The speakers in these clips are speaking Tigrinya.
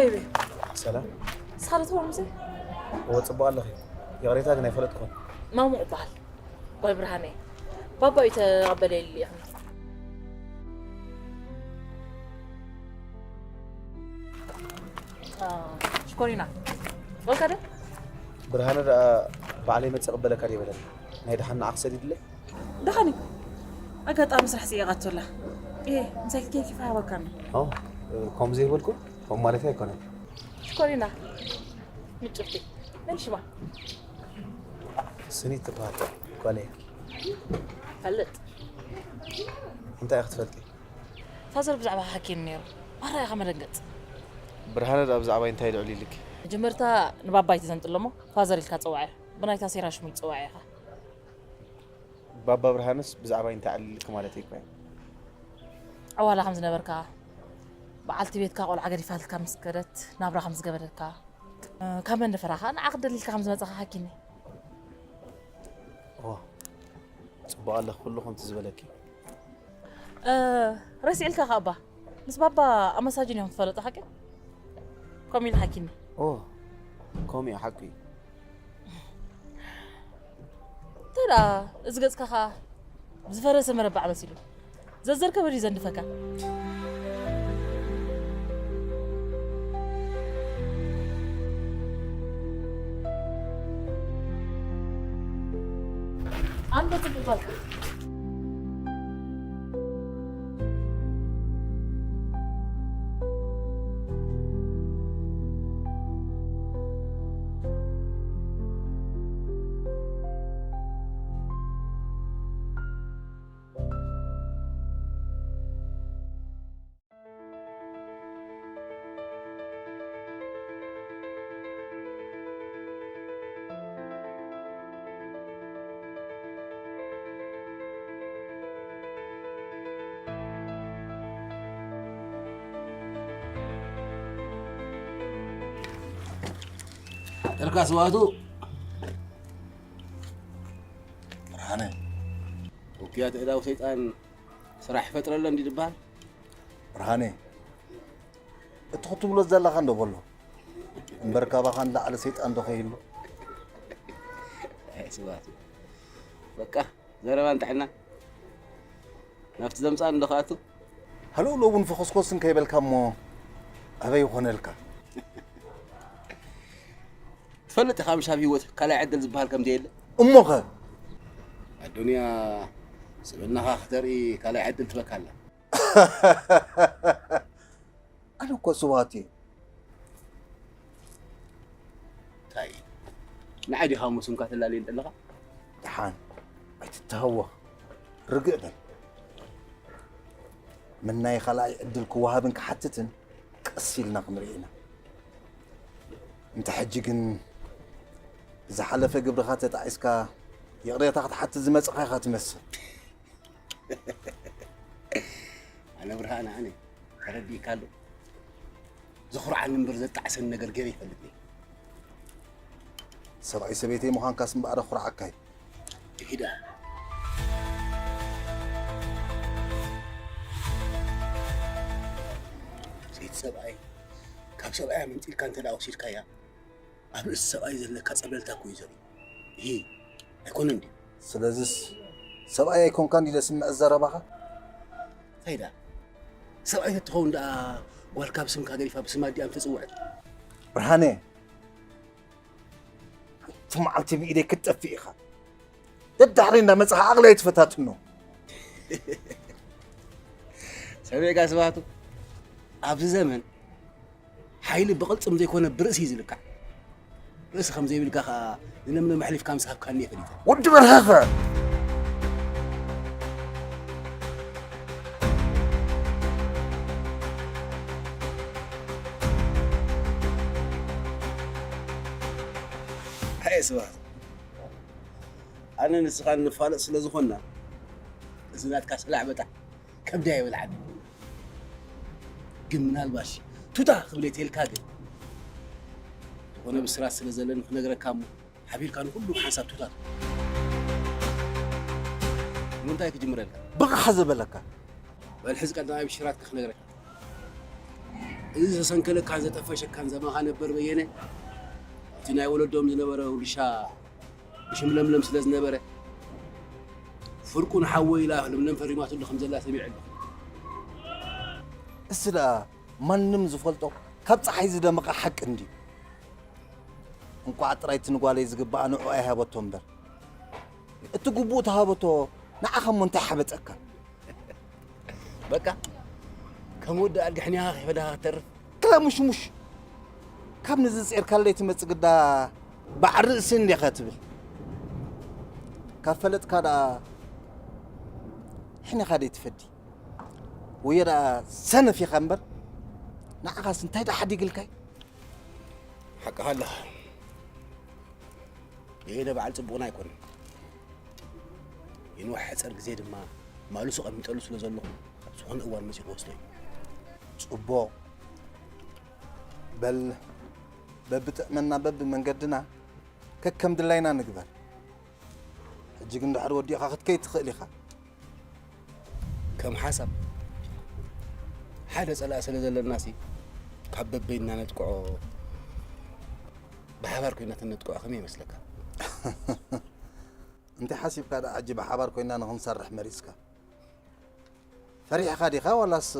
ቤቢ፣ ሰላም። ንስኻ ዶ ትኸውን ምሰይ? እወ፣ ጽቡቕ ኣለኺ። ይቕሬታ ግን ኣይፈለጥኩን። ማሙቕ እበሃል። ጓል ብርሃነ። ባባ እዩ ተቐበለይ ኢሉ ልኢኽኒ። ሽኮሪና። ወልካ ዶ? ብርሃነ ደኣ ባዕለይ መጽእ ይቕበለካ ድየ በለኒ። ናይ ደሓን ንዓኺ ሰዲድለይ? ደሓን እዩ። ኣጋጣሚ ስራሕ ስኢቓቶ ኣላ። እየ፣ ምሳይ ክትከይድ ኪፋ ሃበካኒ። ኦ፣ ከምኡ ዘይበልኩ፣ ከምኡ ማለተይ ኣይኮነን። ሽኮሪና። ምጭፍቲ። መን ሽማ? ስኒት ትበሃል ጓለይ። ፈልጥ። እንታይ ኢኺ ትፈልጢ? ፋዘር ብዛዕባ ሓኪም ነይሩ። ማራ ኢኻ መደንገጽ። ብርሃነ ደኣ ብዛዕባይ እንታይ ልዕል ኢልኪ? መጀመርታ ንባባይ ተዘንጥሎ እሞ ፋዘር ኢልካ ጸዋዐ። ብናይታ ሴራ ሽሙ ይጸዋዕ ኢኻ። ባባ ብርሃንስ ብዛዕባይ እንታይ ኣዕሊልኪ ማለተይ እኮ እያ። ዕዋላ ከም ዝነበርካ፣ በዓልቲ ቤትካ ቆልዓ ገዲፋትካ ምስ ከደት ናብራ ከም ዝገበረካ፣ ካብ መንደፈራ ኸኣ ንዓኽ ደሊልካ ከም ዝመጻኻ ሓኪኒ። ኦ፣ ጽቡቕ ኣለኺ ኩሉ ከምቲ ዝበለኪ። እ፣ ረሲዕልካ ኸኣ እባ። ምስ ባባ ኣመሳጅን እዮም ትፈለጡ ሓቂ? ከምኡ ኢሉ ሓኪኒ። ኦ፣ ከምኡ እዩ ሓቂ። እንታይ ደኣ እዚ ገጽካ ኸኣ ዝፈረሰ መረባዕ መሲሉ? ዘዘርከበ ድዩ ዘንድፈካ? ኣንዶ ጽቡቕ ጓልካ። ሓደርካ ስዋቱ ብርሃነ። ውክያት ኣእዳው ሰይጣን ስራሕ ይፈጥረለን ድዩ ዝበሃል? ብርሃነ፣ እቲ ክትብሎ ዘለኻ እንዶ በሎ እምበር፣ ካባኻ ንላዕሊ ሰይጣን ዶ ከይህሉ? ኣይ ስዋቱ፣ በቃ ዘረባን ጥዕናን ናብቲ ዘምጻእኒ ዶ ክኣቱ? ሃለውለው እውን ፈኾስኮስን ከይበልካ እሞ ኣበይ ይኾነልካ? ትፈልጥ ኢኻ ምሽ ኣብ ህይወት ካልኣይ ዕድል ዝበሃል ከም ዘየለ? እሞኸ? ኣዱንያ ስብእናኻ ክተርኢ ካልኣይ ዕድል ትበካ ኣላ። ኣነ እኮ ስብሃት እየ። እንታይ? ንዓይ ዲኻ ሙስንካ ተላልየን ዘለኻ? ደሓን ኣይትተሃወኽ፣ ርግእ በል። ምናይ ካልኣይ ዕድል ክወሃብን ክሓትትን ቀስ ኢልና ክንርኢ ኢና። እንተ ሕጂ ግን ብዝሓለፈ ግብርኻ ተጣዒስካ ይቕሬታ ክትሓትት ዝመጽኻ ኢኻ ትመስል። ኣነ ብርሃነ ኣነ ተረዲእካ ኣሎ። ዘኹርዓኒ እምበር ዘጣዕሰኒ ነገር ገይረ ይፈልጥ እየ። ሰብኣይ ሰበይተይ ምዃንካስ እምበኣር ኣኹርዓካ እዩ። ይሂዳ። ሰይቲ ሰብኣይ ካብ ሰብኣያ መንጢልካ እንተ ደኣ ወሲድካያ ኣብ ርእሲ ሰብኣይ ዘለካ ጸብለልታ እኮ እዩ ዘርኢ። ይሂ ኣይኮነን ድዩ? ስለዝስ ሰብኣይ ኣይኮንካን ድዩ ዘስምዕ ዘረባኻ? እንታይ ደኣ ሰብኣይ ተትኸውን ደኣ ጓልካ ብስምካ ገዲፋ ብስማ ድኣ ምተጽውዐት? ብርሃነ፣ ሓንቲ መዓልቲ ብኢደይ ክትጠፍእ ኢኻ። ደድሕሪ እንዳመጻኻ ዓቕለይ ኣይትፈታትኖ። ሰሚዕካ ስብሃቱ፣ ኣብዚ ዘመን ሓይሊ ብቕልጽም ዘይኮነ ብርእሲ እዩ ዝልካዕ። ርእሲ ከም ዘይብልካ ኸኣ ንለምለም ኣሕሊፍካ ምስ ሃብካኒ እየ ፈሊጠ። ወዲ በርሀኸ! ኣየ ስብሃት፣ ኣነ ንስኻ ንፋለጥ ስለ ዝኾንና፣ እዚ ናትካ ሰላዕ በጣሕ ከብደይ ኣይበልዓኒ። ግን ምናልባሽ ቱታ ክብል እየ ተልካ ግን፣ ዝኾነ ብስራት ስለ ዘለኒ ክነግረካ እሞ፣ ሓቢርካ ንኹሉ ብሓንሳብ ቱታ ትብል። ንምንታይ ክጅምረልካ? ብቕሕ ዝበለካ። በል ሕዚ ቀዳማይ ብሽራትካ ክነግረካ። እዚ ዘሰንከለካን ዘጠፈሸካን ዘማኻ ነበር በየነ፣ እቲ ናይ ወለዶም ዝነበረ ውርሻ ብሽም ለምለም ስለ ዝነበረ፣ ፍርቁ ንሓወይ ኢላ ለምለም ፈሪማትሉ ከም ዘላ ሰሚዐ ኣለኹ። እስ ደኣ ማንም ዝፈልጦ ካብ ፀሓይ ዝደመቐ ሓቂ እንድዩ። እንቋዕ ጥራይ እቲ ንጓለይ ዝግባኣ ንዑ ኣይሃበቶ እምበር፣ እቲ ግቡእ ተሃበቶ። ንዓኻ እሞ እንታይ ሓበጠካ? በቃ ከም ወዲ ኣድጊ ሕኒኻ ከይፈዳኻ ክትተርፍ። ክላ ሙሽሙሽ ካብ ንዝፅኤርካለይ ትመፅእ ግዳ በዓል ርእሲ እንዲኻ ትብል። ካብ ፈለጥካ ደኣ ሕኒኻ ደይ ትፈዲ። ወዮ ደኣ ሰነፍ ኢኻ እምበር ንዓኻስ እንታይ ደኣ ሓዲግልካይ? ሓቅኻ ኣለኻ። የሄደ በዓል ጽቡቕና ኣይኮነን። የንዋሕ ሕጸር ግዜ ድማ ማሉሱ ቀሚጠሉ ስለ ዘለኹ ኣብ ዝኾነ እዋን መጺኡ ክወስዶ እዩ። ጽቡቕ በል በብጥዕመና በብመንገድና ከከም ድላይና ንግበር። ሕጂ ግን ድሕሪ ወዲእኻ ክትከይድ ትኽእል ኢኻ። ከም ሓሳብ ሓደ ጸላኢ ስለ ዘለናሲ ካብ በበይንና ነጥቅዖ ብሓባር ኮይና ተነጥቅዖ ከመይ ይመስለካ? እንታይ ሓሲብካ ደኣ ሕጂ ብሓባር ኮይና ንኽንሰርሕ መሪጽካ? ፈሪሕኻ ዲኻ ዋላስ?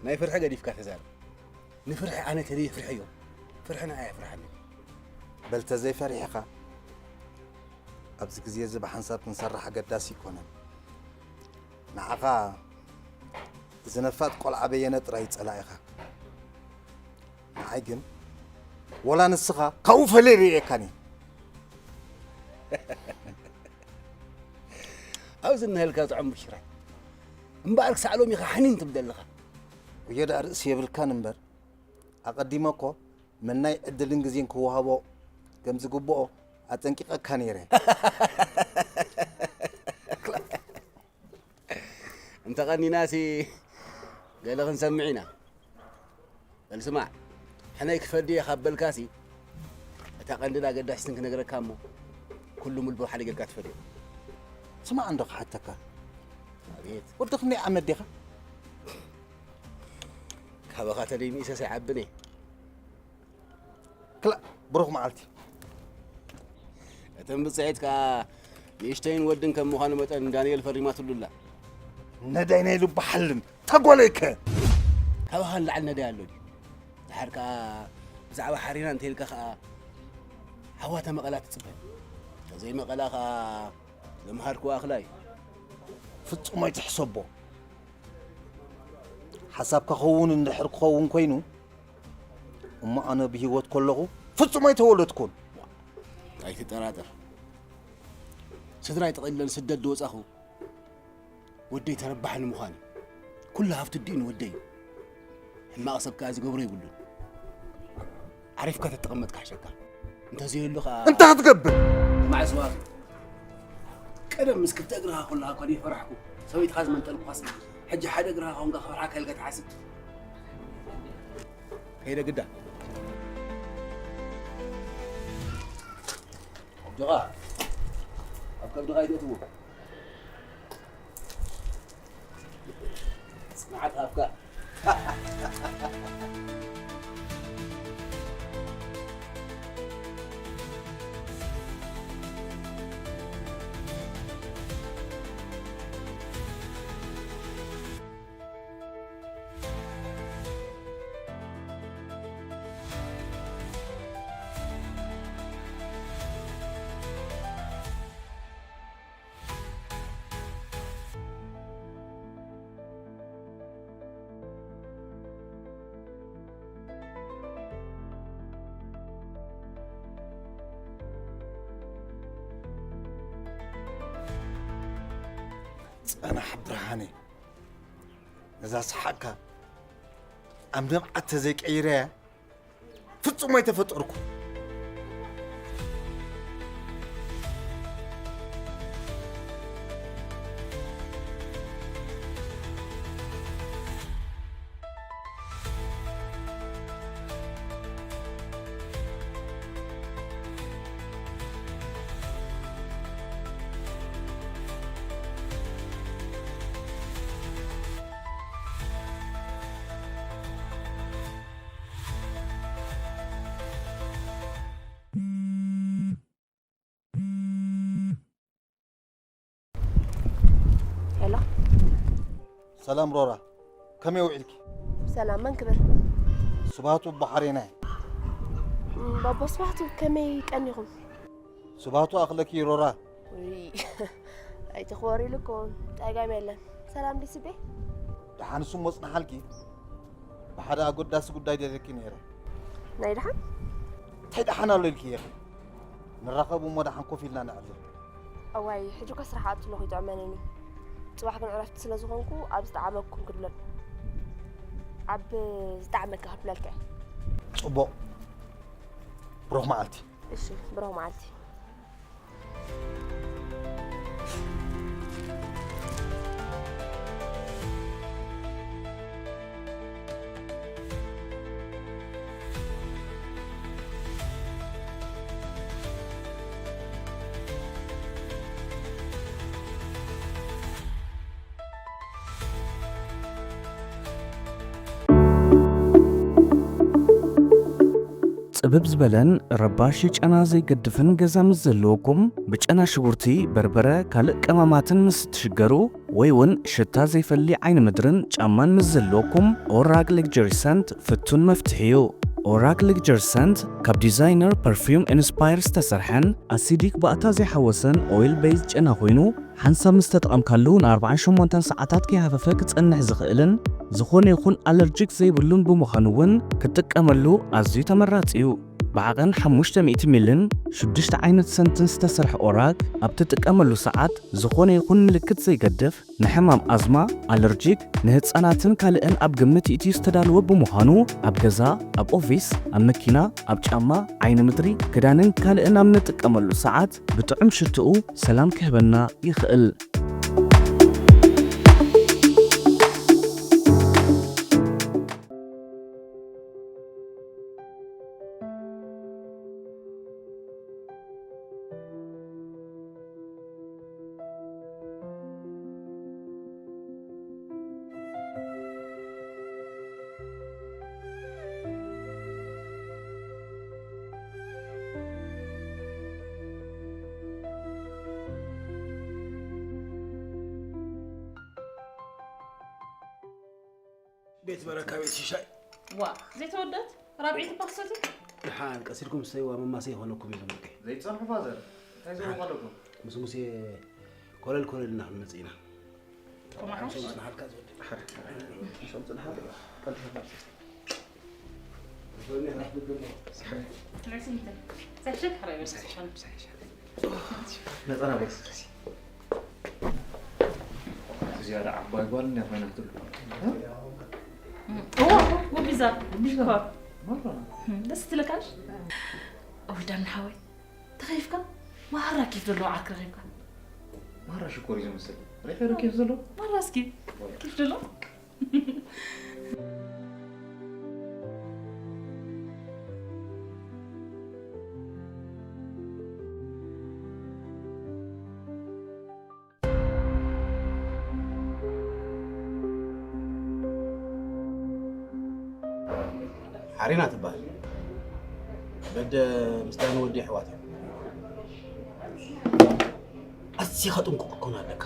ናይ ፍርሒ ገዲፍካ ተዛረብ። ንፍርሒ ኣነ ተደይ ፍርሒ እዮም። ፍርሒ ንዓይ ኣፍርሓኒ። በል ተዘይፈሪሕኻ ኣብዚ ግዜ እዚ ብሓንሳብ ክንሰርሕ ኣገዳሲ ኣይኮነን። ንዓኻ እዚ ነፋጥ ቆልዓ በየነ ጥራይ ጸላኢኻ። ንዓይ ግን ወላ ንስኻ ካብኡ ፈልየ ርእየካን እየ። ኣብዚ እናሃልካ ጥዑም ብሽራይ እምበኣር ክሳዕ ሎሚ ኢኻ ሓኒን ትብል ዘለኻ። ወዮ ደኣ ርእሲ የብልካን እምበር ኣቐዲመ እኮ መናይ ዕድልን ግዜን ክወሃቦ ከም ዝግብኦ ኣጠንቂቐካ ነይረ። እንተቐኒናሲ ገለ ክንሰምዕ ኢና። በል ስማዕ፣ ሕነይ ክፈዲ እየ ካብ በልካሲ እታ ቀንድን ኣገዳሲትን ክነግረካ እሞ ኩሉ ምልቦ ሓደ ጌርካ ትፈድዮ። ስማዕ እንዶ ክሓተካ ኣቤት ወዲ ክንደይ ዓመት ዲኻ? ካባኻ ተደይ ንእሰስ ኣይዓብን እየ። ክላእ ብሩኽ መዓልቲ። እተን ብፅሒት ከዓ ንእሽተይን ወድን ከም ምዃኑ መጠን ዳንኤል ፈሪማትሉ ኣላ። ነዳይ ናይ ልቡ ሓልም ተጓለይከ ካባኻ ንላዕሊ ነዳይ ኣሎ ድዩ? ድሓር ከዓ ብዛዕባ ሓሪና እንተኢልካ ከዓ ሃዋተ መቐላ ትፅበ። ተዘይ መቐላ ከዓ ዘምሃርክዋ ኣኽላ እዩ። ፍጹም ኣይትሕሰቦ። ሓሳብካ ክኸውን እንድሕር ክኸውን ኮይኑ እሞ ኣነ ብህይወት ከለኹ ፍጹም ኣይተወለድኩን። ኣይትጠራጠር። ስድራይ ጠቕሊለ ንስደት ዝወጻኹ ወደይ ተረባሒ ንምዃን እዩ። ኩሉ ሃፍቲ ኣዲኡ ንወደይ እዩ። ሕማቕ ሰብ ከኣ ዝገብሮ የብሉን። ዓሪፍካ ተተቐመጥካ ሕሸካ። እንተዘየሉ ከኣ እንታይ ክትገብር? ማዕስ ዋፊ ቀደም ምስ ክልተ እግርኻ ከለኻ እኳ ደይፈራሕኩ ሰበይትኻ ዝመንጠልኩኻስ ሕጂ ሓደ እግርኻ ኮንካ ክፈርሓካ ኢልካ ትሓስብ? ከይደ ግዳ ጆኻ ኣብ ከብድኻ ይደትዎ ጽንዓት ሃብካ። ጸናሕ ብርሃነ፣ ነዛ ሰሓቕካ ኣብ ንብዓት ተዘይቀይረያ ፍጹም ኣይተፈጠርኩ። ሰላም ሮራ፣ ከመይ ውዒልኪ? ሰላም፣ መን ክብል? ስብሃቱ ባሕሬና። ባቦ ስብሃቱ፣ ከመይ ቀኒኹም? ስብሃቱ ኣኽለኪ ሮራ። ኣይትኽወር ኢሉኩም፣ ጸገም የለን። ሰላም ዲስቤ? ደሓን ስሞ ጽንሓልኪ። ብሓደ ኣጎዳሲ ጉዳይ ደለኪ ነይረ። ናይ ደሓን? እንታይ ደሓን ኣሎ ኢልኪ ኢኺ? ንራኸብ እሞ ደሓን ኮፍ ኢልና ነዕልል። እዋይ፣ ሕጂ እኮ ስራሕ ኣትለኹ ይጥዕመንን እዩ። ጽባሕ ግን ዕረፍቲ ስለ ዝኾንኩ ኣብ ዝጠዓመኩም ክብለል ኣብ ዝጠዓመካ ክብለልካ እየ። ጽቡቕ። ብሩኽ መዓልቲ። እሺ፣ ብሩኽ መዓልቲ። ጽብብ ዝበለን ረባሺ ጨና ዘይገድፍን ገዛ ምስ ዘለወኩም፣ ብጨና ሽጉርቲ፣ በርበረ፣ ካልእ ቀማማትን ምስ እትሽገሩ፣ ወይ እውን ሽታ ዘይፈሊ ዓይኒ ምድርን ጫማን ምስ ዘለወኩም፣ ኦራግ ሌግጀሪ ሰንት ፍቱን መፍትሒ እዩ። ኦራግ ሌግጀሪ ሰንት ካብ ዲዛይነር ፐርፊውም ኢንስፓየር ዝተሰርሐን ኣሲዲክ ባእታ ዘይሓወሰን ኦይል ቤዝ ጨና ኮይኑ፣ ሓንሳብ ምስ ተጠቐምካሉ ንኣርባዓን ሸሞንተን ሰዓታት ከይሃፈፈ ክጸንሕ ዝኽእልን ዝኾነ ይኹን ኣለርጂክ ዘይብሉን ብምዃኑ እውን ክትጥቀመሉ ኣዝዩ ተመራጺ እዩ። ብዓቐን ሓሙሽተ ሚእቲ ሚልን ሽዱሽተ ዓይነት ሰንትን ዝተሰርሐ ኦራግ ኣብ ትጥቀመሉ ሰዓት ዝኾነ ይኹን ምልክት ዘይገድፍ ንሕማም ኣዝማ፣ ኣለርጂክ፣ ንህጻናትን ካልእን ኣብ ግምት ይእትዩ ዝተዳለወ ብምዃኑ ኣብ ገዛ፣ ኣብ ኦፊስ፣ ኣብ መኪና፣ ኣብ ጫማ፣ ዓይኒ ምድሪ፣ ክዳንን ካልእን ኣብ ንጥቀመሉ ሰዓት ብጥዑም ሽትኡ ሰላም ክህበና ይኽእል። ቤት በረካ ቤት ሽሻይ ዋ ዘይተወደት ራብዒት እባ ክሰቲ ድሓን ቀሲድኩም ሰይዋ መማሰ ይኾነኩም እዩ ዝምልከ ዘይትጸንሑ ፋዘር እንታይ ዘረባ ኣለኩም ምስ ሙሴ ኮለል ኮለል እና ክንመጽእ ኢና ኮማሓ ሶም ጽንሓልካ ዝወደ ሶም ጽንሓል ቀልጥፈ ንዕስምተ ሰሕሸት ሕራይ በስስሖን ነጸራ በስሲ እዚኣ ዓባይ ጓል እንዲያ ኮይና ክትብሉ ወቢዛ ሽኮር ደስ ትለካሽ ወዳም ሓወይ ተኸይፍካ ማራ ኬፍ ዘለዎ ዓርክ ረኺብካ ማራ ሽኮር እዩ ዝመስል ሪኸ ዶ ኬፍ ዘለዎ ማራ እስኪ ኬፍ ዘሎ ሓሪና ትበሃል በደ ምስ ዳኒ ወዲ ኣሕዋት እዮም ኣዚኻ ጥንቁቕ ክትኮን ኣለካ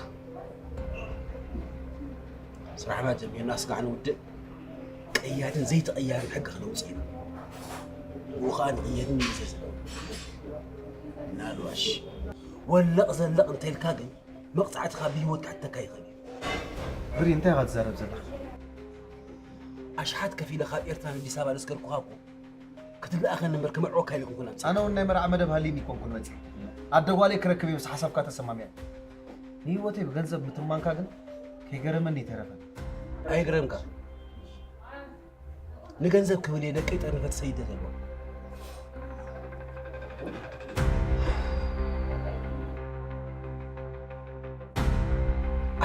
ስራሕና ጀሚርና ስጋዕ ንውድእ ቀያድን ዘይተቐያርን ሕጊ ክነውፅእ ኢና ብኡ ከዓ ንቕየድን ንዘዘ ምናልባሽ ወለቕ ዘለቕ እንተልካ ግን መቕፃዕትኻ ብህይወት ክሕተካ ይኽእል እዩ ብሪ እንታይ ኢኻ ትዛረብ ዘለኻ ኣሽሓት ከፊለ ካብ ኤርትራ ንኣዲስ ኣበባ ዘስገርኩኻ እኮ ክትለኣኸኒ እምበር ክምዕወካ ኢለ ይኮንኩን ኣምፂ ኣነ እውን ናይ መርዓ መደብ ሃልይኒ ይኮንኩን መፂ ኣደ ጓለይ ክረክብ እየ ምስ ሓሳብካ ተሰማሚዐ ንህይወተይ ብገንዘብ ምትማንካ ግን ከይገረመኒ ይተረፈን ኣይግረምካ ንገንዘብ ክብል እየ ደቀይ ጠርኒፈ ተሰይደ ዘለኹ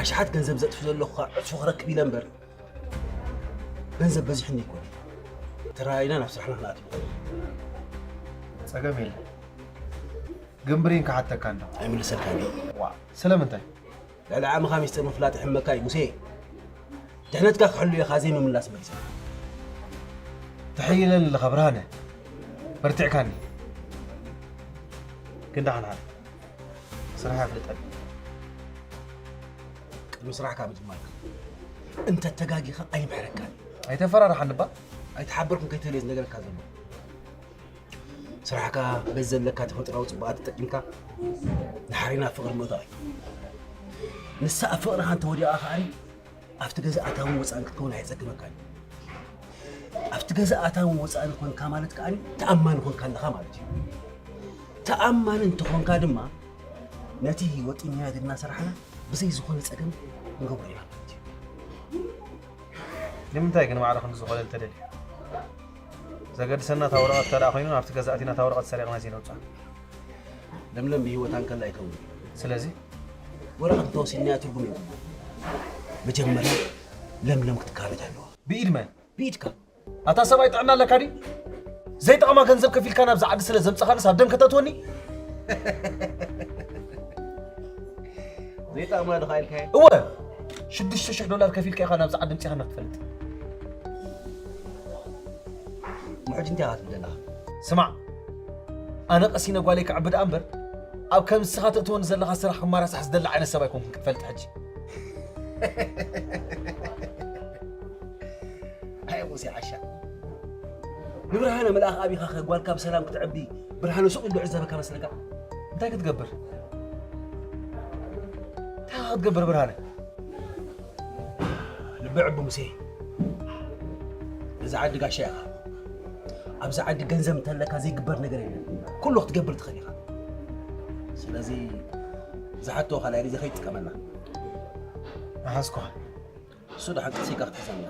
ኣሽሓት ገንዘብ ዘጥፍ ዘለኹ ዕፅፊ ክረክብ ኢለ እምበር ገንዘብ በዚሕኒ ኣይኮነ ተራይና ናብ ስራሕና ክንኣትው ፀገም የለን ግን ብሬን ክሓተካ እንዶ ኣይምልሰልካ እንዲ ዋ ስለምንታይ ልዕሊ ዓመኻ ሚስጥር ምፍላጥ ይሕመካ እዩ ሙሴ ድሕነትካ ክሕሉ ኢኻ ዘይምምላስ መሊሰ ትሕይለኒ ኣለኻ ብርሃነ በርቲዕካኒ ግን ደሓን ሓር ስራሕ ኣፍልጠኒ ቅድሚ ስራሕካ ምጅማርካ እንተ ተጋጊኻ ኣይምሕረካን። ኣይተፈራርሓኒ እባ። ኣይተሓበርኩን ከይትህልየ ዝነገረካ ዘሎ። ስራሕካ በዚ ዘለካ ተፈጥሮኣዊ ጽባቐ ተጠቂምካ ንሓሪና ፍቕሪ ምእታው እዩ። ንሳ ኣብ ፍቕርኻ እንተወዲቓ ከኣ ኣብቲ ገዛ ኣታውን ወጻእን ክትከውን ኣየጸግመካን እዩ። ኣብቲ ገዛ ኣታውን ወጻእን ኮንካ ማለት ከኣ ተኣማኒ ኮንካ ኣለኻ ማለት እዩ። ተኣማኒ እንተኾንካ ድማ ነቲ ወጢንና ድና ስራሕና ብዘይ ዝኾነ ጸገም ንገብሮ ኢና ማለት እዩ። ንምንታይ ግን ማዕረ ክንዲ ዝኾነ ልተደልዩ? ዘገድሰና እታ ወረቐት እንተ ደኣ ኮይኑ፣ ናብቲ ገዛ ኣቲና እታ ወረቐት ሰሪቕና ዘይነውጽኣ። ለምለም ብህይወታ እንከላ ኣይከውን። ስለዚ? ወረቐት እንተወሲድናዮ ትርጉም የብሉን። መጀመርያ ለምለም ክትካረጅ ኣለዋ። ብኢድ መን? ብኢድካ። ኣታ ሰብኣይ ጥዕና ኣለካ ድዩ? ዘይጠቕማ ገንዘብ ከፊልካ ናብዛ ዓዲ ስለ ዘምጻኻንስ ኣብ ደም ከተትወኒ? ዘይጠቕማ ዶ ኢልካዮ? እወ፣ ሽዱሽተ ሽሕ ዶላር ከፊልካ ኢኻ ናብዛ ዓዲ ኣምጺኻና ክትፈልጥ። እሞ ሕጂ እንታይ ኢኻ ትብል ዘለኻ? ስማዕ፣ ኣነ ቀሲነ ጓለይ ከዕቢ ደኣ እምበር፣ ኣብ ከም ንስኻ ተእትወኒ ዘለኻ ስራሕ ክመራሳሕ ዝደሊ ዓይነት ሰብ ኣይኮንኩን ክትፈልጥ ሕጂ። ኣይ ሙሴ ዓሻ። ንብርሃነ መልኣኽ ኣቢኻ ኸ ጓልካ ብሰላም ክትዕቢ ብርሃነ ሱቕ ኢሉ ዕዘበካ መስለካ? እንታይ ክትገብር? እንታይ ክትገብር ብርሃነ? ልቢ ዕቡ ሙሴ። እዚ ዓዲ ጋሻ ኢኻ። ኣብዚ ዓዲ ገንዘብ እንተለካ ዘይግበር ነገር የለን። ኩሉ ክትገብር ትኽእል ኢኻ። ስለዚ ዝሓቶ ካልኣይ ግዜ ከይትጥቀመላ። ኣሓዝኩኻ። እሱ ደሓን ቀሲካ ክትሕዘና።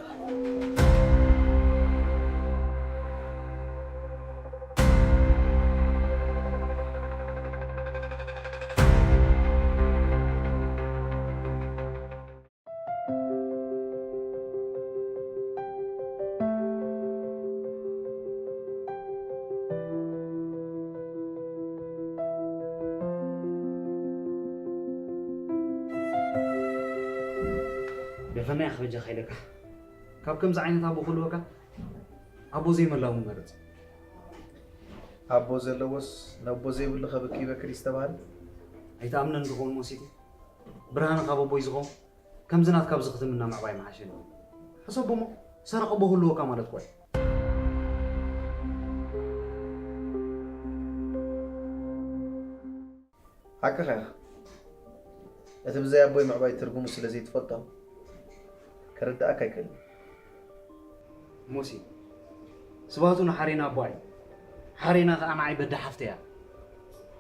ደፈና ኢኻ በጃኻ ኢለካ። ካብ ከምዚ ዓይነት ኣቦ ክህልወካ ኣቦ ዘይመላው ምመረጽ። ኣቦ ዘለዎስ ነቦ ዘይብሉ ከብኪ ይበክል ዝተባህለ። ኣይትኣምነን ዝኸውን መሲቲ። ብርሃነ ካብ ኣቦይ ዝኸውን ከምዚ ናትካ ኣብዚ ክትምና ምዕባይ ምሓሸኒ። ሕሰቦ እሞ ሰረቐ ኣቦ ክህልወካ ማለት እኮ እዩ። ሓቅኻ ኢኻ። እቲ ብዘይ ኣቦይ ምዕባይ ትርጉሙ ስለ ዘይትፈልጦ፣ ከረድኣካ ኣይክእልን። ሙሲ፣ ስባቱ ንሓሬና ኣቦ ኣዩ። ሓሬና ከኣ ንዓይ በዳ ሓፍተይ እያ።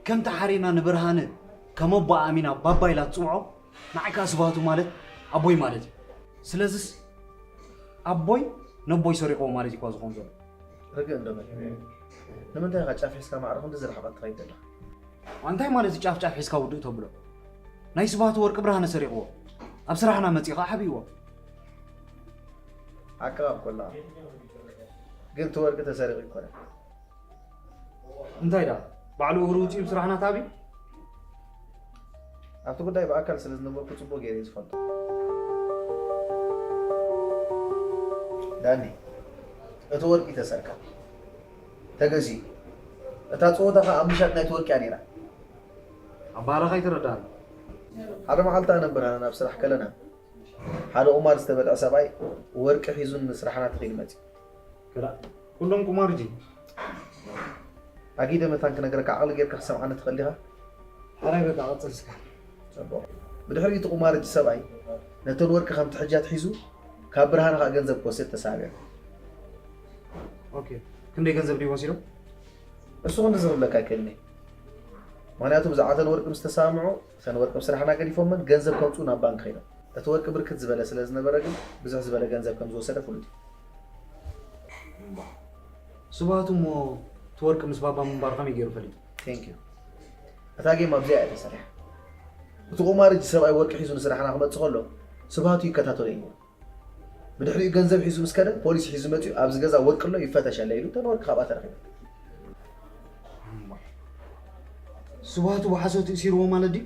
ከምቲ ሓሬና ንብርሃነ ከም ኣቦኣ ኣሚና ባባ ኢላ ትጽውዖ፣ ንዓይ ከኣ ስባቱ ማለት ኣቦይ ማለት እዩ። ስለዝስ ኣቦይ ነቦይ ሰሪቕዎ ማለት እዩ እኳ ዝኾን ዘሎ። ርግእ እንዶ በል። ንምንታይ ኢኻ ጫፍ ሒዝካ ማዕረ ክንድዚ ርሕቐት ትኸይድ ዘለኻ? እንታይ ማለት እዩ ጫፍ ጫፍ ሒዝካ ውድእ ተብሎ? ናይ ስብሃቱ ወርቂ ብርሃነ ሰሪቕዎ። ኣብ ስራሕና መጺኡ ኸዓ ሓቢእዎ። ሓቅኻ እኮ ኣለኻ። ግን እቲ ወርቂ ተሰሪቑ ኣይኮነን። እንታይ ደኣ? ባዕሉ እግሩ ውጺኡ ብስራሕና ተኣቢዩ? ኣብቲ ጉዳይ ብኣካል ስለ ዝነበርኩ ጽቡቕ ገይረ እየ ዝፈልጦ። ዳኒ፣ እቲ ወርቂ ተሰርቀ። ተገዚኡ። እታ ጸወታ ኸኣ ኣብ ምሻጥ ናይቲ ወርቂ እያ ነይራ። ኣባህላኻ ኣይተረድኣኒ። ሓደ መዓልቲ ኣነን ብርሃንን ኣብ ስራሕ ከለና፣ ሓደ ቁማር ዝተበልዐ ሰብኣይ ወርቂ ሒዙ ንስራሕና ተኺሉ መጺኡ። ክላእ፣ ኩሎም ቁማርጂ። ኣጊደ መታን ክነግረካ ዓቕሊ ጌርካ ክትሰምዓኒ ትኽእል ዲኻ? ሕራይ በቃ፣ ቀጽል እስከ። ጽቡቕ። ብድሕሪኡ እቲ ቁማርጂ ሰብኣይ ነተን ወርቂ ከም ትሕጃት ሒዙ፣ ካብ ብርሃነ ኸኣ ገንዘብ ክወስድ ተሳቢዑ። ኦኬ፣ ክንደይ ገንዘብ ድዩ ወሲዶም? እሱ ክንድዚ ክብለካ ኣይክእልን እየ። ምኽንያቱ ብዛዕባተን ወርቂ ምስ ተሰማምዑ፣ እተን ወርቂ ኣብ ስራሕና ገዲፎመን ገንዘብ ከምጽኡ ናብ ባንክ ከይዶም። እቲ ወርቂ ብርክት ዝበለ ስለ ዝነበረ ግን፣ ብዝሕ ዝበለ ገንዘብ ከም ዝወሰደ ፍሉጥ እዩ። እምባ። ስብሃቱ እሞ እቲ ወርቂ ምስ ባባ ምንባሩ ከመይ ገይሩ ፈሊጡ? Thank you። እታ ጌም ኣብዚኣ እያ ተሰሪሓ። እቲ ቁማርጂ ሰብኣይ ወርቂ ሒዙ ንስራሕና ክመጽእ ከሎ፣ ስብሃቱ ይከታተሎ እዩ። ብድሕሪኡ ገንዘብ ሒዙ ምስ ከደ፣ ፖሊስ ሒዙ መጺኡ፣ "ኣብዚ ገዛ ወርቂ ኣሎ፣ ይፈተሸለይ" ኢሉ፣ እተን ወርቂ ካብኣ ተረኺበን። እምባ። ስብሃቱ ብሓሶት እሲርዎ ማለት ድዩ?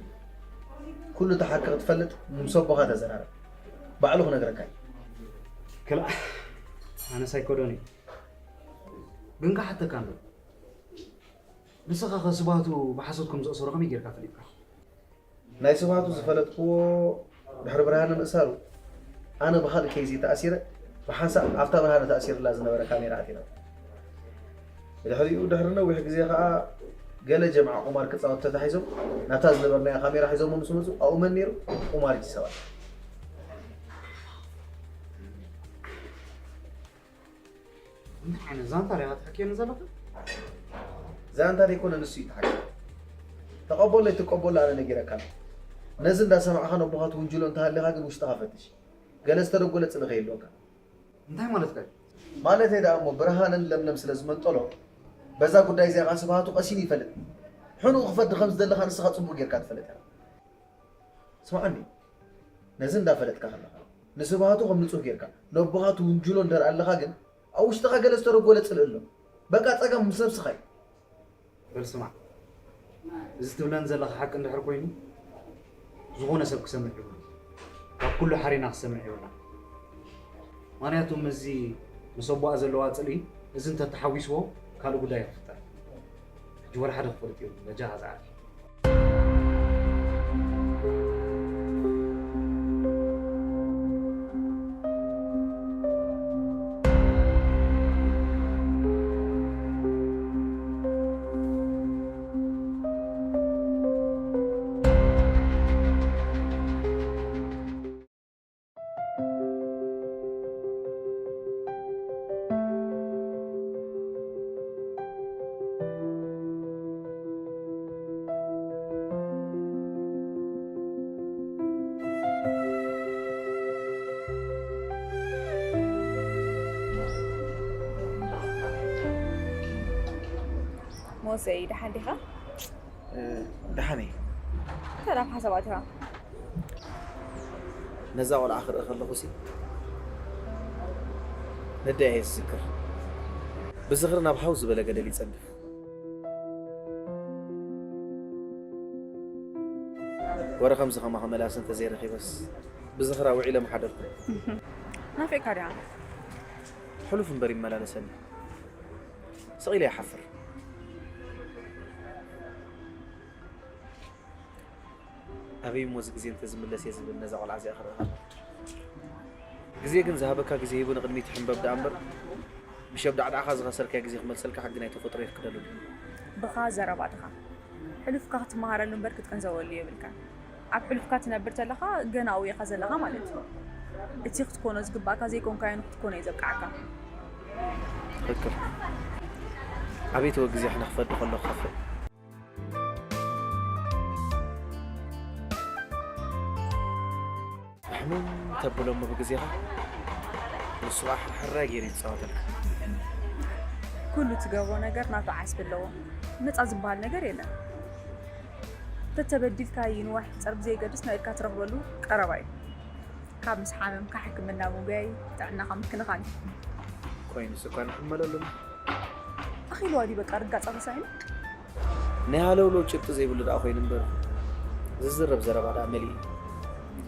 ኩሉ እቲ ሓቂ ክትፈልጥ ምስ ኣቦኻ ተዘራረብ። ባዕሉ ክነግረካ እዩ። ክላእ፣ ኣነስ ኣይከዶን እዩ። ግን ክሓተካ እንዶ፣ ንስኻ ኸ ስብሃቱ ብሓሶት ከም ዘእሰሮ ከመይ ጌርካ ፈሊጥካ? ናይ ስብሃቱ ዝፈለጥክዎ ድሕሪ ብርሃነ ምእሳሩ፣ ኣነ ብኻልእ ኬዝ ተኣሲረ፣ ብሓንሳእ ኣብታ ብርሃነ ተኣሲርላ ዝነበረ ካሜራ ኣቲና። ብድሕሪኡ ድሕሪ ነዊሕ ግዜ ኸኣ ገለ ጀምዓ ቁማር ክጻወት ተታሒዞም፣ ናብታ ዝነበርናያ ካሜራ ሒዞሞ ምስ መጹ ኣብኡ መን ነይሩ? ቁማር እጂ ሰባት። እንታይ ዓይነት ዛንታ ሪኻ ትሓክየኒ ዘለኻ? ዛንታ ዘይኮነ ንሱ እዩ ተሓኪዩ። ተቐበሎ ኣይትቀበሎ ኣነ ነጊረካ ኣለኹ። ነዚ እንዳሰማዕኻ ነቦኻ ትውንጅሎ እንተሃሊኻ ግን ውሽጥኻ ፈትሽ። ገለ ዝተደጎለ ጽልኢ ከይህልወካ። እንታይ ማለትካ እዩ? ማለተይ ደኣ እሞ ብርሃንን ለምለም ስለ ዝመንጠሎ በዛ ጉዳይ እዚኣ ኸኣ ስብሃቱ ቀሲኑ ይፈልጥ። ሕኑኡ ክፈዲ ከም ዝደለኻ ንስኻ ጽቡቕ ጌርካ ትፈልጥ ኢኻ። ስምዓኒ፣ ነዚ እንዳፈለጥካ ከለኻ ንስብሃቱ ከም ንጹህ ጌርካ ነቦኻ ትውንጅሎ እንድሕር ኣለኻ ግን ኣብ ውሽጥኻ ገለ ዝተደጎለ ጽልኢ ኣሎ። በቃ ጸገም ምስ ነብስኻ እዩ። በል ስማዕ፣ እዚ ትብለን ዘለኻ ሓቂ እንድሕር ኮይኑ ዝኾነ ሰብ ክሰምዕ ይብሉ። ካብ ኩሉ ሓሪና ክሰምዕ ይብልና። ምኽንያቱ ምስዚ ምስ ኣቦኣ ዘለዋ ጽልኢ እዚ እንተተሓዊስዎ ካልእ ጉዳይ ክፍጠር። ሕጂ ወላ ሓደ ክፈልጥ ይብሉ በጃኻ ዝዓርፍ። ሞሰይ ደሓን ዲኻ? ደሓን እየ። እንታይ ደኣ ሓሳባት ኢኻ? ነዛ ቆልዓ ክርኢ ከለኹሲ ነዳ እየ ዝዝክር። ብዝኽሪ ናብ ሃው ዝበለ ገደል ይጸድፍ። ወረ ከምዚ ከማኺ መላሲ እንተዘይረኺበስ ብዝኽራ ውዒለ ምሓደርኩ። ናፊቕካ ዲኻ? ሕሉፍ እምበር ይመላለሰኒ። ስቕ ኢለ ይሓፍር። ኣበይ እሞ እዚ ግዜ እንተዝምለስ እየ ዝብል ነዛ ቆልዓ እዚኣ ክርኢ ከለኹ። ግዜ ግን ዝሃበካ ግዜ ሂቡ ንቕድሚት ይሕንበብ ደኣ እምበር፣ ብሸብዳዕዳዕኻ ዝኸሰርካዮ ግዜ ክመልሰልካ ሕጊ ናይ ተፈጥሮ የፍቅደሉን እዩ። ብኻ ዘረባ ድኻ? ሕሉፍካ ክትመሃረሉ እምበር ክትቅንዘወሉ የብልካን። ኣብ ሕሉፍካ ትነብር ተለኻ ገና ኣብኡ ኢኻ ዘለኻ ማለት እዩ። እቲ ክትኮኖ ዝግባእካ ዘይኮንካዮ ንክትኮኖ እዩ ዘብቅዓካ። ትኽክል። ኣቤት ወ ግዜ ሕነ ክፈዲ ከሎ ክኸፍእ። ሕምም ተብሎ እሞ ብግዜኻ ንሱ ኸዓ ሕርሕራይ ገይሩ ይጻወተልካ። ኩሉ ትገብሮ ነገር ናቱ ዓስቢ ኣለዎ። ነጻ ዝበሃል ነገር የለን። ተተበዲልካ ይንዋሕ ይሕጸር ብዘየገድስ ናይ ኢድካ ትረኽበሉ ቀረባ እዩ። ካብ ምስ ሓመምካ ሕክምና ምጉያይ ጥዕናኻ ምክንኻን እዩ። ኮይኑስ እኳ ንሕመለሉን ኣኺልዋ ድዩ በቃ ርጋጻ ተሳኢኑ? ናይ ሃለውለው ጭብጢ ዘይብሉ ደኣ ኮይኑ እምበር ዝዝረብ ዘረባ ደኣ መሊኡ እዩ።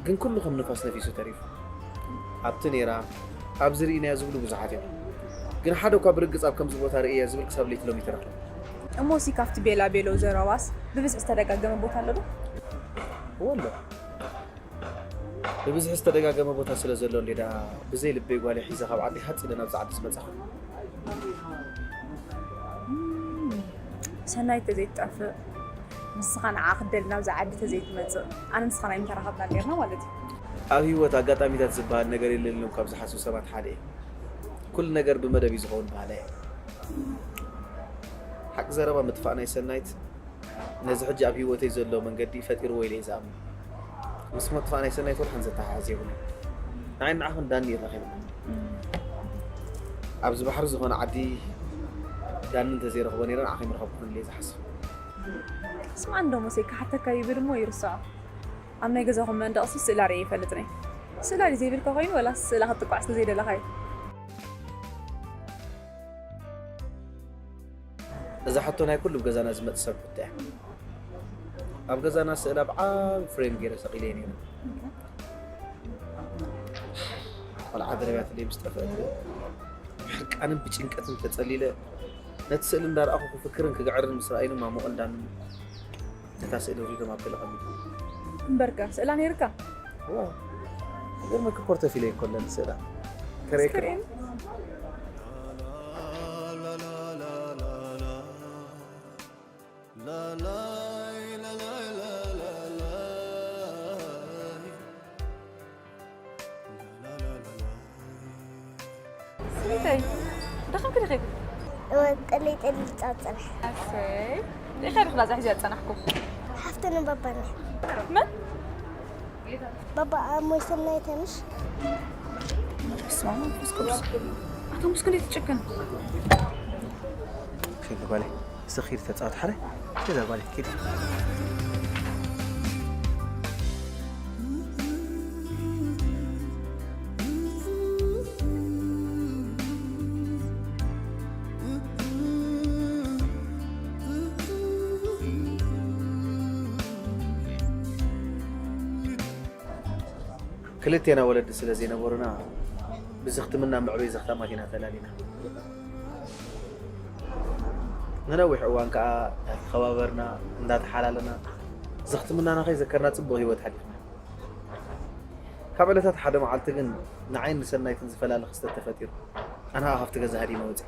ግን ኩሉ ከም ንፋስ ነፊሱ ተሪፉ። ኣብቲ ነይራ ኣብዚ ርኢናያ ዝብሉ ብዙሓት እዮም። ግን ሓደ እኳ ብርግጽ ኣብ ከምዚ ቦታ ርእየያ ዝብል ክሳብ ለይቲ ሎሚ ኣይተረኽበን። እሞሲ ካብቲ ቤላ ቤሎ ዘረባስ ብብዝሒ ዝተደጋገመ ቦታ ኣሎ ዶ? እወ ኣሎ። ብብዝሒ ዝተደጋገመ ቦታ ስለ ዘሎ እንዴ ደኣ ብዘይ ልበይ ጓለይ ሒዘ ካብ ዓዲ ሃጽ ኢለ ናብዚ ዓዲ ዝመጻኹ። ሰናይት ተዘይትጠፍእ ንስኻ ንዓ ክደሊ ናብዚ ዓዲ ተዘይትመጽእ ኣነ ንስኻ ኣይምተራኸብና ኔርና ማለት እዩ። ኣብ ህይወት ኣጋጣሚታት ዝበሃል ነገር የለን ኢሎም ካብ ዝሓስቡ ሰባት ሓደ እየ። ኩሉ ነገር ብመደብ እዩ ዝኸውን በሃላይ እየ። ሓቂ ዘረባ ምጥፋእ ናይ ሰናይት ነዚ ሕጂ ኣብ ህይወተይ ዘሎ መንገዲ ፈጢርዎ ኢለ እየ ዝኣምን። ምስ ምጥፋእ ናይ ሰናይት ወላ ሓንቲ ዘተሓሕዝ የብሉን። ንዓይን ንዓኽን ዳኒ እዩ ረኺብና። ኣብዚ ባሕሪ ዝኾነ ዓዲ ዳኒ እንተዘይረኽቦ ነይረ ንዓኺ ምረኸብኩኽን ኢለ እየ ዝሓስብ። ስምዓኒ ዶ ሙሴ ክሓተካ ይብል እሞ ይርስዖ። ኣብ ናይ ገዛኹም መንደቕሲ ስእላ ርእየ ይፈልጥን እየ። ስእላ ድዩ ዘይብልካ ኮይኑ ወላስ ስእላ ክትጥቋዕ ስለ ዘይደለኻ እዩ? እዛ ሕቶ ናይ ኩሉ ኣብ ገዛና ዝመጽእ ሰብ ሕቶ እያ። ኣብ ገዛና ስእላ ብዓቢ ፍሬም ገይረ ሰቒለዮ ነይረ። ቆልዓ ደረብያትለይ ምስ ጠፍአት ግን ብሕርቃንን ብጭንቀትን ተጸሊለ ነቲ ስእሊ እንዳረኣኹ ክፍክርን ክግዕርን ምስ ረኣዩኒ ማሙቕን ዳንን ነታ ስእሊ ኣውሪዶም ኣብ ገለ ኣቐሚጦም። እምበርከ ስእላ ነይርካ? ዋው! ገርመኪ ፖርቶፊል እኮ ኣለኒ ስእላ። ከረይክ። ስክሪን። እንታይ? ደኸምኪ ዲኺ? እወ፣ ጠለይ ጠለይ ጻጸና። ኣሰይ። ዲኻ ዲኻ ዛሕ እዚኣ ጸናሕኩ? ሓፍተን ባባን። መን? ባባ ኣብ ሞይሰናይ ተምሽ። በስመ አብ ወመንፈስ ቅዱስ። ኣቶ ሙስ ክንደይ ትጭክን? ኪዲ ጓለይ፣ እስኺ ኪዲ ተጻወት ሓደ። ኪዲ ጓለይ፣ ኪዲ። ክልቴና ወለዲ ስለ ዘይነበሩና፣ ብዝኽትምና መዕበይ ዘኽታማት ኢና ተላሊና። ንነዊሕ እዋን ከኣ እንዳተኸባበርና፣ እንዳተሓላለና፣ ዘኽትምናና ከይዘከርና ጽቡቕ ህይወት ሓሊፍና። ካብ ዕለታት ሓደ መዓልቲ ግን ንዓይን ንሰናይትን ዝፈላለ ክስተት ተፈጢሩ። ኣነ ኸኣ ካብቲ ገዛ ሃዲመ ወጺኤ።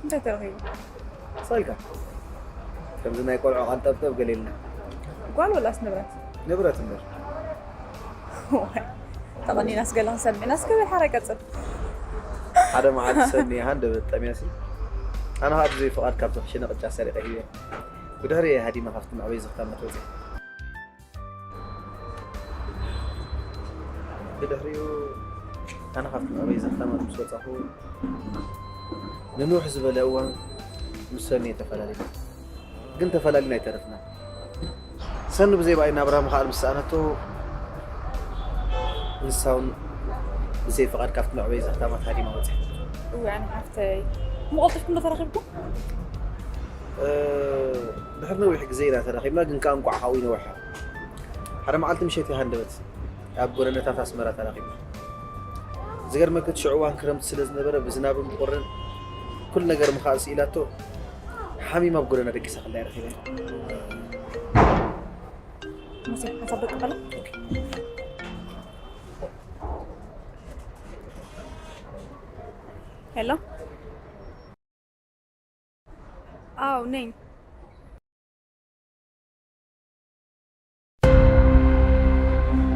እንታይ ተረኺቡ? ሳልካ። ከምዚ ናይ ቆልዑ ቃል ጠብጠብ ገለ ኢልና። ጓል ወላስ ንብረት? ንብረት እምበር። ዋይ፣ ተቐኒናስ ገለ ክንሰምዕናስ ክብል ሓረ ቀጽል። ሓደ መዓልቲ ሰኒ ሃንደበት ጠምያሲ። ኣነ ኸኣ ብዘይ ፍቓድ ካብቲ ክሽነ ቅጫ ሰሪቐ ሂበ። ብድሕሪ እየ ሃዲመ ካብቲ መዕበይ ዘኽታማት ወጺኤ። ብድሕሪኡ ኣነ ካብቲ መዕበይ ዘኽታማት ምስ ወጻኹ ንንውሕ ዝበለ እዋን ምስ ሰኒ እየ ተፈላለና። ግን ተፈላሊና ኣይተረፍናን። ሰኒ ብዘይ ብኣይ ናብራ ምኽኣል ምስ ሰኣነቶ ንሳ እውን ብዘይ ፍቓድ ካብቲ መዕበይ ዘኽታማት ሃዲማ ወጺኣ። እዋይ ኣነ ሓፍተይ፣ ምቐልጥፍኩም ዶ ተራኺብኩም? እ፣ ድሕሪ ነዊሕ ግዜ ኢና ተራኺብና፣ ግን ከኣ እንቋዕ ካብኡ ይነውሐ። ሓደ መዓልቲ ምሸት እያ ሃንደበት ኣብ ጎደናታት ኣስመራ ተራኺብና። ዝገርመኪ እቲ ሽዑ እዋን ክረምቲ ስለ ዝነበረ ብዝናብን ብቑርን ኩሉ ነገር ምኽኣል ስኢላቶ ሓሚማ ኣብ ጎደና ደቂሳ ከላ እየ ረኺበያ። ሙሴ፣ ሓንሳብ ደቂ በላ። ሄሎ። አዎ ነኝ።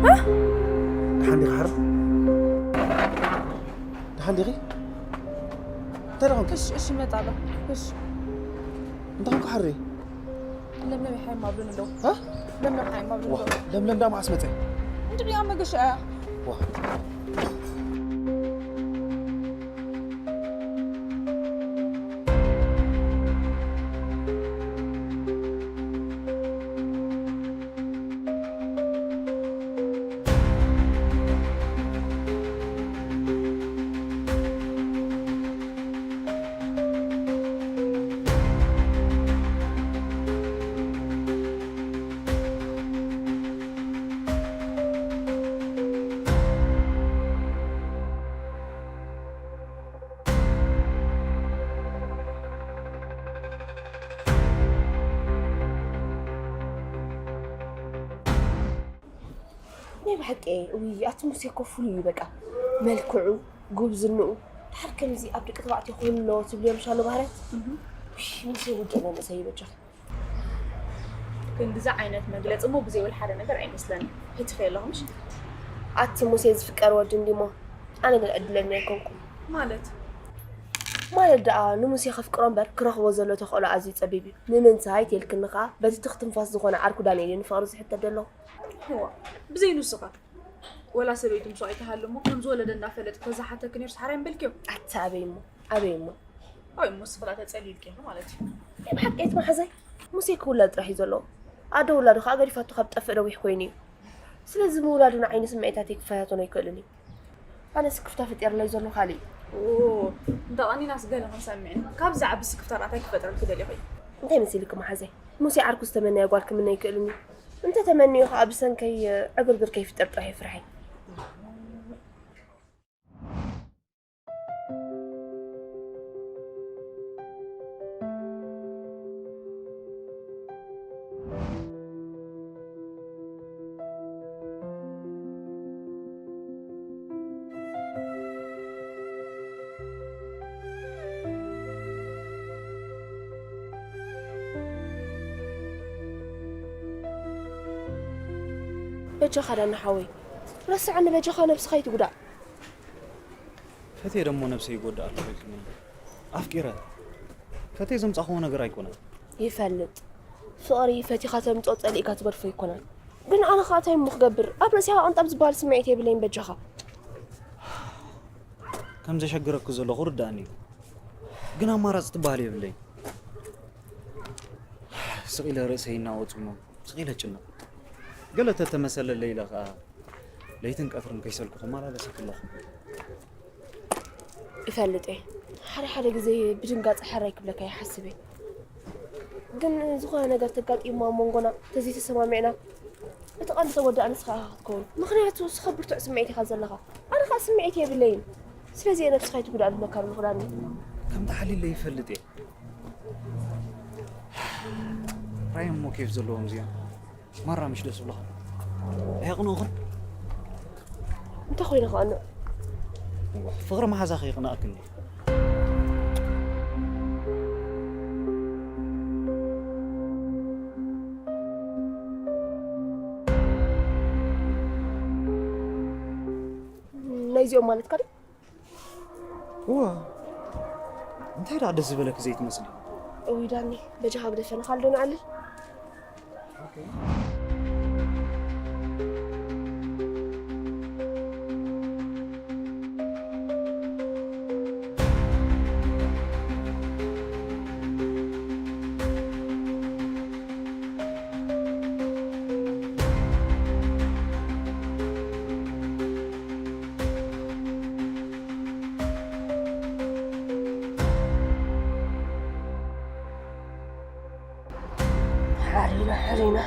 እ? ደሓን ዲኻ ሓር? ደሓን ዲኺ? እንታይ ደኣ ኮንኪ? እሺ፣ እሺ፣ እመጣለሁ። እሺ። እንታይ ኮንኪ ሓሪ? ለምለም ይሓይም ኣብሉን ኣለዉ። እ? ለምለም ሓይም ኣብሉን ዋ፣ ኣለዉ። ለምለም ደኣ መዓስ መጸ? እንድዒ ኣብ መገሻ እያ። ዋ። ናይ ብሓቂ፣ ውይ፣ ኣቲ ሙሴ እኮ ፍሉይ እዩ። በቃ፣ መልክዑ፣ ጉብዝንኡ፣ ድሓር ከምዚ ኣብ ደቂ ተባዕትዮ ክህሉ ኣለዎ ትብልዮም ሻሎ ባህርያት? እህ። ውይ፣ ሙሴ ውድእ መንእሰይ እዩ በጃ። ክንድዚ ዓይነት መግለጺ እሞ ብዘይ ወላ ሓደ ነገር ኣይመስለኒ። ህትፈ ኣለኹምሽ? ኣቲ ሙሴ ዝፍቀር ወዲ እንዲሞ፣ ኣነ ግን ዕድለኛ ኣይኮንኩን። ማለት? ማለት ደኣ ንሙሴ ከፍቅሮ እምበር ክረኽቦ ዘሎ ተኽእሎ ኣዝዩ ጸቢብ እዩ። ንምንታይ ተልክኒ ከኣ በቲ ትኽ ትንፋስ ዝኾነ ዓርኩ ዳንኤል እዩ ንፍቕሪ ዝሕተት ዘሎ። እዋ፣ ብዘይ ንሱ ኸ? ወላ ሰበይቱ ምስኡ ኣይትሃሉ እሞ፣ ከም ዝወለደ እንዳፈለጥኪ ተዝሓተኪ ነይሩስ ሓራይ ምበልክዮ። ኣታ ኣበይ እሞ፣ ኣበይ እሞ። ኣይ እሞ፣ ንስኺ ኸኣ ተጸሊልኪ ኢኺ ማለት እዩ። ናይ ብሓቂ እቲ መሓዛይ፣ ሙሴ ክውለድ ጥራሕ እዩ ዘለዎ። ኣደ ውላዱ ኸኣ ገዲፋቶ ካብ ትጠፍእ ነዊሕ ኮይኑ እዩ። ስለዚ ምውላዱ ንዓይኒ ስምዒታተይ ክፈታተኖ ኣይክእልን እዩ። ኣነ ስክፍታ ፈጢርለይ ዘሎ ካልእ እዩ። ኦ፣ እንተ ቐኒናስ ገለ ክንሰምዕ ኢና። ካብዚ ዓቢ ስክፍታ እንታይ ክፈጥረልኪ ደሊኺ እዩ? እንታይ መሲልኪ መሓዛይ? ሙሴ ዓርኩ ዝተመነያ ጓል ክምነ ኣይክእልን እዩ። እንተ ተመንዩ ኸኣ ብሰንከይ ዕግርግር ከይፍጠር ጥራሕ እዩ ፍርሐይ። በጃኻ ዳኒ ሓወይ፣ ረስዓኒ በጃኻ፣ ነብስኻ ኣይትጉዳእ። ፈትየ ደሞ ነብሰይ ይጎድእ ኣለኹ ኢልክኒ። ኣፍቂረ ፈትየ ዘምጻኹዎ ነገር ኣይኮነን። ይፈልጥ። ፍቕሪ ፈቲኻ ተምጾ ጸሊእካ ትገድፎ ኣይኮነን። ግን ኣነ ኸኣ እንታይ እሞ ክገብር? ኣብ ርእሲኻ ቅንጣብ ዝበሃል ስምዒት የብለይን በጃኻ። ከም ዘሸግረኩ ዘለኹ ርዳእኒ እዩ። ግን ኣማራጺ ትበሃል የብለይን። ስቕ ኢለ ርእሰይ እናወጹ እሞ ስቕ ኢለ ጭነቕ። ገለ ተተመሰለለይ ኢለ ኸኣ ለይትን ቀትርን ከይሰልኩ ክመላለስ ይክለኹ። እፈልጥ እየ። ሓደ ሓደ ግዜ ብድንጋጸ ሕራይ ክብለካ ይሓስብ እየ። ግን ዝኾነ ነገር ተጋጢሙ ኣብ መንጎና ተዘይተሰማሚዕና፣ እቲ ቀንዲ ተጎዳእ ንስኻ ኢኻ ክትከውን። ምኽንያቱ ንስኻ ብርቱዕ ስምዒት ኢኻ ዘለኻ። ኣነ ኸኣ ስምዒት የብለይን። ስለዚ እየ ነብስኻ ኣይትጉዳእ ዝብለካ ዘለኹ ዳኒ። ከም ተሓሊለ ይፈልጥ እየ። ራይ እሞ ኬፍ ዘለዎም እዚኦም። ማራ ምሽ ደስ ብለኻ። ኣየቕንኡኽን? እንታይ ኮይኑ ክቐንእ? ፍቕሪ መሓዛኺ ይቕንኣክን እዩ። ናይዚኦም ማለትካ ድዩ? እዋ፣ እንታይ ደኣ ደስ ዝበለኪ ዘይትመስሊ? እውይ ዳኒ፣ በጃኻ ግደፈኒ፣ ካልእ ዶ ንዓልል? ሓሪና ሓሪና።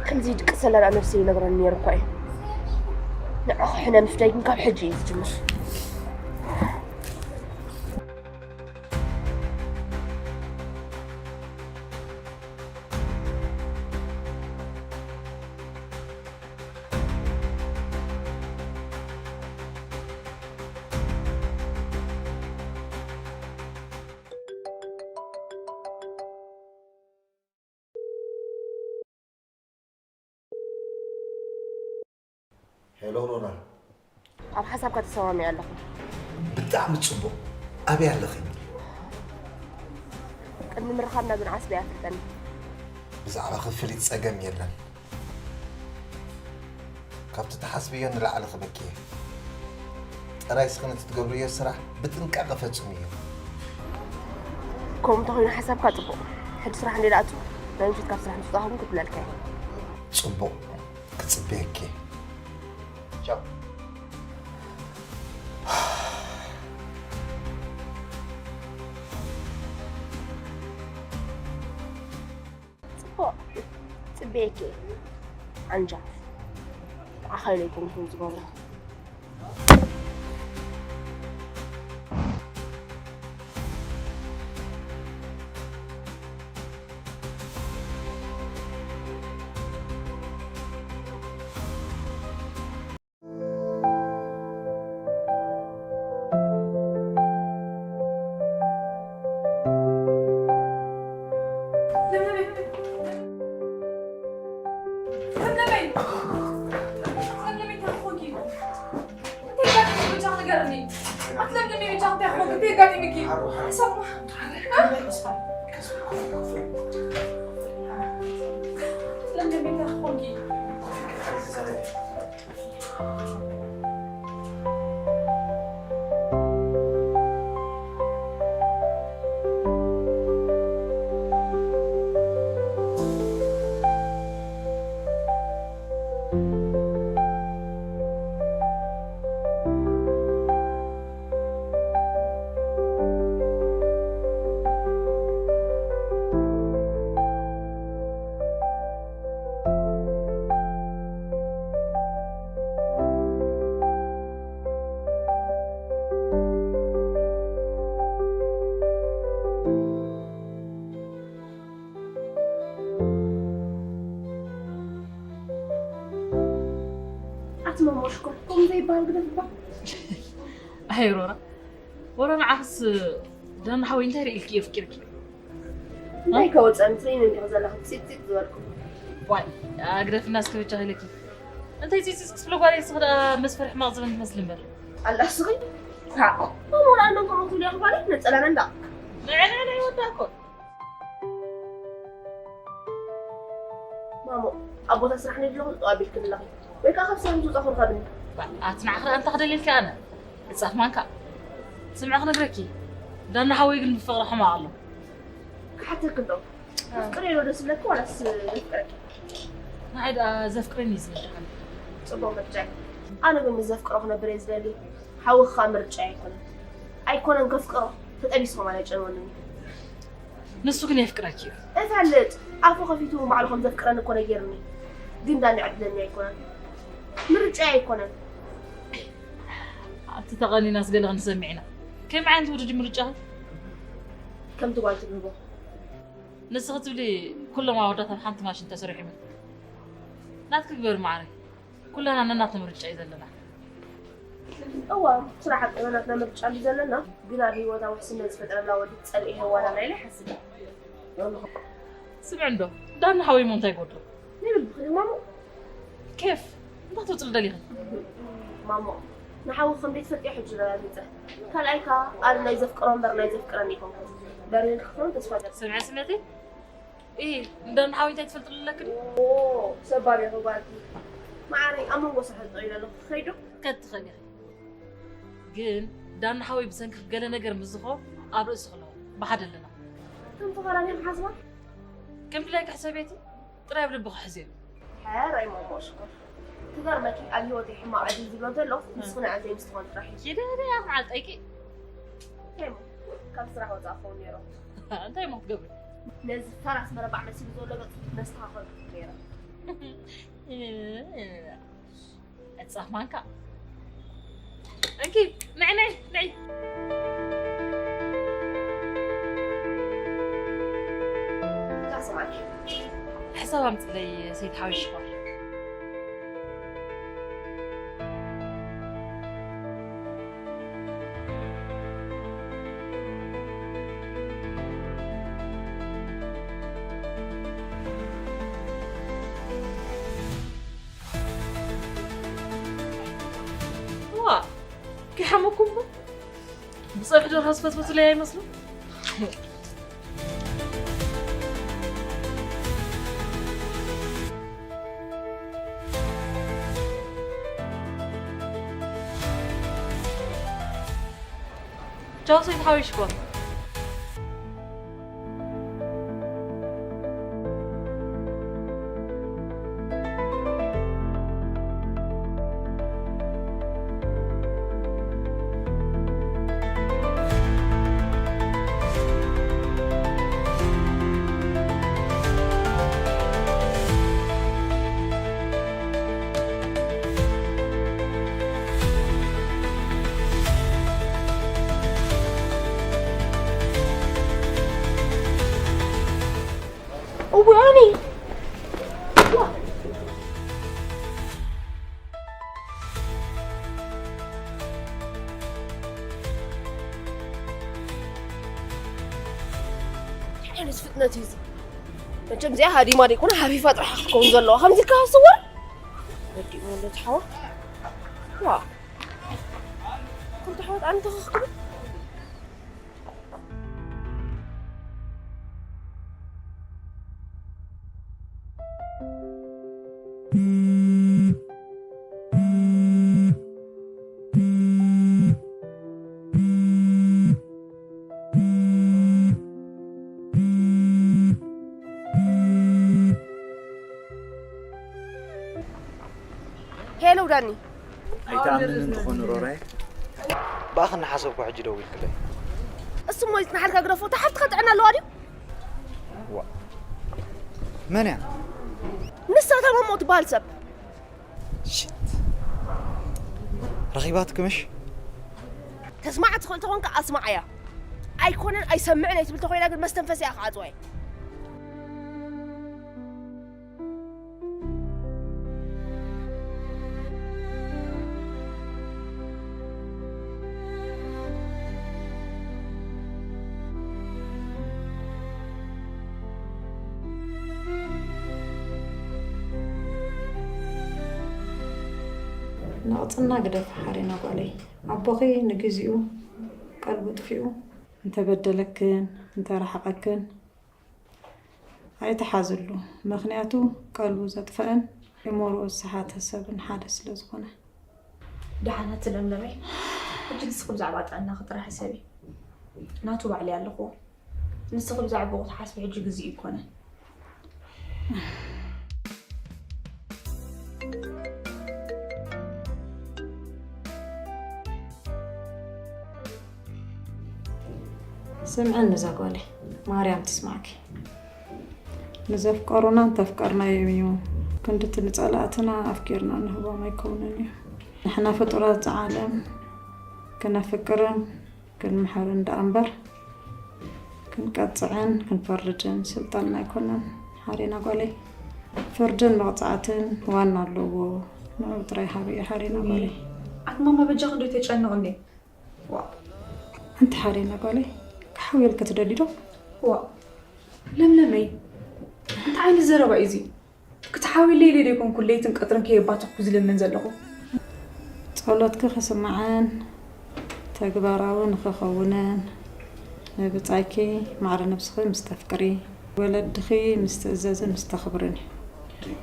ከምዚ ድቅሰላ ደኣ ነብሰይ ይነግረኒ ነይሩ እኳ እዩ። ንዓኹ ሕነ ምፍዳይ ግን ካብ ሕጂ እዩ ዝጅምር። ሄሎ ሮና። ኣብ ሓሳብካ ተሰማሚዐ ኣለኹ። ብጣዕሚ ጽቡቕ። ኣበይ ኣለኺ? ቅድሚ ምርኻብና ግን ዓስቢ ኣፍልጠኒ። ብዛዕባ ክፍሊት ጸገም የለን። ካብቲ ትሓስብዮ ንላዕሊ ክበኪ እየ። ጥራይ ስኽን እቲ ትገብርዮ ስራሕ ብጥንቃቐ ፈጽምዮ። ከምኡ እንተኾይኑ ሓሳብካ ጽቡቕ። ሕጂ ስራሕ እንደ ደኣቱ ናይ ምሽት ካብ ስራሕ ምስ ወጻኹ ክትብለልካ እየ። ጽቡቕ። ክጽበየኪ። ቻው። ጽቡቕ። ጽበየኪ። ዓንጃ። ንዓኻ ኢለ ኣይኮንኩን ዝገብሮ። ለምለመይ! ለምለመይ! ለምለመይ፣ እንታይ ኮንኪ? እንታይ ኣጋጢሙኪ? በጃኺ ንገርኒ። ኣቲ ለምለመይ፣ በጃኺ እንታይ ኮንኪ? እንታይ ኣጋጢሙኪ? ሓሳብ ለምለመይ፣ እንታይ ኮንኪ? ኣቲ ማማ ሽኮር፣ ከምኡ ዘይበሃል ግደፍ እባ። ኣይ ሮራ፣ ወረ ንዓኽስ ዳና ሓወይ እንታይ ርኢልኪ የፍቂርኪ? እንታይ ከወፀኒ ትርእይኒ እንዲኺ ዘለኺ ፂጥፂጥ ዝበልኩ። ዋይ ኣግደፍና እስከ ብቻ ኢለኪ እንታይ ፂፂፅ ክትብሎ ጓል ይስኽ ደኣ መስፈሪ ሕማቕ ዘበን ትመስሊ እምበር ኣላ እስኺ ታ መሞራ ኣንዶም ከምኡ ትብሉ ያኽባሪ ነፀላና እንዳ ንዕና ናይ ወዳ እኮ ማሞ ኣብ ቦታ ስራሕ ነድለኹ ጠዋቢልክን ኣለኺ ወይ ከዓ ካብ ስራሕ ምትውፃ ኮንካ ብኒ ኣትናዕኽራ ኣንታ ክደልልኪ ኣነ እፃፍ ማንካ ስምዒ ክነግረኪ ዳና ሓወይ ግን ብፍቕሪ ሕማቕ ኣሎ ክሓተክን ዶ ኣፍቅረዮ ዶ ደስ ዝብለኪ ዋላስ ዘፍቅረኪ? ንዓይ ደኣ ዘፍቅረኒ እዩ ዝብል ደሓን። ጽቡቕ ምርጫ እዩ። ኣነ ግን ምስ ዘፍቅሮ ክነብር እየ ዝደሊ። ሓዊ ክኣ ምርጫ ኣይኮነን። ኣይኮነን ከፍቅሮ ተጠቢስኩም ኣነ ኣይጨንወንን እዩ። ንሱ ግን የፍቅረኪ እዩ። እፈልጥ ኣፉ ከፊቱ ባዕሉ ከም ዘፍቅረኒ እኮ ነጊርኒ። ግን ዳኒ ዕድለኛ ኣይኮነን። ምርጫ ኣይኮነን። ኣብቲ ተቐኒናስ ገለ ክንሰምዕ ኢና። ከመይ ዓይነት ውድድር ምርጫ? ከምቲ ጓል ትብህጎ። ንስኺ ትብሊ ኩሎም ኣወዳት ኣብ ሓንቲ ማሽን ተሰሪሖም እዮም። ናትኪ ግበሪ ማዓረይ። ኩላና ነናትና ምርጫ እዩ ዘለና። እዋ ስራሕ ሓቂ ነናትና ምርጫ እዩ ዘለና፣ ግን ኣብ ህይወታ ውሕስነት ዝፈጥረላ ወዲ ትጸልኢ ሄዋን ኣላ ኢለ ይሓስብ። ስምዒ እንዶ ዳኒ ሓወይ እሞ እንታይ ይጎድሎ? ይብል ብኽሊ ማሙ። ኬፍ እንታይ ክትውፅሊ ደሊኺ? ማሙ ንሓዊ ከም ዘይትፈልጥዮ ሕጂ ረጋጊፀ። ካልኣይ ከዓ ኣነ ናይ ዘፍቅሮ እምበር ናይ ዘፍቅረኒ ኣይኮንኩን። በርሂን ክኸውን ተስፋ ገይረ። ስምዒ ስምዒተይ እይ እንዳ ንሓዊ እንታይ ትፈልጥሉ ኣለኪ ድዩ? ኦ ሰባብ ኢኺ ጓልቲ። መዓረይ ኣብ መንጎ ስራሕ ጠቒለ ኣለኹ ክኸይድ ዶ? ከትኸኒ ኢኺ። ግን ዳና ሓወይ ብሰንኪ ገለ ነገር ምስ ዝኸውን ኣብ ርእሲ ክለዎ ብሓደ ኣለና። ከም ተቓራኒ ክሓስባ? ከም ድላይኪ ሕሰብየቲ ጥራይ ኣብ ልብኺ ሕዝዮ። ሕራይ ሞሞ ሽኮር። ክገርመኪ ኣብ ህይወተይ ሕማቕ ዕድል ዝብሎ ዘሎ ንስኺ ንዓይ ዘይምስትኾን ጥራሕ እዩ። ኪዲ ኪዲ ያኹን ዓልጠይቂ። እንታይ እሞ ካብ ስራሕ ወፃእ ክኸውን ነይሩ። እንታይ እሞ ክትገብሪ? ነዚ ፈራስ መረባዕ መሲሉ ዘሎ ገፅኪ መስተኻኸልኩ ነይረ። ዕፃፍ ማንካ እንኪ ንዒ ንዒ ንዒ ላስማኒ ሕሳብ ኣምፅለይ ሰይድ ሓወይ ሽኮር ዋ ከይሓመኩም ዶ ብፀብሒ ደርሆ ዝፈትፈቱለይ ኣይመስሉ ቻው ሰይድ ሓወይ ሽኮር እዋኒ እንታይ ዓይነት ፍጥነት እዩ እዚ? መቸም እዚኣ ሃዲማ ደይኮነ ሃፊፋ ጥራሕ ክትከውን ዘለዋ ከምዚ ኢልካ ስወር ወዲእሞ ኣሎ እቲ ሓዋ ዋ ክልተ ሓወት ኣንተ ክኽክብል ሄሎ ዳኒ ኣይትኣምንን ትኾኒ ሮራይ ብኣኽ እናሓሰብኩ ሕጂ ደዊልክለይ እሱ ሞ ይፅናሓልካ ግደፎ እታ ሓፍትኻ ጥዕና ኣለዋ ድዩ ዋ መን እያ ንሳ ተማሞ ትበሃል ሰብ ሽት ረኺባትኪ ምሽ ተስማዕ ትኽእል ተኾንካ ኣስማዓያ ኣይኮነን ኣይሰምዕን ኣይትብል ተኾይና ግን መስተንፈሲያ ክዓፅዋ እየ ነቕጽና ግደፍ ሓሬና ጓለይ። ኣቦኺ ንግዚኡ ቀልቡ ጥፊኡ። እንተበደለክን እንተረሓቐክን ኣይትሓዝሉ። ምኽንያቱ ቀልቡ ዘጥፈአን እምሮኡ ዝሰሓተ ሰብን ሓደ ስለ ዝኾነ። ደሓን ኣቲ ለምለመይ፣ ሕጂ ንስኺ ብዛዕባ ጥዕናኺ ጥራሕ ሕሰቢ። ናቱ ባዕለይ ኣለኹ። ንስኺ ብዛዕባኡ ክትሓስቢ ሕጂ ግዜኡ ኣይኮነን። ስምዕኒ እዛ ጓለይ፣ ማርያም ትስማዕኪ። ንዘፍቀሩና እንተፍቀርናዮም እዩ፣ ክንድቲ ንጸላእትና ኣፍቂርና ንህቦም ኣይከውንን እዩ። ንሕና ፍጡራት እዛ ዓለም ክነፍቅርን ክንምሕርን ደኣ እምበር፣ ክንቀጽዕን ክንፈርድን ስልጣንና ኣይኮነን። ሓሬና ጓለይ፣ ፍርድን መቕጻዕትን ዋና ኣለዎ። ንዕኡ ጥራይ ሃብዮ ሓሬና ጓለይ። ኣቲ ማማ በጃኺ እንዶ ተጨንቕኒ። ዋ። ኣንቲ ሓሬና ጓለይ፣ ክሓውየልኪ ትደሊ ዶ? ዋ። ለምለመይ፣ እንታይ ዓይነት ዘረባ እዩ እዚ? ክትሓውየለይ ኢለ ዶ ኣይኮንኩን ለይትን ቀትርን ከየባተኽኩ ዝልምን ዘለኹ? ጸሎትኪ ክስማዕን ተግባራዊ ንኽኸውንን ንብጻይኪ ማዕረ ነብስኺ ምስ ተፍቅሪ፣ ወለድኺ ምስ ትእዘዝን ምስ ተኽብርን እዩ።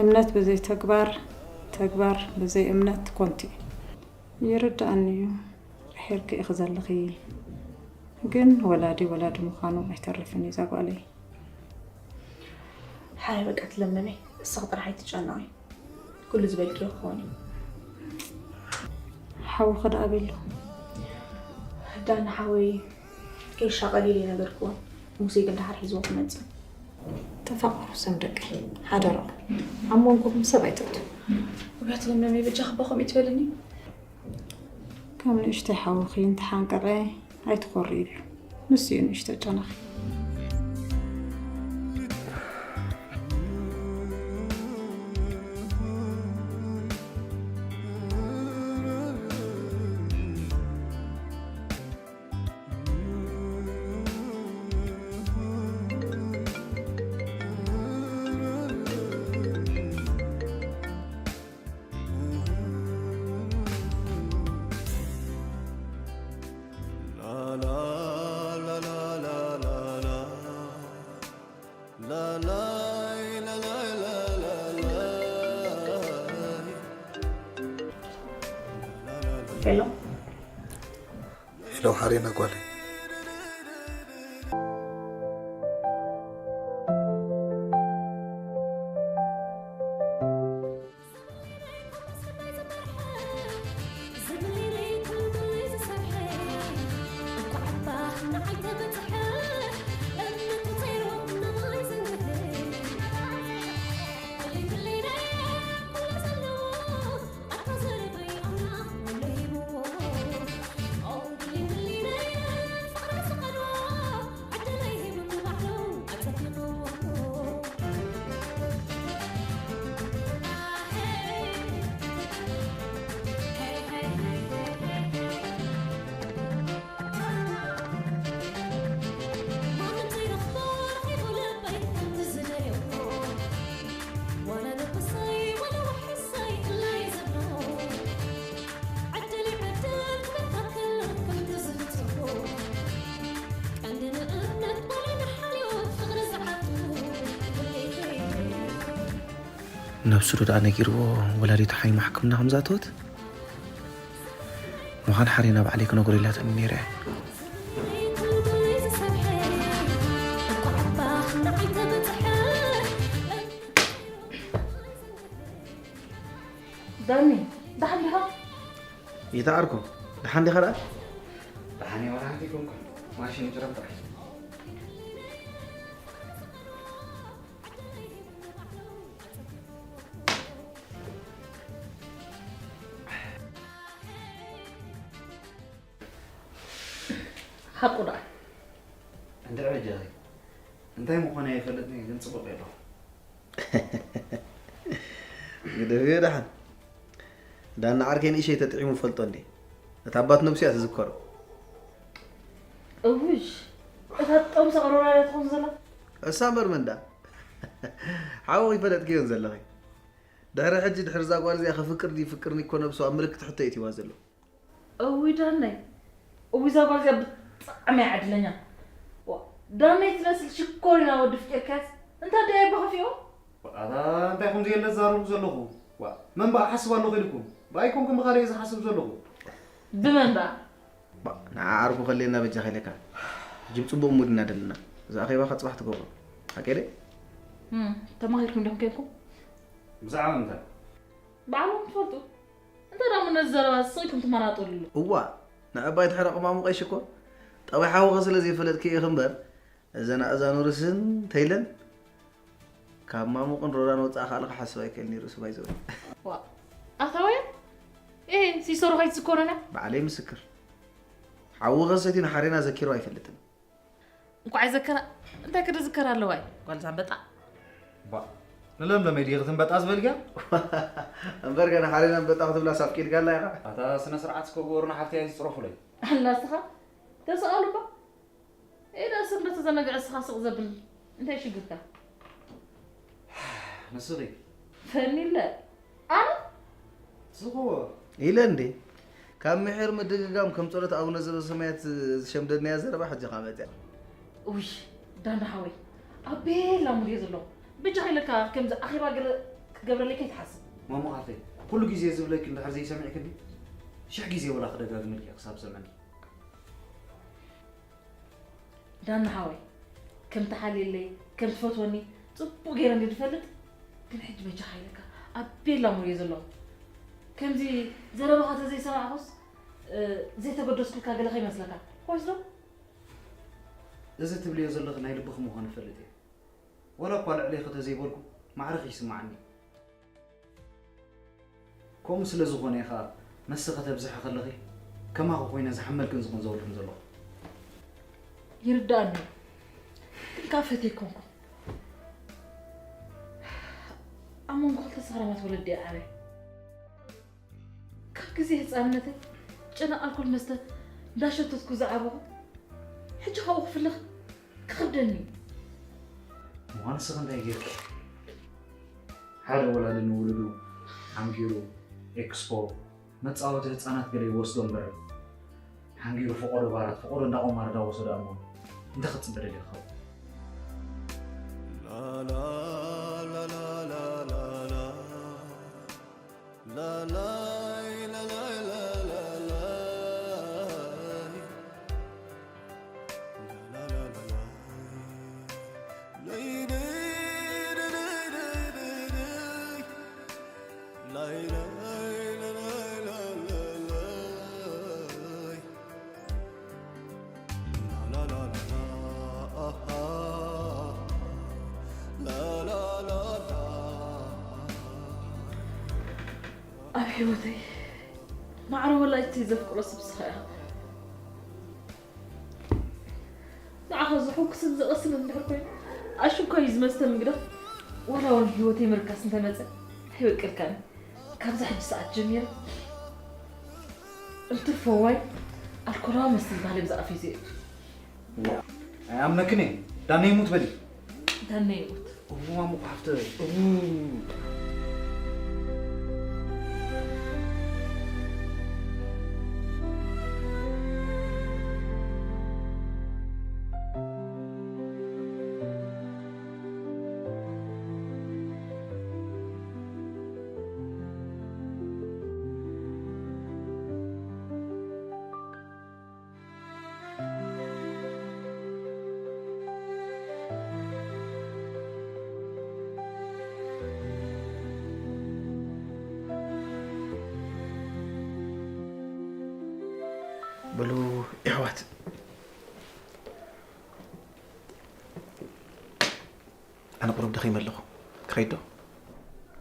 እምነት ብዘይ ተግባር፣ ተግባር ብዘይ እምነት ኮንቱ እዩ። ይርድኣኒ እዩ፣ ርሒርኪ ኢኺ ዘለኺ። ግን ወላዲ ወላዲ ምዃኑ ኣይተርፍን እዩ እዛ ጓለይ። ሓራይ በቃ ትለምለመይ፣ እስኺ ጥራሕ ኣይትጨነቒ። ኩሉ ዝበልክዮ ክኸውን እዩ። ሓውኺ ደኣ ኣበይ ኣሎ? ዳኒ ሓወይ ከይሻቐል ኢለ ነገርክዎ። ሙሴ ግን ደሓር ሒዝዎ ክመጽእ። ተፋቐሩ ሰም ደቀይ፣ ሓደራኹም። ኣብ መንጎኹም ሰብ ኣይተእቱ። ውያት ለምለመይ በጃኺ እባ ከምኡ ትበልኒ። ከም ንእሽተይ ሓውኺ እንተሓንቀቐ ኣይትኾርይሉ። ንሱ እዩ ንእሽቶ ጨናኺ። ሄሎ። ሄሎ፣ ሓሬና ጓለይ። ነብሱ ዶ ደኣ ነጊርዎ ወላዲቱ ሓይማ ሕክምና ከም ዝኣተወት? ምዃን ሓሬና ባዕለይ ክነግሮ ኢላትኒ ነይረ እየ። ዳኒ፣ ደሓን ዲኻ? ይተዓርኩ፣ ደሓን ዲኻ ደኣ? ደሓን እየ፣ ወላ ሓንቲ ኣይኮንኩን። ማሽን ጭረም ጥራይ። ሓቁ ደኣ። እንድዒ በጃኺ፣ እንታይ ምኾነ ኣይፈልጥን እየ፣ ግን ጽቡቕ እየ ኣለኹ። ግደፍዮ ደሓን። ዳኒ ዓርከይ ንእሸይ ተጥዒሙ ፈልጦ እንዴ? እታ ኣባት ነብሱ እያ ትዝከሮ። እውሽ፣ እታ ጠምሳ ቀሮራ እያ ትኾን ዘላ። እሳ እምበር መን ደኣ? ሓወኺ ፈለጥክዮን ዘለኺ። ድሕሪ ሕጂ ድሕሪ እዛ ጓል እዚኣ ከፍቅር ድዩ ፍቅርኒ እኮ ነብሱ ኣብ ምልክት ሕቶ እዩ እትዋ ዘሎ። እውይ ዳነይ፣ እውይ እዛ ጓል እዚኣ ብጣዕሚ እያ ዕድለኛ። ዋ፣ ዳነይ ትመስል ሽኮሪና ወዲ ፍቂርካስ እንታይ ደኣ ይበኸፊኦ? ኣታ እንታይ ከምዚ የለ ዛረቡ ዘለኹ? ዋ፣ መን በኣ ሓስብ ኣለኹ ኢልኩም? ብኣይኮንኩም ብኻልእ እየ ዝሓስብ ዘለኹ። ብመን ደኣ? ባ፣ ንዓ ዓርኩ ከለና በጃ ከይለካ። ሕጂ ብጽቡቕ ሙድ ኢና ደለና። እዛ ኣኼባኻ ጽባሕ ትገብሮ። ሓቂ ድየ? እም፣ ተማኺርኩም ዲኹም ኬንኩም? ብዛዕባ ምንታይ? ባዕልኹም ትፈልጡ። እንታይ ደኣ ነዚ ዘረባ ስቕ ኢልኩም ትመናጠልሉ? እዋ፣ ንዕባይ ድሕሪ ኣቕማሙቐይ ሽኮር፣ ጠባይ ሓውኺ ስለ ዘይፈለጥክዮ ኢኺ እምበር፣ እዘን ኣእዛኑ ርስን ተይለን፣ ካብ ማሙቕን ሮራን ወጻኢ ካልእ ክሓስብ ኣይክእል ነይሩ፣ እሱ ባይዘወይ። ዋ፣ ኣታ ወያ? ኤ፣ ሲሶ ዶ ከይትዝኮረና? ባዕለይ ምስክር። ሓዊ ከሰትዩ ንሓሬና ዘኪሩ ኣይፈልጥን። እንኳዕ ይዘከራ፣ እንታይ ክድዝከር ኣለዋይ? ጓል ዛንበጣ። ባ፣ ንለምለመይ ድየ ክትንበጣ ዝበልግያ? እምበር ገና ሓሬና ኣንበጣ ክትብላ ሳብ ቂድካ ኣላ ኢኻ። ኣታ ስነ ስርዓት እስከ ግበሩ፣ ንሓፍተይ ኣይትጽረፉለይ። ኣላ እስኻ? ተሰኣሉ እባ። ኤዳ ሰብ እንዳተዘናግዐ እስኻ ስቕ ዘብል እንታይ ሽግርካ? ንስኺ? ፈኒለ። ኣነ? ዝኽዎ? ኢለ እንዴ? ካብ ምሒር ምድግጋም ከም ጸሎት ኣቡነ ዘበሰማያት ዝሸምደድናያ ዘረባ ሕጂ ኸኣ መጽያ። ውይ፣ ዳንዳ ሓወይ፣ ኣብ ቤላ ሙድ እየ ዘለኹ። ብጃ ኢለካ ከምዚ ኣኼባ ገለ ክገብረለይ ከይትሓስብ። ማሞ ሓፍተይ፣ ኩሉ ግዜ ዝብለኪ እንድሕር ዘይሰሚዕክኒ፣ ሽሕ ግዜ ወላ ክደጋግመልኪ ክሳብ ሰምዐኒ። ዳና ሓወይ፣ ከም ትሓልየለይ፣ ከም ትፈትወኒ ጽቡቕ ገይረ እንድየ ዝፈልጥ፣ ግን ሕጂ በጃኻ ኢለካ ኣብ ቤላ ሙድ እየ ዘለኹ። ከምዚ ዘረባኻ ተዘይሰማዕኩስ፣ እ፣ ዘይተገደስኩልካ ገለ ከይመስለካ። ኮይስ ዶ? እዚ ትብልዮ ዘለኺ ናይ ልብኺ ምዃኑ እፈልጥ እየ። ወላ እኳ ልዕሌኺ ተዘይበልኩ፣ ማዕረኺ ይስምዓኒ። ከምኡ ስለ ዝኾነ እየ ኸኣ፣ መስተ ከተብዝሒ ከለኺ፣ ከማኺ ኮይነ ዝሓመልክን ዝኾን ዘውርድን ዘለኹ። ይርድኣኒ፣ ግን ከኣ ፈትየ ኣይኮንኩን። ኣብ መንጎ ክልተ ሰኽራማት ወለዲ እየ ዓብየ። ካብ ግዜ ህጻንነተይ ጨና ኣልኮል መስተ እንዳሸተትኩ ዝዓበኹ፣ ሕጂ ካብኡ ክፍለ ክኸብደኒ እዩ። እሞ ንስኺ እንታይ ጌርኪ? ሓደ ወላዲ ንውሉዱ ሓንጊሩ ኤክስፖ፣ መጻወቲ ህጻናት ገለ ይወስዶ እምበር፣ ሓንጊሩ ፈቐዶ ባራት፣ ፈቐዶ እንዳ ቁማር እንዳወሰዶ እሞ እንታይ ክትጽበ ደሊኻ? ኣብ ህይወተይ ማዕረ ወላዲተይ ዘፍቅሮ ሰብ ንስኻ ኢኻ። ንዓኻ ዘሐጉስን ዘቐስንን እንድሕር ኮይኑ፣ ኣሽንኳይ እዩ ዝመስተ ምግዳፍ። ዋላ እውን ህይወተይ ምርካስ እንተመጸ፣ ኣይበቅልካን። ካብዛ ሕጂ ሰዓት ጀሚረ፣ እንትርፎ ዋይ፣ ኣልኮላዊ መስተ ዝበሃል ብዛዕባ ፌዘ እዩ። ኣይኣምነክን እየ። ዳነይ ሙት በሊ። ዳነይ ሙት። እዋ፣ ሙቕ ሃፍተ። እው። በሉ የሕዋት፣ ኣነ ቁሩብ ደኺመ ኣለኹ። ክኸይድ ዶ?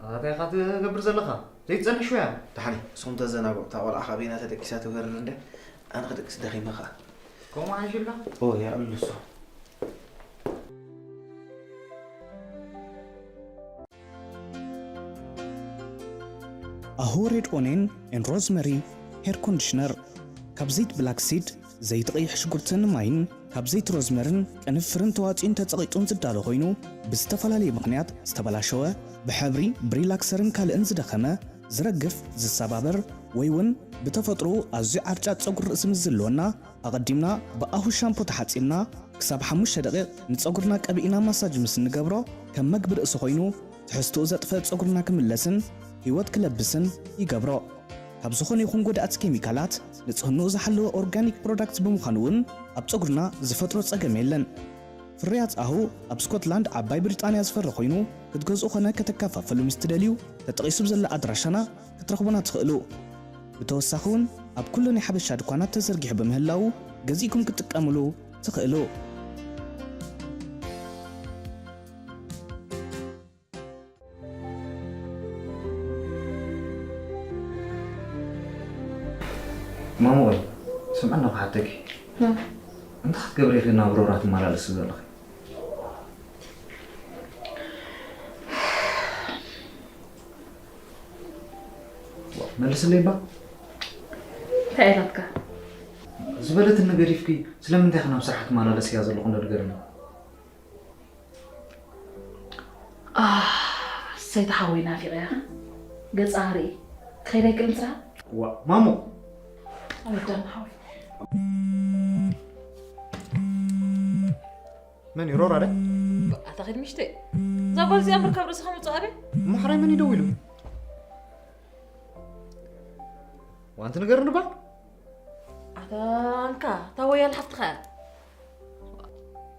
ኣታ እንታይ ኢኻ ትገብር ዘለኻ? ዘይትጸንሕ ሽወያ። ደሓን እዩ። ንስኹም ተዘናግዑ። እታ ቆልዓ ካበይና ተደቂሳ ትበርር እንድያ። ኣነ ክድቅስ ደኺመ ኸኣ። ከምኡ ሓይሽልካ? ኦ፣ የዕሉ እሱ። ኣሆ ሬድ ኦኔን ኤን ሮዝመሪ ሄር ኮንዲሽነር። ካብ ዘይት ብላክ ሲድ፣ ዘይት ቀይሕ ሽጉርትን ማይን፣ ካብ ዘይቲ ሮዝመርን ቅንፍርን ተዋጺኡን ተጸቒጡን ዝዳሎ ኮይኑ፣ ብዝተፈላለየ ምኽንያት ዝተበላሸወ፣ ብሕብሪ፣ ብሪላክሰርን ካልእን ዝደኸመ፣ ዝረግፍ፣ ዝሰባበር፣ ወይ እውን ብተፈጥሮኡ ኣዝዩ ዓርጫጭ ጸጉሪ ርእሲ ምስ ዝህልወና፣ ኣቐዲምና ብኣሁ ሻምፖ ተሓጺብና ክሳብ ሓሙሽተ ደቂቕ ንጸጉርና ቀቢእና ማሳጅ ምስ እንገብሮ፣ ከም መግቢ ርእሲ ኮይኑ ትሕዝትኡ ዘጥፍእ ጸጉርና ክምለስን ህይወት ክለብስን ይገብሮ። ካብ ዝኾነ ይኹን ጎዳእቲ ኬሚካላት ንጽህንኡ ዝሓለወ ኦርጋኒክ ፕሮዳክት ብምዃኑ እውን ኣብ ጸጉርና ዝፈጥሮ ጸገም የለን። ፍርያት ኣሁ ኣብ ስኮትላንድ ዓባይ ብሪጣንያ ዝፈሪ ኮይኑ ክትገዝኡ ኾነ ከተከፋፍሉ ምስ ትደልዩ ተጠቒሱ ብዘላ ኣድራሻና ክትረኽቡና ትኽእሉ። ብተወሳኺ እውን ኣብ ኩሉ ናይ ሓበሻ ድኳናት ተዘርጊሑ ብምህላዉ ገዚእኩም ክትጥቀምሉ ትኽእሉ። ማሙቐይ፣ ስምዕና ክሓተኪ። እንታይ ክትገብሪ ኢኺ ናብ ሮራ ትመላለሲ ዘለኺ? መልስለይ እባ። እንታይ ኢላትካ? ዝበለትኒ ገዲፍኪ ስለምንታይ ኢኺ ናብ ስራሕ ትመላለስያ ዘለኹ እንዶ ንገርኒ። ኣህ፣ ሰይቲ ሓወይ ናፊቐያ። ገጻ ርኢ። ክኸይድ ኣይክእልን ስራሕ? ዋ፣ ማሙ። ኣወዳና ሓወይ። መን እዩ? ሮራ ደ? ኣታ ኸይድ ምሽተይ። እዛ ጓል እዚኣ ምርካብ ርእስኻ ምጽእ ኣበይ? እሞ ሕራይ መን እዩ ደዊሉ? ዋንቲ ንገርኒ እባ። ኣታ እንካ፣ እታ ወያል ሓፍትኻ እያ።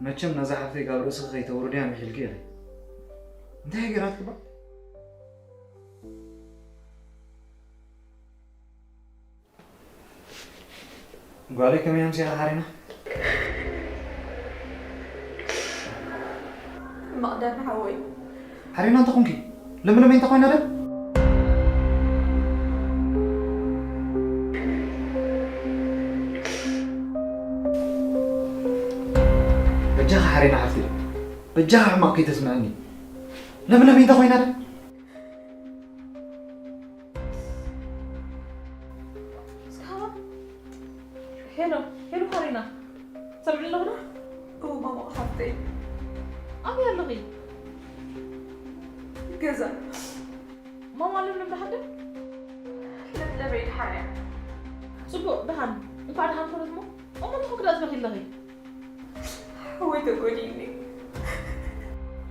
መቸም ነዛ ሓፍተይ ካብ ርእስኺ ከይተውርድያ ምሒልኪ ኢኺ። እንታይ ገይራትኪ እባ? ጓለይ ከመይ ኣምሲኻ ሓሪና? መቕደም ሓወይ። ሓሪና እንተኾንኪ፣ ለምለመይ እንተኾይና ደ? በጃኻ ሓሪና ሓፍተይ፣ በጃኻ ሕማቕ ከይተስምዐኒ። ለምለመይ እንተኾይና ደ? እስካባ ሄሎ፣ ሄሎ፣ ካሪና፣ ሰምዕኒ ኣለኹ ዶ? እዎ፣ ማማ ሓፍተይ። ኣበይ ኣለኺ? ገዛ። ማማ ለምለም ደሓን ዶ? ለምለመይ ደሓን እያ። ጽቡቕ፣ ደሓን። እንኳዕ ደሓን ኮነት እሞ። እሞ እንታይ ክዳዝበኺ ኣለኺ? ሓወይ ተጎዲእኒ።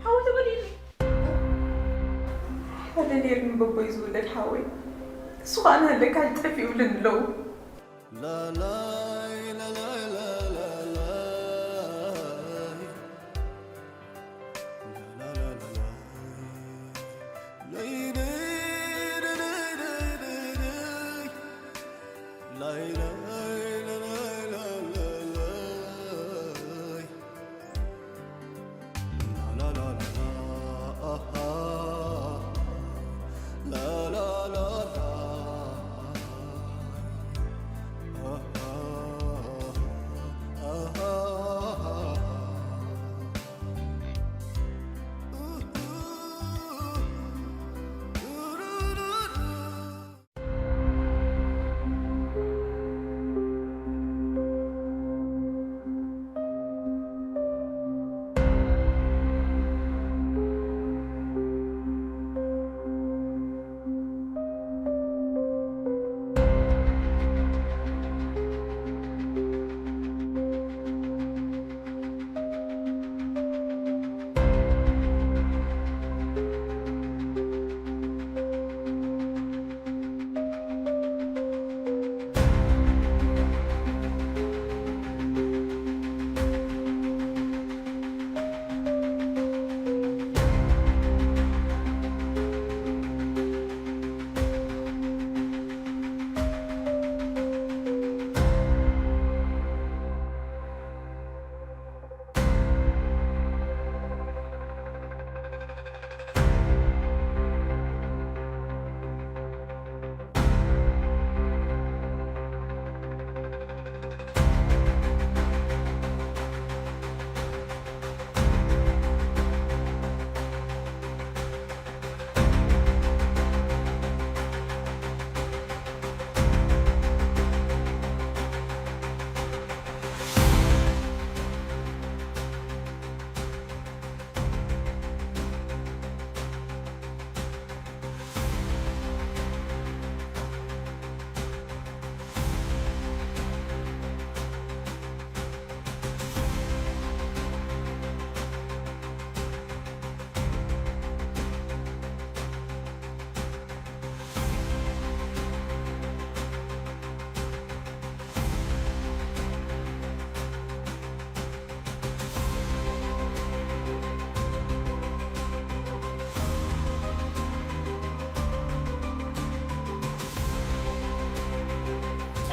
ሓወይ ተጎዲእኒ? ሓደ ነይርኒ በቦይ ዝውለድ ሓወይ። እሱ ኸኣ እናሃለካ ጠፊኡ ይብሉኒ ኣለዉ።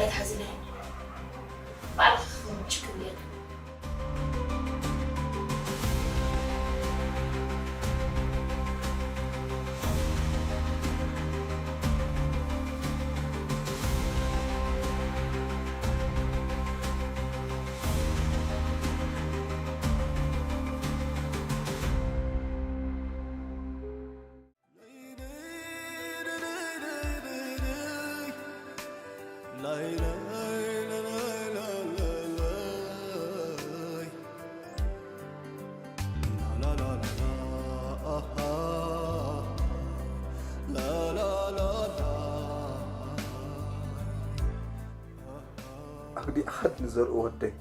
ኣይትሓዝለይ። ባዕልኻ ክኸውን ሽክም ጌርካ። ኣግዲዕኻኒ ዘርኡ ወደይ፣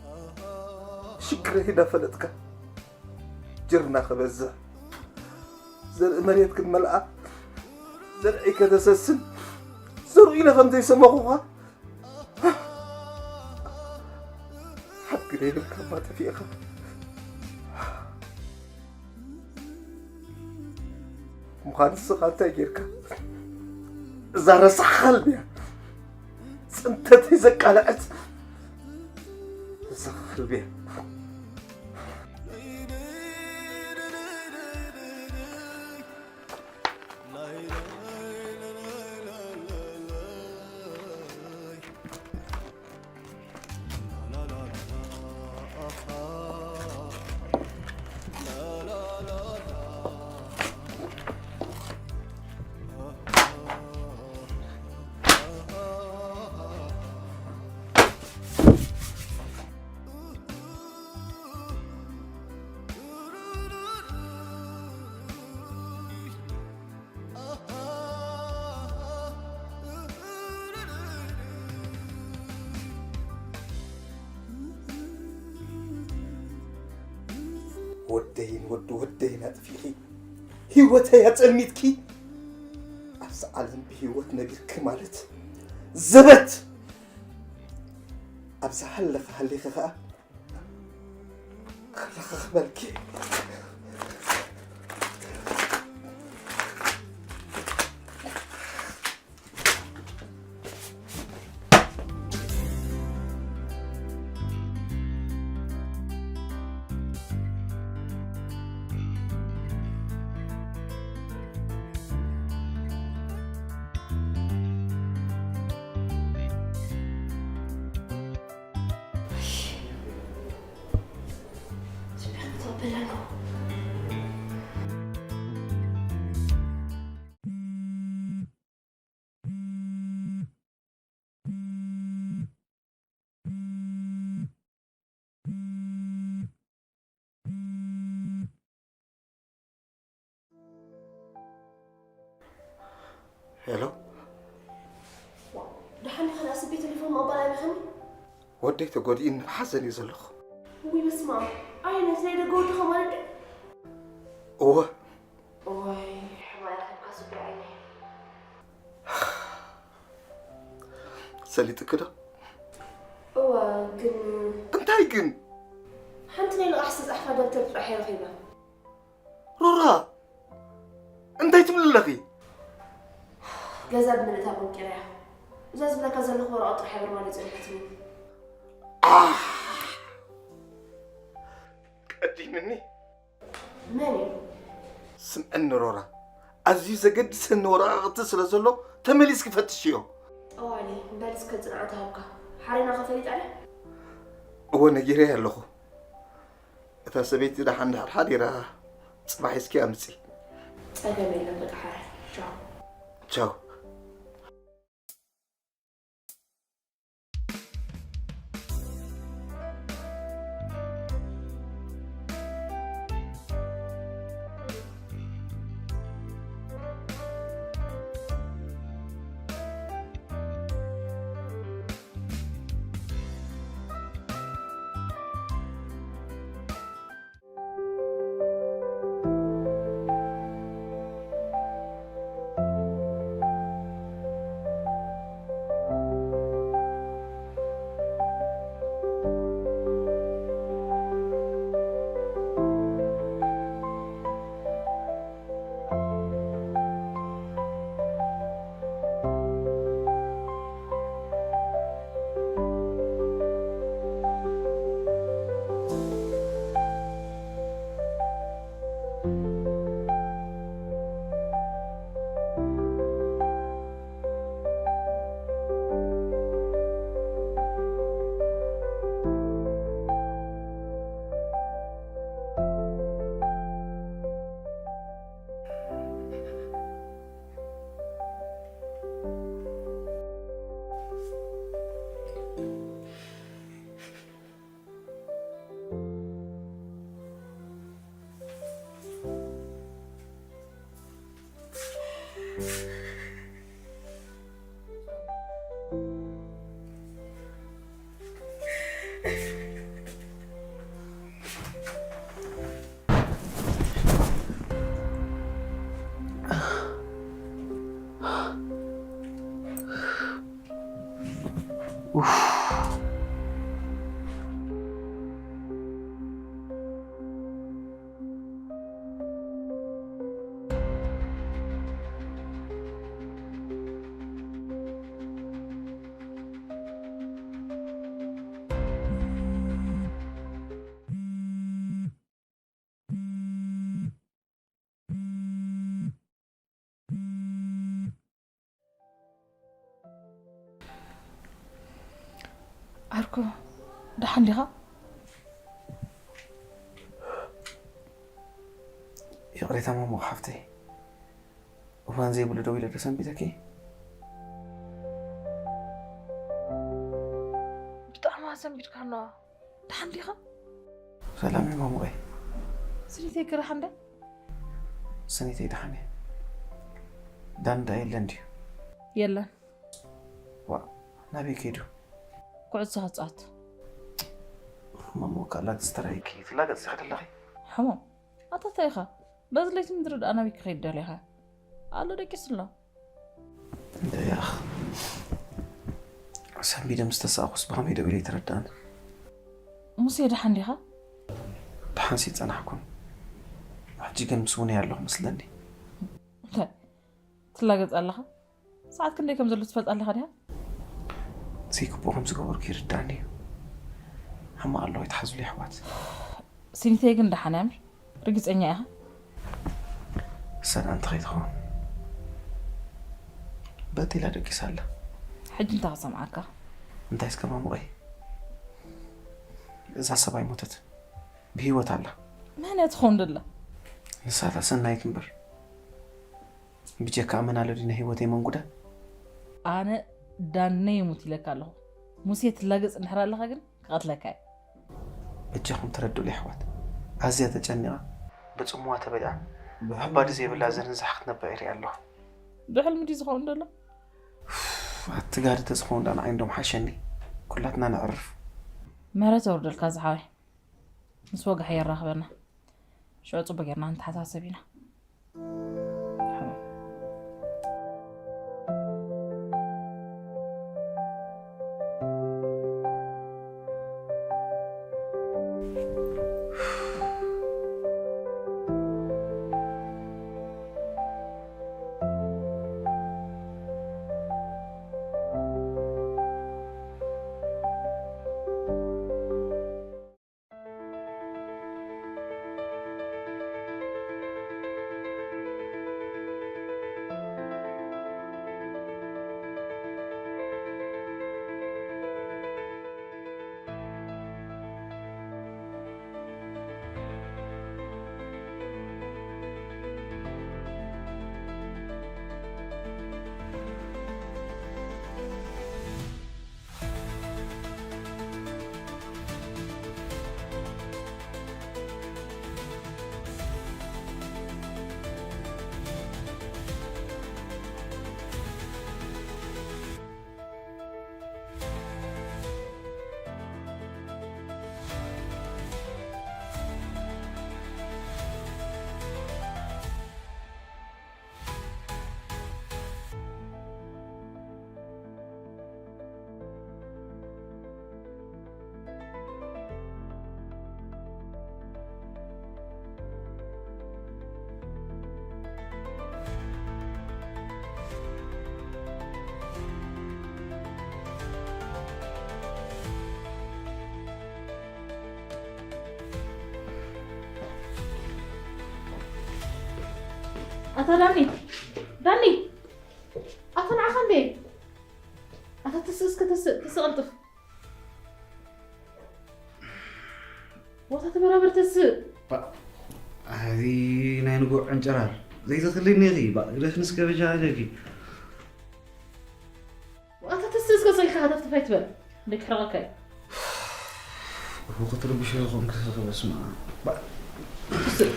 ሽግረይ እንዳፈለጥካ ጅርና ክበዝሕ፣ ዘርኢ መሬት ክንመልኣ፣ ዘርዒ ከተሰስን፣ ዘርኡ ኢለ ከም ዘይሰማኹኻ ሓድጊ ዘይብልካ እባ ጠፊእኻ። ምዃን ንስኻ እንታይ ጌርካ? እዛ ረሳሕ ከልቢ እያ። ጽንተተይ ዘቃለዐት ረሳሕ ከልቢ እያ። ወደይን ወዲ ወደይን ኣጥፊእኺ፣ ህይወተይ ኣጸልሚትኪ፣ ኣብዚ ዓለም ብህይወት ነቢርኪ ማለት ዘበት። ኣብዚ ሃለኺ ሃሊኺ ኸኣ ክረኻኽበልኪ። ሄሎ። ደሓን ዲኻ? ደኣ ስቤ ቴሌፎን ምቕባል ኣይረኸብን። ወደይ ተጎዲኡ፣ ብሓዘን እየ ዘለኹ። ውይ በስመ ኣብ። ኣይ ነቲ ናይ ደገ ወድኻ ማለት ድዩ? እወ። እዋይ ሕማቕ ረኺብካ ስቤ ዓይነይ። ሰሊጥኪ ዶ? እወ ግን። እንታይ ግን? ሓንቲ ናይ ንቓሕ ዝተጻሕፋ ደብተር ጥራሕ እየ ረኺበ። ሮራ፣ እንታይ ትብሊ ኣለኺ? ገዛ ብምልእታ ቆንቂረያ። እዛ ዝብለካ ዘለኹ ወረቐት ጥራሕ እያ በርባሪት ጸኒሓትኒ። ኣህ! ቀዲምኒ። መን እዩ? ስምዕኒ ሮራ፣ ኣዝዩ ዘገድሰኒ ወረቓቕቲ ስለ ዘሎ ተመሊስኪ ፈትሽዮ። ጠዋሊ፣ በል እስከ ጽንዓት ሃብካ። ሓሬና ከ ፈሊጣ ድያ? እወ፣ ነጊረያ ኣለኹ። እታ ሰበይቲ ደሓን ድሕር ሓዲራ፣ ጽባሕ ሒዝኪ ኣምጺ። ጸገም የለን፣ በቃ ሓራይ። ቻው። ቻው። ዓርኩ፣ ደሓን ዲኻ? ይቕሬታ ማሞ ሓፍተይ፣ እዋን ዘይብሉ ደው ኢለ ዶ ሰንቢተኪ? ብጣዕሚ ኣሰንቢድካና። ደሓን ዲኻ? ሰላም እዩ ማሙቐይ። ስኒተይ ግራ ሓንደ? ስኒተይ ደሓን እየ። ዳንዳ የለን ድዩ? የለን። ዋ፣ ናበይ ከይዱ? ኩዕሶ ክጻወት። ማሞ፣ ካላግጽ ተራይኪ ትላገጽ ኢኺ ዘለኺ? ሕሞም፣ ኣታ እንታይ ኢኻ? በዚ ለይቲ ምድሪ ደኣ ናበይ ክኸይድ ደሊኻ? ኣሎ ደቂሱ ኣሎ። እንደ ያኽ። ሰንቢደ ምስ ተሳእኹስ ብኸመይ ደው ኢለ ይተረድኣኒ? ሙሴ፣ ደሓን ዲኻ? ደሓንሲ ጸናሕኩን። ሕጂ ግን ምስ ውነይ ኣለኹ መስለኒ። እንታይ? ትላገጽ ኣለኻ? ሰዓት ክንደይ ከም ዘሎ ትፈልጥ ኣለኻ ዲኻ? ዘይግቡእ ከም ዝገበርኩ ይርድኣኒ እዩ። ሕማቕ ኣለዎ፣ ይትሓዙለይ ኣሕዋት። ሲኒተይ ግን ደሓን እያ እምበር፣ ርግጸኛ ኢኻ? ሰላም እንተኸይትኸውን። በጢላ ደቂሳ ኣላ። ሕጂ እንታይ ክሰምዓካ? እንታይ እስከ ማሙቐይ? እዛ ሰብ ኣይሞተትን። ብህይወት ኣላ። መን እያ ትኸውን ደላ? ንሳ እታ ሰናይት እምበር። ብጀካ ኣመና ኣሎ ድዩ ናይ ህይወተይ መንጉዳ? ኣነ ዳነይ ይሙት ኢለካ ኣለኹ። ሙሴ ትላገጽ እንድሕር ኣለኻ ግን ክቐትለካ እየ። በጃኹም ተረድኡለይ ኣሕዋት። ኣዝያ ተጨኒቓ፣ ብጽምዋ ተበሊዓ፣ ኣባዲ ዘይብላ ዘንንዛሕ ክትነብዕ ይርኢ ኣለኹ። ብሕልሚ ድዩ ዝኸውን ዘሎ? ኣቲ ጋዲ ተዝኸውን ደኣ ንዓይ እንዶ ምሓሸኒ። ኩላትና ነዕርፍ። ምህረት የውርደልካ ዝሓወይ። ምስ ወግሐ የራኽበና። ሽዑ ጽቡቅ ጌርና ንተሓሳሰብ ኢና። ኣታ ዳኒ፣ ዳኒ፣ ኣታ ንዓኻ እንዴ? ኣታ ትስእ እስከ፣ ትስእ፣ ትስእ ቀልጥፍ። ቦታ ተበራበር፣ ትስእ። ባ-፣ ኣዚ ናይ ንጉዕ ዕንጨራር ዘይተኽልኒ ኢኺ፣ ባ-፣ ግደፍኒ እስከ በጃ ኣለኪ። ኣታ ትስእ እስከ፣ ሰይካ ሃተፍተፍ ኣይትበል። ደቂ ሕረቐካ እዩ። እኮ ክትርብሽ ኢኹም ክስኸ በስመ ኣብ። ባ-፣ ትስእ።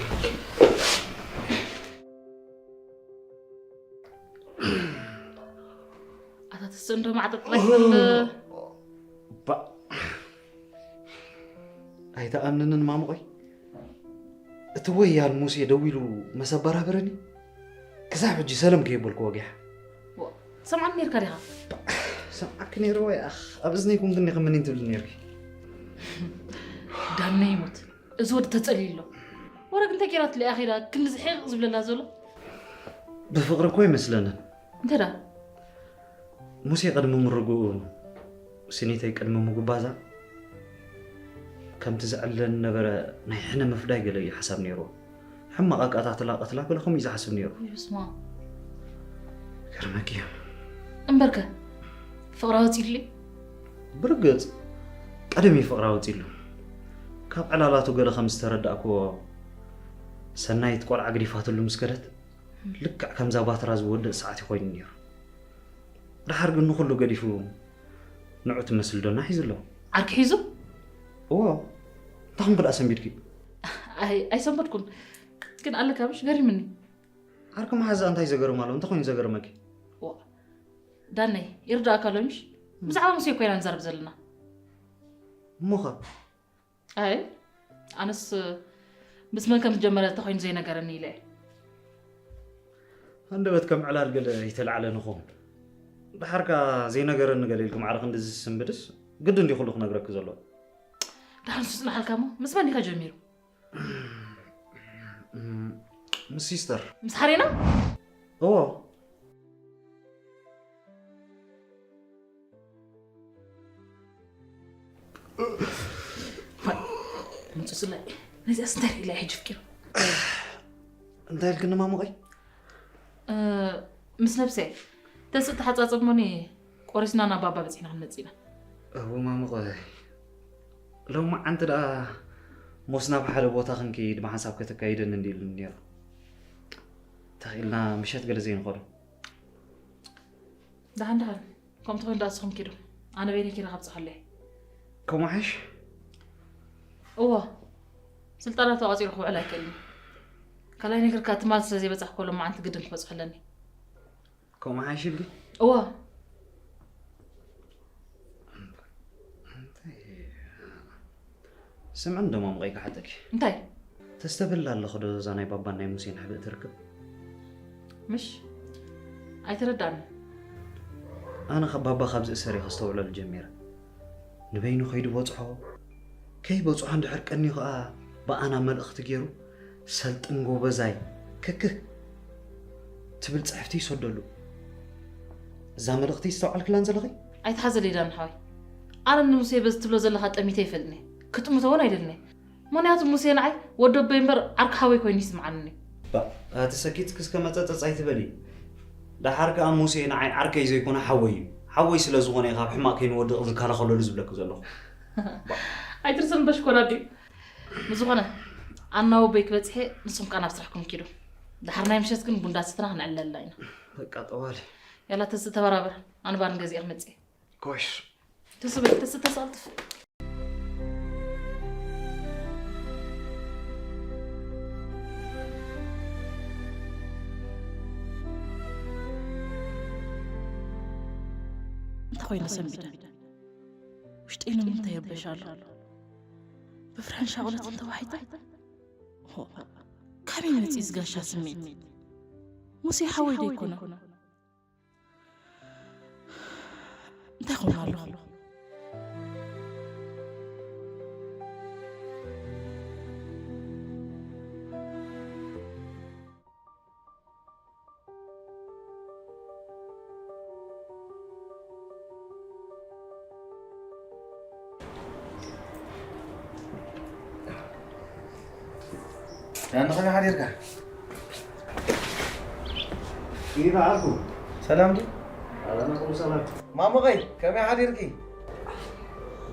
ኣታ ተስእ እንዶ ማዕጠጥ ጥራይ ትብል። ባ ኣይተኣምንንን ማሙቐይ። እቲ ወያል ሙሴ ደዊሉ መሰ ኣበራበረኒ። ክሳብ ሕጂ ሰለም ከይበልኩ ወጊሓ። ሰምዓኒ ነርካ ዲኻ? ሰምዓኪ ነይረ ወይ ኣኽ፣ ኣብ እዝነይ ኩንክኒ ከምኒ ትብሊ ነርኪ። ዳነ ይሙት፣ እዚ ወዲ ተጸልዩ ኣሎ። ወረግ እንታይ ጌራትሉ እያ ኸይዳ ክንዚ ሕቕ ዝብለላ ዘሎ? ብፍቕሪ እኮ ይመስለንን። እንተ ደኣ? ሙሴ ቅድሚ ምርግኡ፣ ስኒተይ ቅድሚ ምጉባዛ፣ ከምቲ ዝዕለን ነበረ ናይ ሕነ ምፍዳይ ገለ እዩ ሓሳብ ነይርዎ። ሕማቕ ኣቃታትላ ቅትላ ገለ ከምኡ እዩ ዝሓስብ ነይሩ። ይብስማ። ገርመኪ እዩ። እምበርከ፣ ፍቕራ ወጺሉለይ? ብርግጽ፣ ቀደም እዩ ፍቕራ ወጺሉ። ካብ ዕላላቱ ገለ ከም ዝተረዳእክዎ፣ ሰናይት ቆልዓ ግዲፋትሉ ምስ ከደት፣ ልክዕ ከምዛ ባትራ ዝወድእ ሰዓት እዩ ኮይኑ ነይሩ። ደሓር ግን ንኹሉ ገዲፉ ንዑ ትመስል ዶና ሒዙ ኣሎ። ዓርኪ ሒዙ? እዎ። እንታይ ከም ክልኣ ሰንቢድኪ? ኣይ፣ ኣይሰንበድኩን። ግን ኣለካ ምሽ ገሪምኒ። ዓርኪ መሓዛ እንታይ ዘገርም ኣሎ? እንታይ ኮይኑ ዘገርመኪ? ዋ፣ ዳነይ፣ ይርዳእካ ኣሎ ምሽ? ብዛዕባ ሙሴ እኮ ኢና ንዛረብ ዘለና። እሞኸ? ኣይ፣ ኣነስ ምስ መን ከም ዝጀመረ ተኾይኑ ዘይነገረኒ ኢለ እየ። ሃንደበት ከም ዕላል ገለ ይተልዓለ ንኸውን። ደሓርካ ዘይነገረኒ ገለ ኢልኩም ዓረ ክንዲ ዝስንብድስ ግዲ እንዲ ኩሉ ክነግረኪ ዘሎ። ደሓን ሱስ ጽናሓልካ እሞ ምስ መን ኢኻ ጀሚሩ? ምስ ሲስተር። ምስ ሓሬና? እዎ። ምንጹ ስለ ነዚኣስ እንታይ ኢላ እየ ሕጂ ፍቂሩ? እንታይ ኢልክኒ ማሙቐይ? እ፣ ምስ ነብሰይ ተስእ ተሓጻጸብ እሞኒ ቆሪስና ናብ ባባ በጺሕና ክንመጽእ ኢና። እው ማሙቐይ፣ ሎማዓንቲ ደኣ ሞስ ናብ ሓደ ቦታ ክንከይድ ብሓንሳብ ከተካይደኒ እንዲ ኢሉኒ ነይሩ። ተኽኢልና ምሸት ገለ ዘይንኸዶ? ደሓን ደሓን፣ ከምቲ ኮይኑ ደኣ ንስኹም ኪዱ። ኣነ በይነይ ኪደ ከብጽሓለይ። ከምኡ ሓይሽ? እወ፣ ስልጠና ተቋጺሩ ክውዕል ኣይክእልን። ካልኣይ ነገር ከኣ ትማል ስለ ዘይበጻሕኩ ሎማዓንቲ ግድን ክበጽሖ ኣለኒ። ከምኡ ሓይሽ ኢልኪ? እወ። እንታይ? ስምዒ እንዶ ማሙቐይ ክሓተኪ። እንታይ? ተስተብህል ኣለኺ ዶ እዛ ናይ ባባን ናይ ሙሴን ሕብእቲ ርክብ? ምሽ? ኣይተረዳእንን። ኣነ ካብ ባባ ካብዚ እሰር እየ ከስተውዕለሉ ጀሚረ። ንበይኑ ከይዱ በጽሖ፣ ከይበጽሖ እንድሕር ቀንዩ ኸኣ ብኣና መልእኽቲ ገይሩ፣ "ሰልጥን ጎበዛይ፣ ክክህ" ትብል ጽሕፍቲ ይሰደሉ። እዛ መልእኽቲ ይስተውዓልክላን ዘለኺ? ኣይትሓዘለይ ዳን ሓወይ። ኣነ ንሙሴ በዚ ትብሎ ዘለኻ ጠሚተ ይፈልጥኒ። ክጥምቶ እውን ኣይደልኒ። ምኽንያቱ ሙሴ ንዓይ ወዲ ኣቦይ እምበር ዓርኪ ሓወይ ኮይኑ ይስምዓኒ። ባ፣ ኣቲ ሰኪት ክስከ መጸጸጽ ኣይትበሊ። ደሓር ከኣ ሙሴ ንዓይ ዓርከይ ዘይኮነ ሓወይ እዩ። ሓወይ ስለ ዝኾነ እዩ ካብ ሕማቕ ከይንወድቕ ዝከላኸለሉ ዝብለኪ ዘለኹ። ኣይትርስን በሽኮራ ድዩ? ብዝኾነ፣ ኣና ወቦይ ክበጽሐ፣ ንስኹም ከኣ ናብ ስራሕኩም ኪዱ። ደሓር ናይ ምሸት ግን ቡንዳ ሰቲና ክንዕለላ ኢና። በቃ ጠዋሊ። ያላ ተስእ ተበራበር፣ ኣነ ባርን ገዚኤ ክመጽእ እየ። ጎሽ። ተስእ በል፣ ተስእ ተሳልጥፍ። እንታይ ኮይኑ ሰንቢደ? ውሽጠይ ንምንታይ ይርበሽ ኣሎ? ብፍርሕን ሻቕሎትን ተዋሒጠ? ሆ፣ ካበይ መጺኡ ዝጋሻ ስምዒት? ሙሴ ሓወይ ዶ ኣይኮነን? እንታይ ኾን ኣለኹ? ዳኒ፣ ከመይ ሓዲርካ? ኢባ ዓርኩ። ሰላም ድዩ? ኣለና፣ ኩሉ ሰላም። ማሙቐይ፣ ከመይ ሓዲርኪ?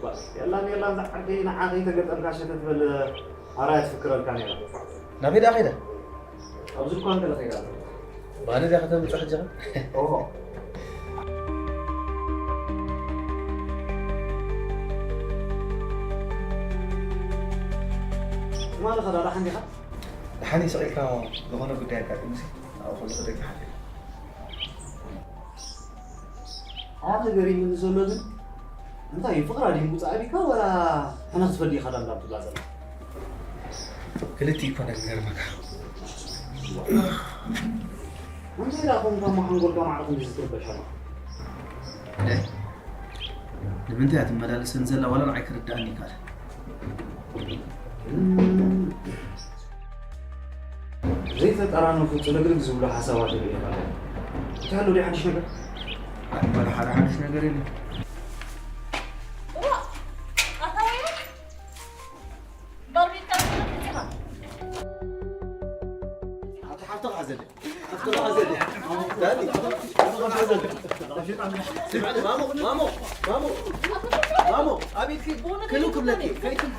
ባ፣ የላን፣ የላን፣ ዝዓርከይ፣ ንዓ ከይተገጠምካ ሸተት በል፣ ኣራያ ትፍክረልካ ነይራ። ናበይ ደኣ ከይዳ? ኣብዚ ድኳን ገለ ከይዳ ኣላ። ባኒ ድያ ከተምጽእ ሕጂ ኸ? ኦሆ። ትማሊ ኸ ደኣ ደሓን ዲኻ? ደሓን እዩ፣ ስቕ ኢልካ ዝኾነ ጉዳይ ኣጋጢሙሲ፣ ኣብኡ ከለኹ ደጊ ሓፊረ። ኣነ ገሪሙኒ ዘሎ ግን እንታይ እዩ፣ ፍቕራ ድዩ ምጉጻእ ኣቢካ፣ ወላ ሕነ ክትፈዲ ኢኻ ዳምዳም ትብላ ዘላ? ክልቲኡ ይኮነ ዝገርመካ። እንታይ ደኣ ኮንካ እሞ ሓንጎልካ ማዕረ ክንድዚ ትርበሽ ኣለኻ? እ? ንምንታይ እያ ትመላለሰን ዘላ ዋላ ንዓይ ክርድኣኒ ይከኣል። እም፣ ዘይተጠራነፉ ጽልግልግ ዝብሉ ሓሳባት ይርእየካ ኣለኹ። እንታይ ኣሎ ድዩ ሓድሽ ነገር? ኣይ፣ ዋላ ሓደ ሓድሽ ነገር የለን። እዋ፣ ኣታ ወይኒ፣ በርሚልካ ትነፍጽ ኢኻ። ኣታ ሓፍትኻ ሓዘለይ። ኣፍቅርኻ ዘለ። ዳኒ፣ ኣፍቅርኻ ዘለ። ማሞ፣ ማሞ፣ ማሞ፣ ማሞ፣ ኣቤት፣ ክሉ ክብለኪ፣ ከይትም-፣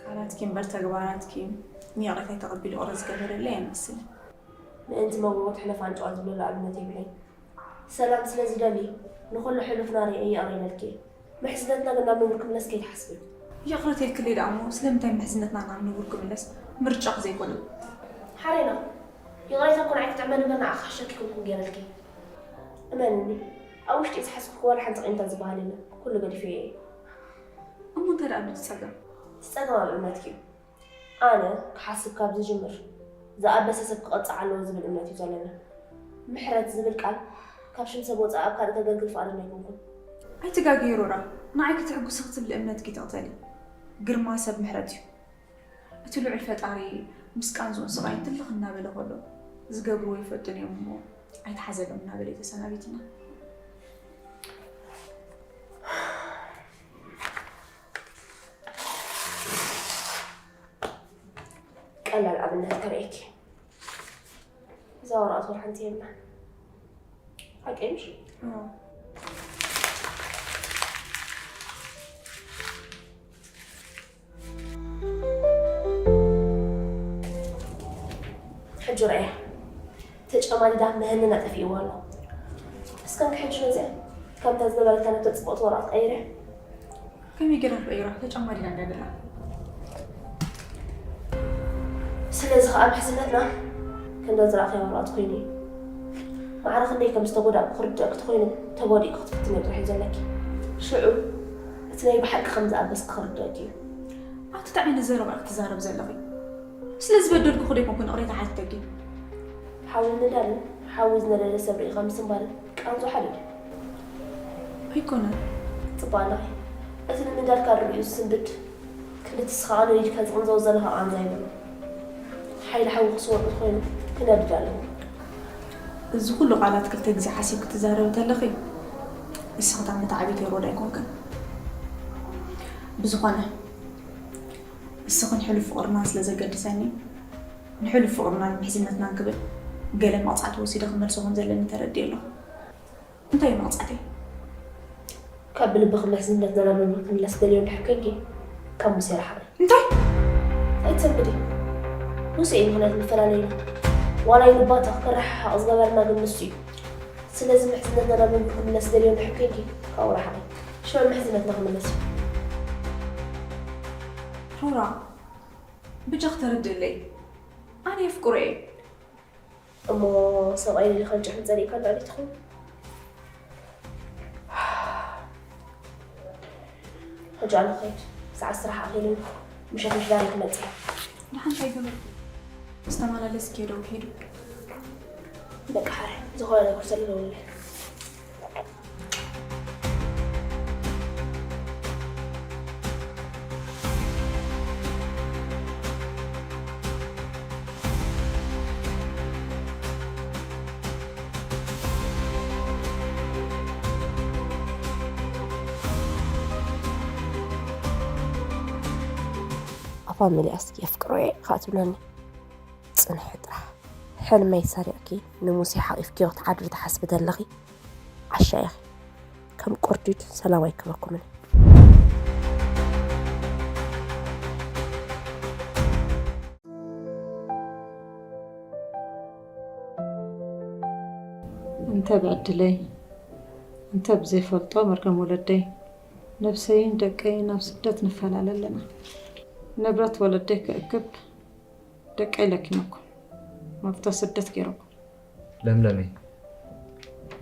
ቃላትኪ እምበር ተግባራትኪ ንይቕሬታይ ተቐቢሉ ይቕረ ዝገበረለይ ኣይመስልን። ምእንቲ መጎጎ ትሕለፍ ኣንጭዋ ዝብለሉ ኣብነት የብለይን። ሰላም ስለ ዝደሊ፣ ንኹሉ ሕሉፍና ርእየ ይቕረ ኢለልኪ እየ። ምሕዝነትና ግን ናብ ንቡር ክምለስ ከይትሓስቢ። ይቕረ ተይልክለይ ደኣ እሞ፣ ስለምንታይ ምሕዝነትና ናብ ንቡር ክምለስ ምርጫኺ ዘይኮነ? ሓሬና፣ ይቕሬታ እኮ ንዓይ ክጥዕመኒ እምበር ንዓኺ ክሕሸኪ ኣይኮንኩን ገይረልኪ። እመንኒ፣ ኣብ ውሽጢ ዝሓሰብክዎ ዋላ ሓንቲ ቂምታ ዝበሃል የለን። ኩሉ ገዲፈዮ እየ። እሞ እንታይ ደኣ ኣሎ እቲ ጸገም? እቲ ጸገም ኣብ እምነትኪ እዩ። ኣነ ክሓስብ ካብ ዝጅምር፣ ዝኣበሰ ሰብ ክቐጻዕ ኣለዎ ዝብል እምነት እዩ ዘለኒ። ምሕረት ዝብል ቃል ካብ ሽም ሰብ ወጻኢ ኣብ ካልእ ከገልግል ፍቓደኛ ኣይኮንኩን። ኣይትጋገዪ ሮራ፣ ንዓይ ክትሕጉሲ ክትብሊ እምነትኪ ትቕተሊ። ግርማ ሰብ ምሕረት እዩ። እቲ ልዑል ፈጣሪ ምስ ቃንዝኡን ስቓይን ትልኽ እናበለ ከሎ፣ ዝገብርዎ ይፈልጡን እዮም እሞ ኣይትሓዘሎም እናበለ እዩ ተሰናቢቱና። ቀላል ኣብነት ከርእየኪ። እዛ ወረቐት ወላ ሓንቲ የብላን። ሓቀይ ምሽ? እዎ። ሕጂ ረኣያ። ተጨማዲዳ ምህንና ጠፊእዋ ኣሎ። እስከ ሕጂ ነዚኣ ከምታ ዝነበረታ ነቶ ጽብቕቲ ወረቐት ቀይርያ። ከመይ ገይራ ክቕይራ? ተጨማዲዳ እንድያ ዘላ። ስለዚ ኸኣ ምሕዝነትና ከምዛ ዝረኣኽያ ወረቐት ኮይኑ እዩ። ማዕረ ክንደይ ከም ዝተጎዳእኩ ክርድኣኪ ተኾይኑ፣ ተጓዲእኪ ክትፍትንዮ ጥራሕ እዩ ዘለኪ። ሽዑ እቲ ናይ ብሓቂ ከም ዝኣበስኪ ክርድኣኪ እዩ። ኣቲ እንታይ ዓይነት ዘረባ ኢኺ ትዛረቢ ዘለኺ? ስለ ዝበደልኩኺ ዶ ኣይኮንኩን ይቕሬታ ሓቲተኪ? ሓዊ ምንዳልን ሓዊ ዝነደደ ሰብ ርኢኻ ምስንባርን ቃንዞ ሓደ ድዩ? ኣይኮነን። ጽቡቕ ኣለኺ። እቲ ንምንዳድካ ርኢዩ ዝስንብድ ክንዲ ንስኻ ነዲድካ ዝቕንዘው ዘለኻ ቃንዛ ይብሉ። ሓይሊ ሓዊ ክስወር እንተኾይኑ ክነድድ ኣለዎ። እዚ ኩሉ ቃላት ክልተ ግዜ ሓሲብኪ ትዛረቢ ተለኺ፣ እስኺ እታ መተዓብይቲ ሄሮድ ኣይኮንክን። ብዝኾነ፣ እስኽን ሕሉፍ ፍቕርናን ስለ ዘገድሰኒ፣ ንሕሉፍ ፍቕርናን ምሕዝነትናን ክብል ገለ መቕጻዕቲ ወሲደ ክመልሶ ከም ዘለኒ ተረዲኤ ኣለኹ። እንታይ እዩ መቕጻዕተይ? ካብ ብልብኺ ምሕዝነትና ናብ ልብኺ ክምለስ ትደልዮ እንድሕር ኮይንኪ፣ ካብ ሙሴ ርሓቒ። እንታይ? ኣይትሰንብዲ። ሙሴ እዩ ምኽንያት መፈላለዩና። ዋላ እዩ ንባታ ክረሓሓቕ ዝገበረና ግን ንሱ እዩ። ስለዚ ምሕዝነትና ናብ ልብኺ ክምለስ ትደልዮ እንድሕር ኮይንኪ፣ ካብኡ ርሓቒ። ሽዑ ምሕዝነትና ክምለስ እዩ። ሮራ፣ ብጃኺ ተረድእለይ። ኣነ የፍቅሮ እየ። እሞ ሰብኣይ ደሊኻ ጭሕሚ ጸሊእካ እንዳበልኪ ትኸውን። ሕጂ ኣነ ክኸይድ፣ ሰዓት ስራሕ ኣኺሉ፣ ምሸት ምሽ ዳርየ ክመጽእ እየ። ደሓን እንታይ ገበርኩ? ዝተመላለስክዮ ዶ ኪዱ? በቃ ሓራይ፣ ዝኾነ ነገር ዘሎ ደውለለይ። ኣፋ መሊኣስ የፍቅሮ እየ ኢኻ ትብለኒ። ጽንሒ ጥራሕ። ሕልመይ ሰሪቕኪ ንሙሴ ሓቒፍክዮ ክትሓድሪ ትሓስቢ ተለኺ፣ ዓሻ ኢኺ። ከም ቁርዲድ ሰላም ኣይክበኩምን። እንተ ብዕድለይ፣ እንተ ብዘይፈልጦ መርገም ወለደይ፣ ነብሰይን ደቀይን ናብ ስደት ንፈላለ ኣለና። ንብረት ወለደይ ክእክብ ደቀይ ለኪመኩም፣ መፍቶ ስደት ገይረኩም። ለምለመይ፣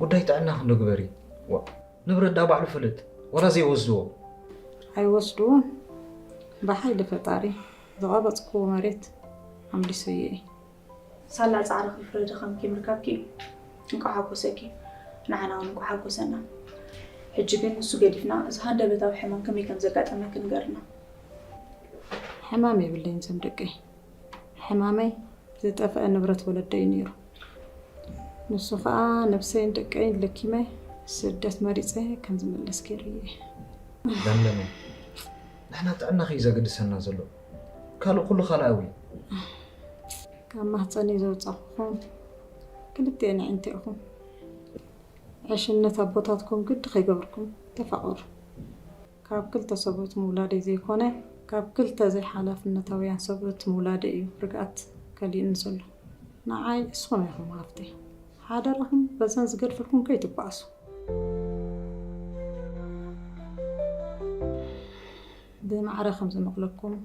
ጉዳይ ጥዕና ክንዶ ግበሪ። ዋ፣ ንብረት ዳ ባዕሉ ፍልጥ፣ ወላ ዘይወስድዎ። ኣይወስድዎን። ብሓይሊ ፈጣሪ ዝቐበጽክዎ መሬት ኣምሊሰዮ እዩ። ሳላ ፃዕርኺ ፍረ ድኻምኪ ምርካብኪ እዩ። እንቋዕ ሓጎሰኪ። ንዓና እውን እንቋዕ ሓጎሰና። ሕጂ ግን ንሱ ገዲፍና እዚ ሃንደበታዊ ሕማም ከመይ ከም ዘጋጠመኪ ንገርና። ሕማም የብለይን ዘም ደቀይ። ሕማመይ ዝጠፍአ ንብረት ወለደይ እዩ ነይሩ። ንሱ ኸኣ ነብሰይን ደቀይን ለኪመ ስደት መሪጸ ከም ዝምለስ ገይሩኒ። ለምለመይ፣ ንሕና ጥዕናኺ እዩ ዘገድሰና ዘሎ፣ ካልእ ኩሉ ካልኣዊ እዩ። ካብ ማህፀነይ ዘውፃኹኹም ክልቲኤን ኣዒንተይ ኢኹም። ዕሽነት ኣቦታትኩም ግዲ ከይገበርኩም ተፋቐሩ። ካብ ክልተ ሰብኡት ምውላደይ ዘይኮነ፣ ካብ ክልተ ዘይሓላፍነታውያን ሰብኡት ምውላደይ እዩ ርግኣት ከሊእኒ ዘሎ። ንዓይ እስኹም ኢኹም ሃፍተይ። ሓደራኹም በዘን ዝገድፈልኩም ከይትበኣሱ። ብማዕረ ከም ዝመቕለኩም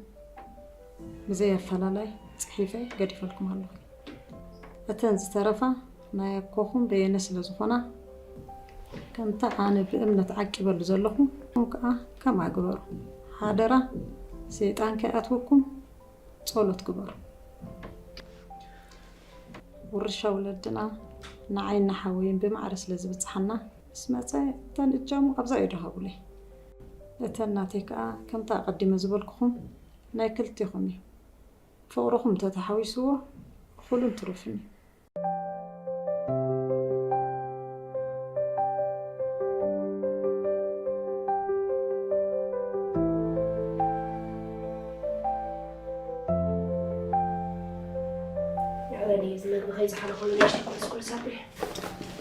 ብዘይ ኣፈላላይ ጽሒፈ ገዲፈልኩም ኣለኹ። እተን ዝተረፋ ናይ ኣኮኹም በየነ ስለ ዝኾና፣ ከምታ ኣነ ብእምነት ዓቂበሉ ዘለኹ፣ ንስኹም ከኣ ከምኣ ግበሩ። ሓደራ ሰይጣን ከይኣትወኩም ጸሎት ግበሩ። ውርሻ ወለድና ንዓይን ንሓወይን ብማዕረ ስለ ዝብጽሓና፣ ምስ መጸ እተን እጃሙ ኣብዛ እዩ ደሃቡለይ። እተን ናተይ ከኣ ከምታ ኣቐዲመ ዝበልኩኹም ናይ ክልቴኹም እዩ። ፍቕርኹም እንተተሓዊስዎ እኹልን ትሩፍን እዩ። ንዕበኒ፣ እዚ መግቢ ከይጸሓለ ኮይኑ ንእሽተይ ኩልስ ኩልስ ኣብሊ።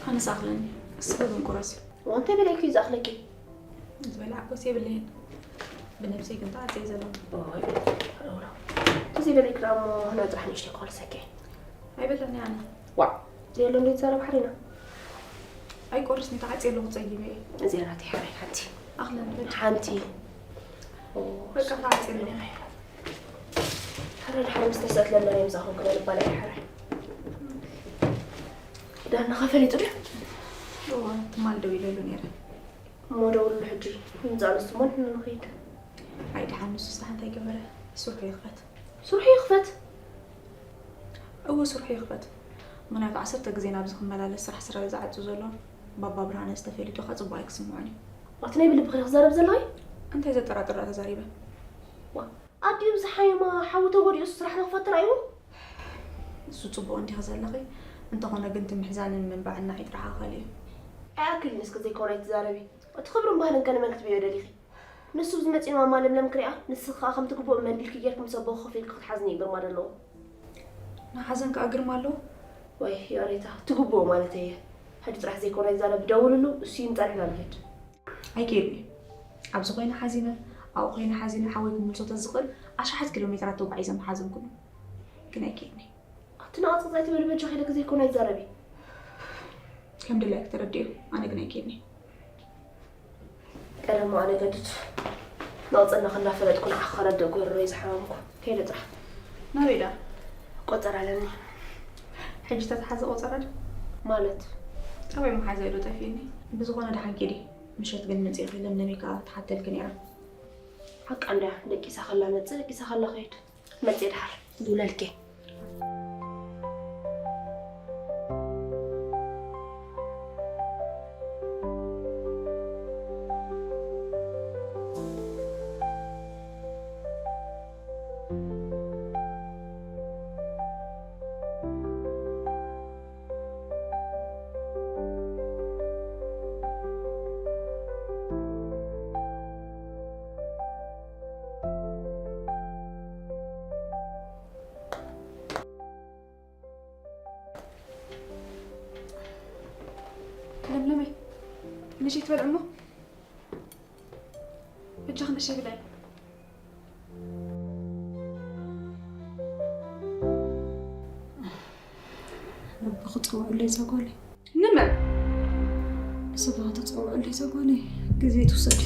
ኣነስ ኣኽለኒ፣ እስኺ ግን ቁረሲ። እንታይ በላይኪ እዩ ዝኣኽለኪ? ዝበላዕኩስ የብለይን። ብነብሰይ ግን ተዓጽየ ዘለኹ። ኦይ፣ ረውረው። እዚ በላይኪ ደኣ እሞ ህና ጥራሕ ንእሽተይ ክኾልሰኪ። ኣይበላኒ ኣነ። ዋዕ፣ ዘየሎ እንዶ ይዛረብ ሓሪና። ኣይቆርስን፣ ተዓጽየ ኣለኹ፣ ጸጊበ እየ። እዚኣ ናተይ ሓራይ ሓንቲ። ኣኽለኒ በቃ። ሓንቲ። በቃ ተዓጽየ ኣለኹ። ሕረ ድሓር ምስ ተሰእትለና እዮም ዝኣኹም ክበል እባላ እየ ሕረ። ዳና ኸፈሊጡ ድዩ? እወ፣ ትማል ደው ኢለሉ ነይረ። እሞ ደውሉ ሕጂ። ይምጻእ ንሱ እሞ ንሕና ንኸይድ። ኣይ ደሓን ንሱስ ደሓን እንታይ ገበረ? ስርሑ ይኽፈት። ስርሑ ይኽፈት? እወ ስርሑ ይኽፈት። ምኽንያቱ ዓሰርተ ግዜ ናብዚ ክመላለስ ስራሕ ስለ ዝዓጹ ዘሎ ባባ ብርሃነ ዝተፈሊጡ ከኣ ጽቡቕ ኣይክስምዖን እዩ። ኣቲ ናይ ብልብኺ ክዛረብ ዘለኺ? እንታይ ዘጠራጥር ደኣ ተዛሪበ? ዋ፣ ኣዲኡ ብዝሓየማ ሓዊ ተጎዲኡ ስራሕ ንኽፈት ተራእይዎ? እሱ ጽቡቕ እንዲኺ ዘለኺ፣ እንተኾነ ግን እቲ ምሕዛንን ምንባዕን ንዓይ ጥራሕ ኣኻሊ እዩ። ኣይኣክልን እስኪ ዘይኮነ ኣይትዛረቢ። እቲ ክብርን ባህልን ከ ንመን ክትብዮ ደሊኺ? ንሱ ብዝመጽእ ማማ ለምለም ክሪኣ፣ ንስኺ ከኣ ከምቲ ግቡእ መን ኢልኪ ጌርኪ ምስ ኣቦኺ ኮፍ ኢልኪ ክትሓዝኒ እዩ ግርማ ዘለዎ። ንሓዘን ከኣ ግርማ ኣለዎ? ወይ ይቕሬታ፣ እቲ ግቡእ ማለተይ እየ። ሕጂ ጥራሕ ዘይኮነ ኣይዛረብ፣ ደውልሉ፣ እሱ ይምጻ ንሕና ንኺድ። ኣይከይድን እየ። ኣብዚ ኮይነ ሓዚነ፣ ኣብኡ ኮይነ ሓዚነ፣ ሓወይ ክምልሶ ተዝኽእል ኣሽሓት ኪሎ ሜትራት ተጓዒዘ ምሓዘንኩሉ። ግን ኣይከይድን እየ። ኣቲ ንቐጽቅጽ ኣይትበሊ በጃኺ ኢለኪ ዘይኮነ ኣይትዛረቢ። ከም ድላይኪ ተረዲኦ፣ ኣነ ግን ኣይከይድን እየ። ቀደም ኣነ ገድድ ንቐጽልና ከላ ፈለጥኩ ንዓኺ ከረድእ ጎረሮይ ዝሓመምኩ። ከይደ ጥራሕ። ናበይ ደኣ? ቆጸራ ኣለኒ። ሕጂ ተተሓዘ ቆጸራ ዶ? ማለት? ኣበይ መሓዘ ኢሉ ጠፊእኒ። ብዝኾነ ደሓን ኪዲ። ምሸት ግን መጺእኺ ለምለመይ ከኣ ትሓተልኪ ነይራ። ሓቃ እንድያ፣ ደቂሳ ከላ መጽእ፣ ደቂሳ ከላ ከይድ። መጽእ ድሓር። ይውለልኪ። ለምለመይ፣ ልጅ ትበልዕ እሞ እጃ ክንእሸ ብላይ። ረቢ ክጽውዕለይ እዛ ጓለይ። ንመን? ስጋ ተጸውዐለይ እዛ ጓለይ፣ ግዜ ትውሰድ።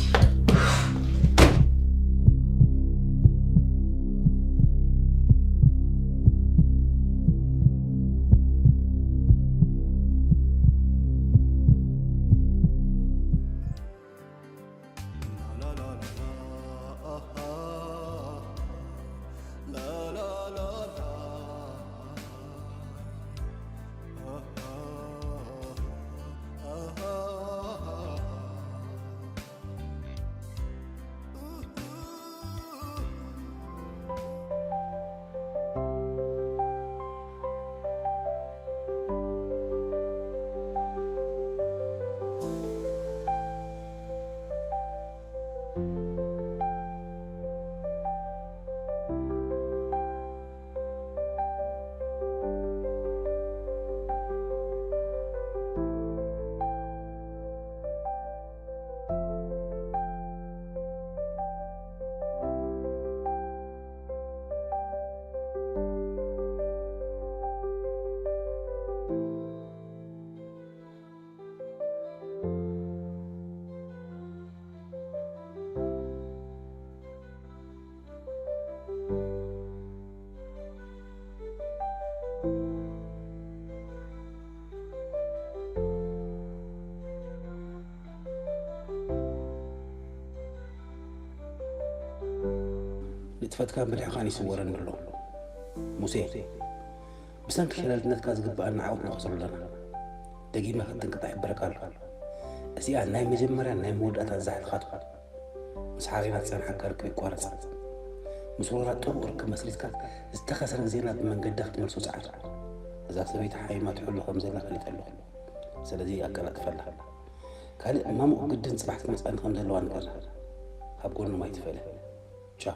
ንጥፈትካን ብልሕኻን ይስወረኒ ኣሎ። ሙሴ፣ ብሰንኪ ሸለልትነትካ ዝግብኣና ዓወት ንኸስሮ ኣለና። ደጊመ ክትጥንቀቕ ይሕብረካ ኣለኹ። እዚኣ ናይ መጀመርያን ናይ መወዳእታን ዛሕልኻ ትኹን። ምስ ሓሬና ዝጸንሓካ ርክብ ይቋረጽ። ምስ ሮራ ጥቡቕ ርክብ መስሪትካ ዝተኸስረ ግዜና ብመንገዳ ክትመልሶ ጸዓር። እዛ ሰበይቲ ሓሚማ ትሕሉ ከም ዘላ ፈሊጠ ኣለኹ። ስለዚ ኣቀላጥፈላ። ካልእ ማሙቕ ግድን ጽባሕ ክትመጽኣኒ ከም ዘለዋ ንገራ። ካብ ጎኖም ኣይትፈለ። ቻው።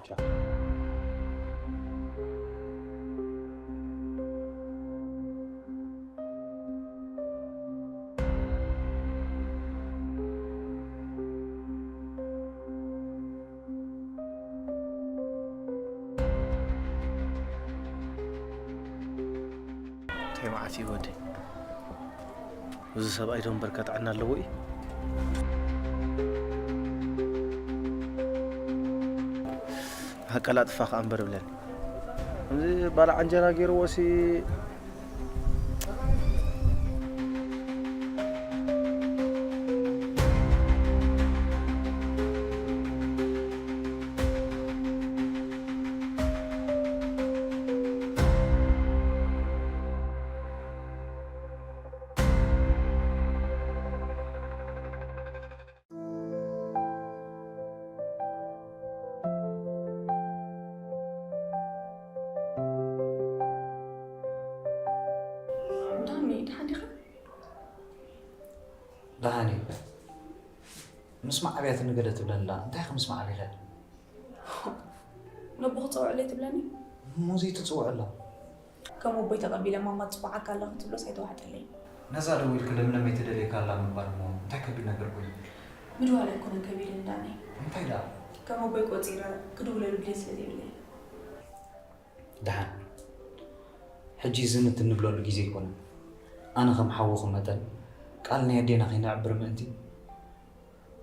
እንታይ መዓት እዩ ወደይ? እዚ ሰብኣይ ዶ እምበርከ ጥዕና ኣለዎ እዩ? ኣቀላጥፋ ከኣ እምበር ብለኒ። እዚ ባልዓ እንጀራ ገይርዎ ሲ ዳኒ፣ ደሓን ዲኻ? ደሓን እየ። ምስ መዓብያ ትንገደ ትብለኒ ኣላ። እንታይ ኢኺ ምስ መዓብይኸ? ነቦ ክጸውዐለይ ትብለኒ? እሞ ዘይትጽውዐላ? ከም ኣቦይ ተቐቢለ ማማ ትጽውዓካ ኣላ ክትብሎስ ኣይተዋሕጠለይን። ነዛ ደዊልኪ ለምለመይ ትደልየካ ኣላ ምባል እሞ እንታይ ከቢድ ነገር ኮይኑ? ምድዋል ኣይኮነን ከቢድኒ ዳኒ። እንታይ ደኣ? ከም ኣቦይ ቆጺረ ክድውለሉ ድሌት ስለ ዘይብለይ። ደሓን፣ ሕጂ ዝን እትንብለሉ ግዜ ኣይኮነን። ኣነ ከም ሓውኺ መጠን ቃል ናይ ኣዴና ከይነዕብር ምእንቲ፣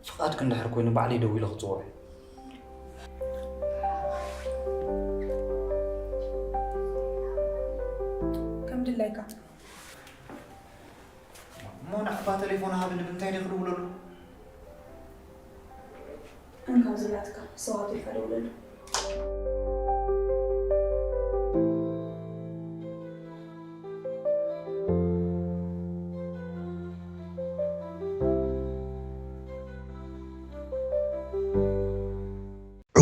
ፍቓድኪ እንድሕር ኮይኑ ባዕለይ ደዊለ ክጽውዖ እየ። ከም ድላይካ። እሞ ንዓባ ተሌፎን ሃብኒ፣ ብምንታይ ድየ ክድውለሉ? እንካ ዝላትካ ሰዋት ኢልካ ደውለሉ።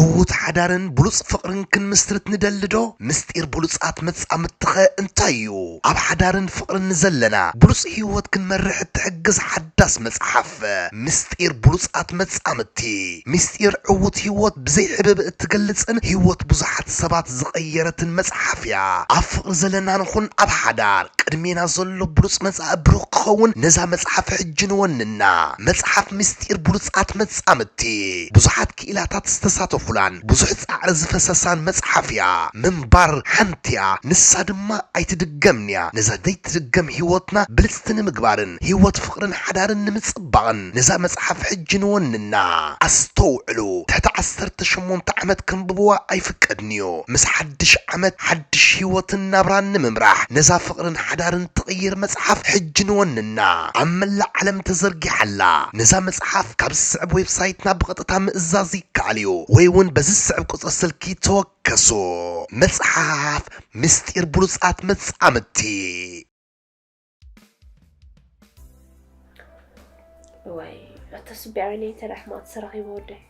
ዕዉት ሓዳርን ብሉጽ ፍቕርን ክንምስርት ንደሊ ዶ? ምስጢር ብሉጻት መጻምድትኸ እንታይ እዩ? ኣብ ሓዳርን ፍቕርን ንዘለና ብሉጽ ህይወት ክንመርሕ እትሕግዝ ሓዳስ መጽሓፍ፣ ምስጢር ብሉጻት መጻምድቲ። ምስጢር ዕዉት ህይወት ብዘይ ሕብእብእ እትገልጽን ህይወት ብዙሓት ሰባት ዝቐየረትን መጽሓፍ እያ። ኣብ ፍቕሪ ዘለና ንኹን ኣብ ሓዳር፣ ቅድሜና ዘሎ ብሉጽ መጻኢ ብሩኽ ክኸውን ነዛ መጽሓፍ ሕጂ ንወንና። መጽሓፍ ምስጢር ብሉጻት መጻምድቲ፣ ብዙሓት ክኢላታት ዝተሳተፉላን ብዙሕ ጻዕሪ ዝፈሰሳን መጽሓፍ እያ። ምንባር ሓንቲ እያ፣ ንሳ ድማ ኣይትድገምን እያ። ነዛ ዘይትድገም ህይወትና ብልጽቲ ንምግባርን ህይወት ፍቕርን ሓዳርን ንምጽባቕን ነዛ መጽሓፍ ሕጂ ንወንና። ኣስተውዕሉ፣ ትሕቲ ዓሰርተ ሸሞንተ ዓመት ከንብብዋ ኣይፍቀድን'ዩ። ምስ ሓድሽ ዓመት ሓድሽ ህይወትን ናብራን ንምምራሕ ነዛ ፍቕርን ሓዳርን ትቕይር መጽሓፍ ሕጂ ንወንና። ኣብ መላእ ዓለም ተዘርጊሓ ኣላ። ነዛ መጽሓፍ ካብ ዝስዕብ ዌብሳይትና ብቐጥታ ምእዛዝ ይከኣል እዩ፣ ወይ እውን በዚ ዝስዕብ ቁጽሪ ስልኪ ተወከሱ። መጽሓፍ ምስጢር ብሉጻት መጻምድቲ። ወይ ኣታ ስቢ ዓይነይ እንተ ደኣ ሕማቕ ተሰራኺቡ ወደይ።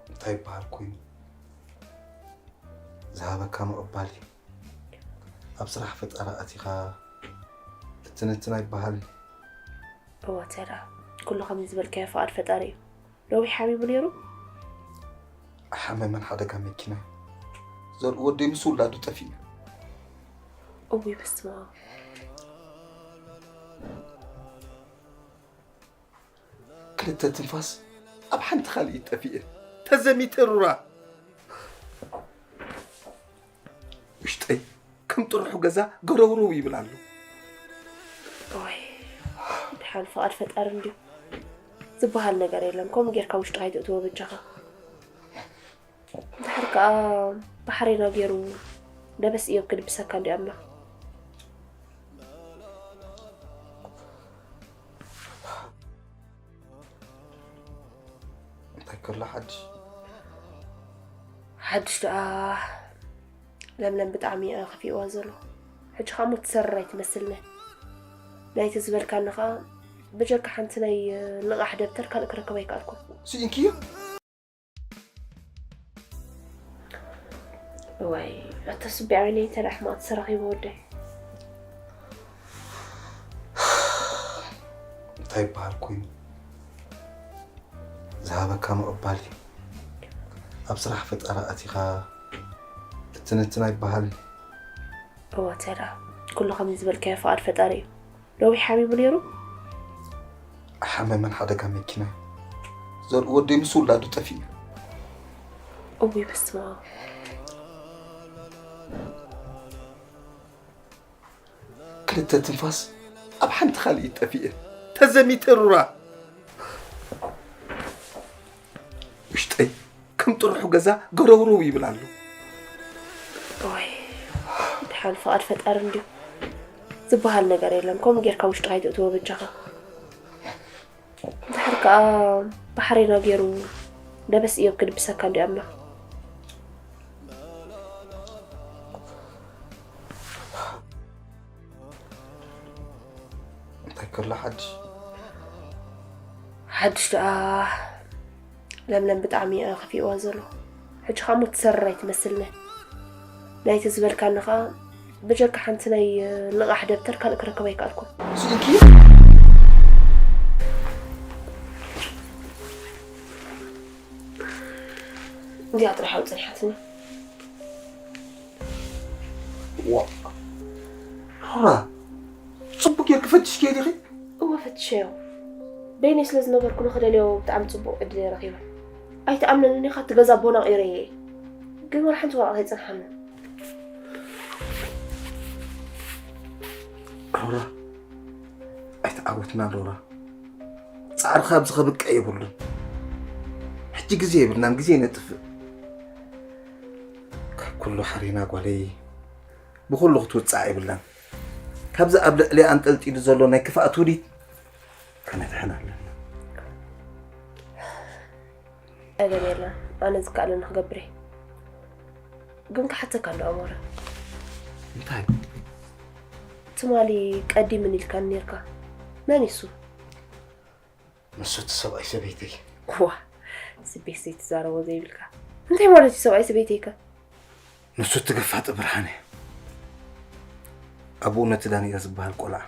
እንታይ ይበሃል ኮይኑ ዝሃበካ ምቕባል እዩ። ኣብ ስራሕ ፈጠራ ኣቲኻ እትንትን ኣይበሃልን። እወ ተራ ኩሉ ከምዚ ዝበልካዮ ፍቓድ ፈጣሪ እዩ። ነዊሕ ሓሚሙ ነይሩ? ሓመመን ሓደጋ መኪና እዩ። ዘርኡ ወደይ ምስ ውላዱ ጠፊኡ። እውይ በስመ ኣብ። ክልተ ትንፋስ ኣብ ሓንቲ ካልእ ጠፊኤ ተዘሚተ ሩራ ውሽጠይ ከም ጥርሑ ገዛ ገረውረው ይብል ኣሎ። ወይ ድሓን ፍቓድ ፈጣሪ እንድዩ ዝበሃል ነገር የለን። ከምኡ ጌርካ ውሽጥኻ ኣይተእትዎ በጃኻ። እንድሕር ከኣ ባሕሬና ገይሩ ደበስ እዮብ ክድብሰካ እንድዩ ኣምላኽ። እንታይ ከሎ ሓድሽ ሓድሽ ደኣ ለምለም ብጣዕሚ እየ ከፊእዋ ዘሎ። ሕጂ ከኣ ሞ ትሰርር ኣይትመስልኒ። ናይቲ ዝበልካኒ ከኣ ብጀካ ሓንቲ ናይ ልቓሕ ደብተር ካልእ ክረክብ ኣይከኣልኩን። ስኢንክዮ እዋይ ኣታ ስቢ ዓይነይ እንተ ደኣ ሕማቕ ተሰራኺቡ ወደይ። እንታይ ይበሃል ኮይኑ ዝሃበካ ምቕባል እዩ። ኣብ ስራሕ ፈጠራ ኣቲኻ እትንትን ኣይበሃልን። እወ ተራ ኩሉ ከምዚ ዝበልካዮ ፍቓድ ፈጣሪ እዩ። ነዊሕ ሓሚሙ ነይሩ? ሓመመን ሓደጋ መኪና ዘርኡ ወደይ ምስ ውላዱ ጠፊኡ። እውይ በስመ ኣብ። ክልተ ትንፋስ ኣብ ሓንቲ ካልእ ጠፊኤ ተዘሚተ ሩራ ውሽጠይ ከም ጥርሑ ገዛ ገረውረው ይብል ኣሎ። ወይ ድሓን ፍቓድ ፈጣሪ እንድዩ ዝበሃል ነገር የለን። ከምኡ ጌርካ ውሽጥኻ ኣይተእትዎ በጃኻ። እንድሕር ከኣ ባሕሬና ገይሩ ደበስ እዮብ ክድብሰካ እንድዩ ኣምላኽ። እንታይ ከሎ ሓድሽ ሓድሽ ደኣ ለምለም ብጣዕሚ እየ ከፊእዋ ዘሎ። ሕጂ ከኣ ሞ ትሰርር ኣይትመስልኒ። ናይቲ ዝበልካኒ ከኣ ብጀካ ሓንቲ ናይ ልቓሕ ደብተር ካልእ ክረክብ ኣይከኣልኩን። ስኢንኪ እዚኣ ጥራሕ ኣው ጸኒሓትኒ። ዋ ሮራ ጽቡቅ ጌርኪ ፈትሽኪ ዲኺ? እወ ፈትሸዮ። በይነይ ስለ ዝነበርኩ ንኽደልዮ ብጣዕሚ ጽቡቕ ዕድል እየ ረኺበ። ኣይትኣምነንን ኢኻ፣ እቲ ገዛ ኣቦና ቀይረዮ እየ። ግን ዋላ ሓንቲ ወረቐት ኣይጸንሓንን። ሮራ ኣይተዓወትና ሮራ። ጻዕርኻ ኣብዚ ከብቅዕ የብሉን። ሕጂ ግዜ የብልናን፣ ግዜ ነጥፍእ። ካብ ኩሉ ሓሪና ጓለይ ብኹሉ ክትውጻዕ የብላን። ካብዚ ኣብ ልዕሊኣ ኣንጠልጢሉ ዘሎ ናይ ክፍኣት ውዲት ከነድሕን ኣለና። ጸገም የለን፣ ኣነ ዝከኣለኒ ክገብር እየ። ግን ክሓተካ እንዶ ኣሞረ። እንታይ? ትማሊ ቀዲምኒ ኢልካኒ ነርካ። መን እዩ እሱ? ንሱ እቲ ሰብኣይ ሰበይተይ። ዋ ስቤት ዘይትዛረቦ ዘይብልካ። እንታይ ማለት እዩ ሰብኣይ ሰበይተይከ? ንሱ እቲ ገፋጢ ብርሃነ። ኣብኡ ነቲ ዳንኤል ዝበሃል ቆልዓ።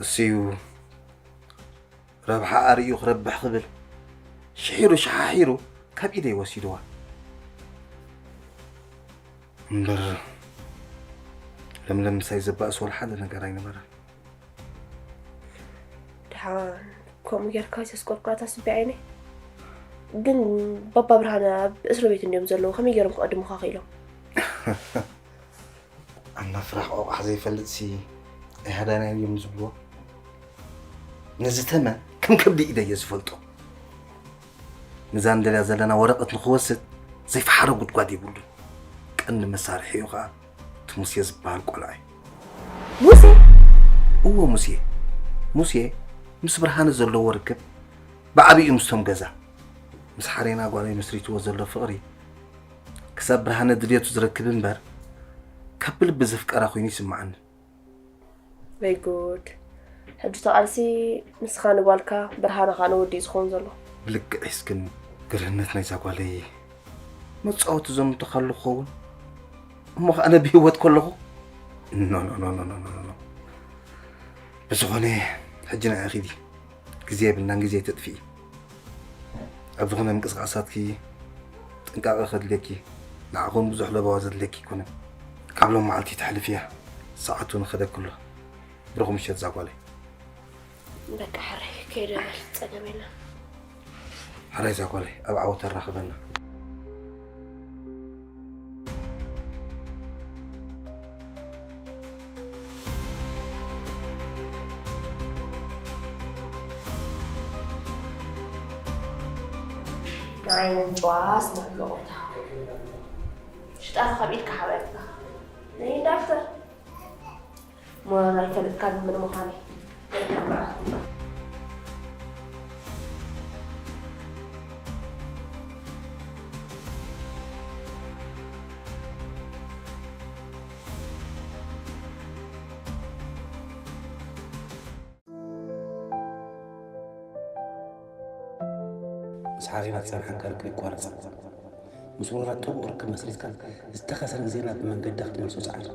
እሱ እዩ ረብሓ ኣርእዩ ክረብሕ ክብል ሽሒሩ ሸሓሒሩ ካብ ኢደይ ወሲድዋ። እምበር ለምለም ምሳይ ዘባእስ ወላ ሓደ ነገር ኣይነበረን። ድሓን ከምኡ ጌርካ ዘስቆርካ ተስቢ ዓይነይ። ግን ባባ ብርሃነ ኣብ እስር ቤት እንዲዮም ዘለዉ፣ ከመይ ገይሮም ክቐድሙኻ ክኢሎም? ኣና ፍራሕ ቆቋሕ ዘይፈልጥ ሲ ኣይሃዳናይ እዮም ዝብልዎ። ነዚ ተመን ከም ከብዲ ኢደ እየ ዝፈልጦ። ነዛ ንደልያ ዘለና ወረቐት ንኽወስድ ዘይፈሓሮ ጉድጓድ የብሉን። ቀንዲ መሳርሒ እዩ ኸኣ እቲ ሙሴ ዝበሃል ቆልዓ እዩ። ሙሴ እዎ ሙሴ። ሙሴ ምስ ብርሃነ ዘለዎ ርክብ ብዓብዩ ምስቶም ገዛ ምስ ሓሬና ጓለይ መስሪትዎ ዘሎ ፍቕሪ ክሳብ ብርሃነ ድልየቱ ዝረክብ እምበር ካብ ብልቢ ዘፍቀራ ኮይኑ ይስምዓኒ። ወይ ጉድ። ሕጂ ተቓልሲ ንስኻ ንጓልካ ብርሃነ ኸኣ ንወዲ እዩ ዝኸውን ዘሎ። ብልክዕ ሒዝክኒ። ግርህነት ናይዛ ጓለይ መጻወቲ ዘምተኻሉ ክኸውን እሞ ኸኣ ኣነ ብህይወት ከለኹ ኖ ኖ ኖ ኖ ኖ ኖ ኖ። ብዝኾነ ሕጂ ንዓ ኺዲ ግዜ የብልናን ግዜ ተጥፍኢ። ኣብ ዝኾነ ምንቅስቓሳትኪ ጥንቃቐ ከድልየኪ ንዓኹም ብዙሕ ለበዋ ዘድልየኪ ኣይኮነን። ካብ ሎም መዓልቲ ተሕልፍያ ሰዓቱ ንኸደክሎ ብሩኽ ምሸት ዛጓለይ። በቃ ሕራይ ከይደ በል ጸገም የለን። ሕራይ ዛጓለይ ኣብ ዓወት ኣራኽበና። ንዓይነን ጨዋ ስምዕሎ ቦታ ሽጣ ካብ ኢድካ ሓበርካ ናይ ዳክተር ሞራል ኣይፈልጥካን ምን ምዃነይ። ምስ ሓሪና ዝጸንሓካ ርክብ ይቋረጽ። ምስ ውሩያት ጥቡቕ ርክብ መስሪትካ ዝተኸስረ ግዜና ብመንገድኻ ክትመልሶ ጸዓር።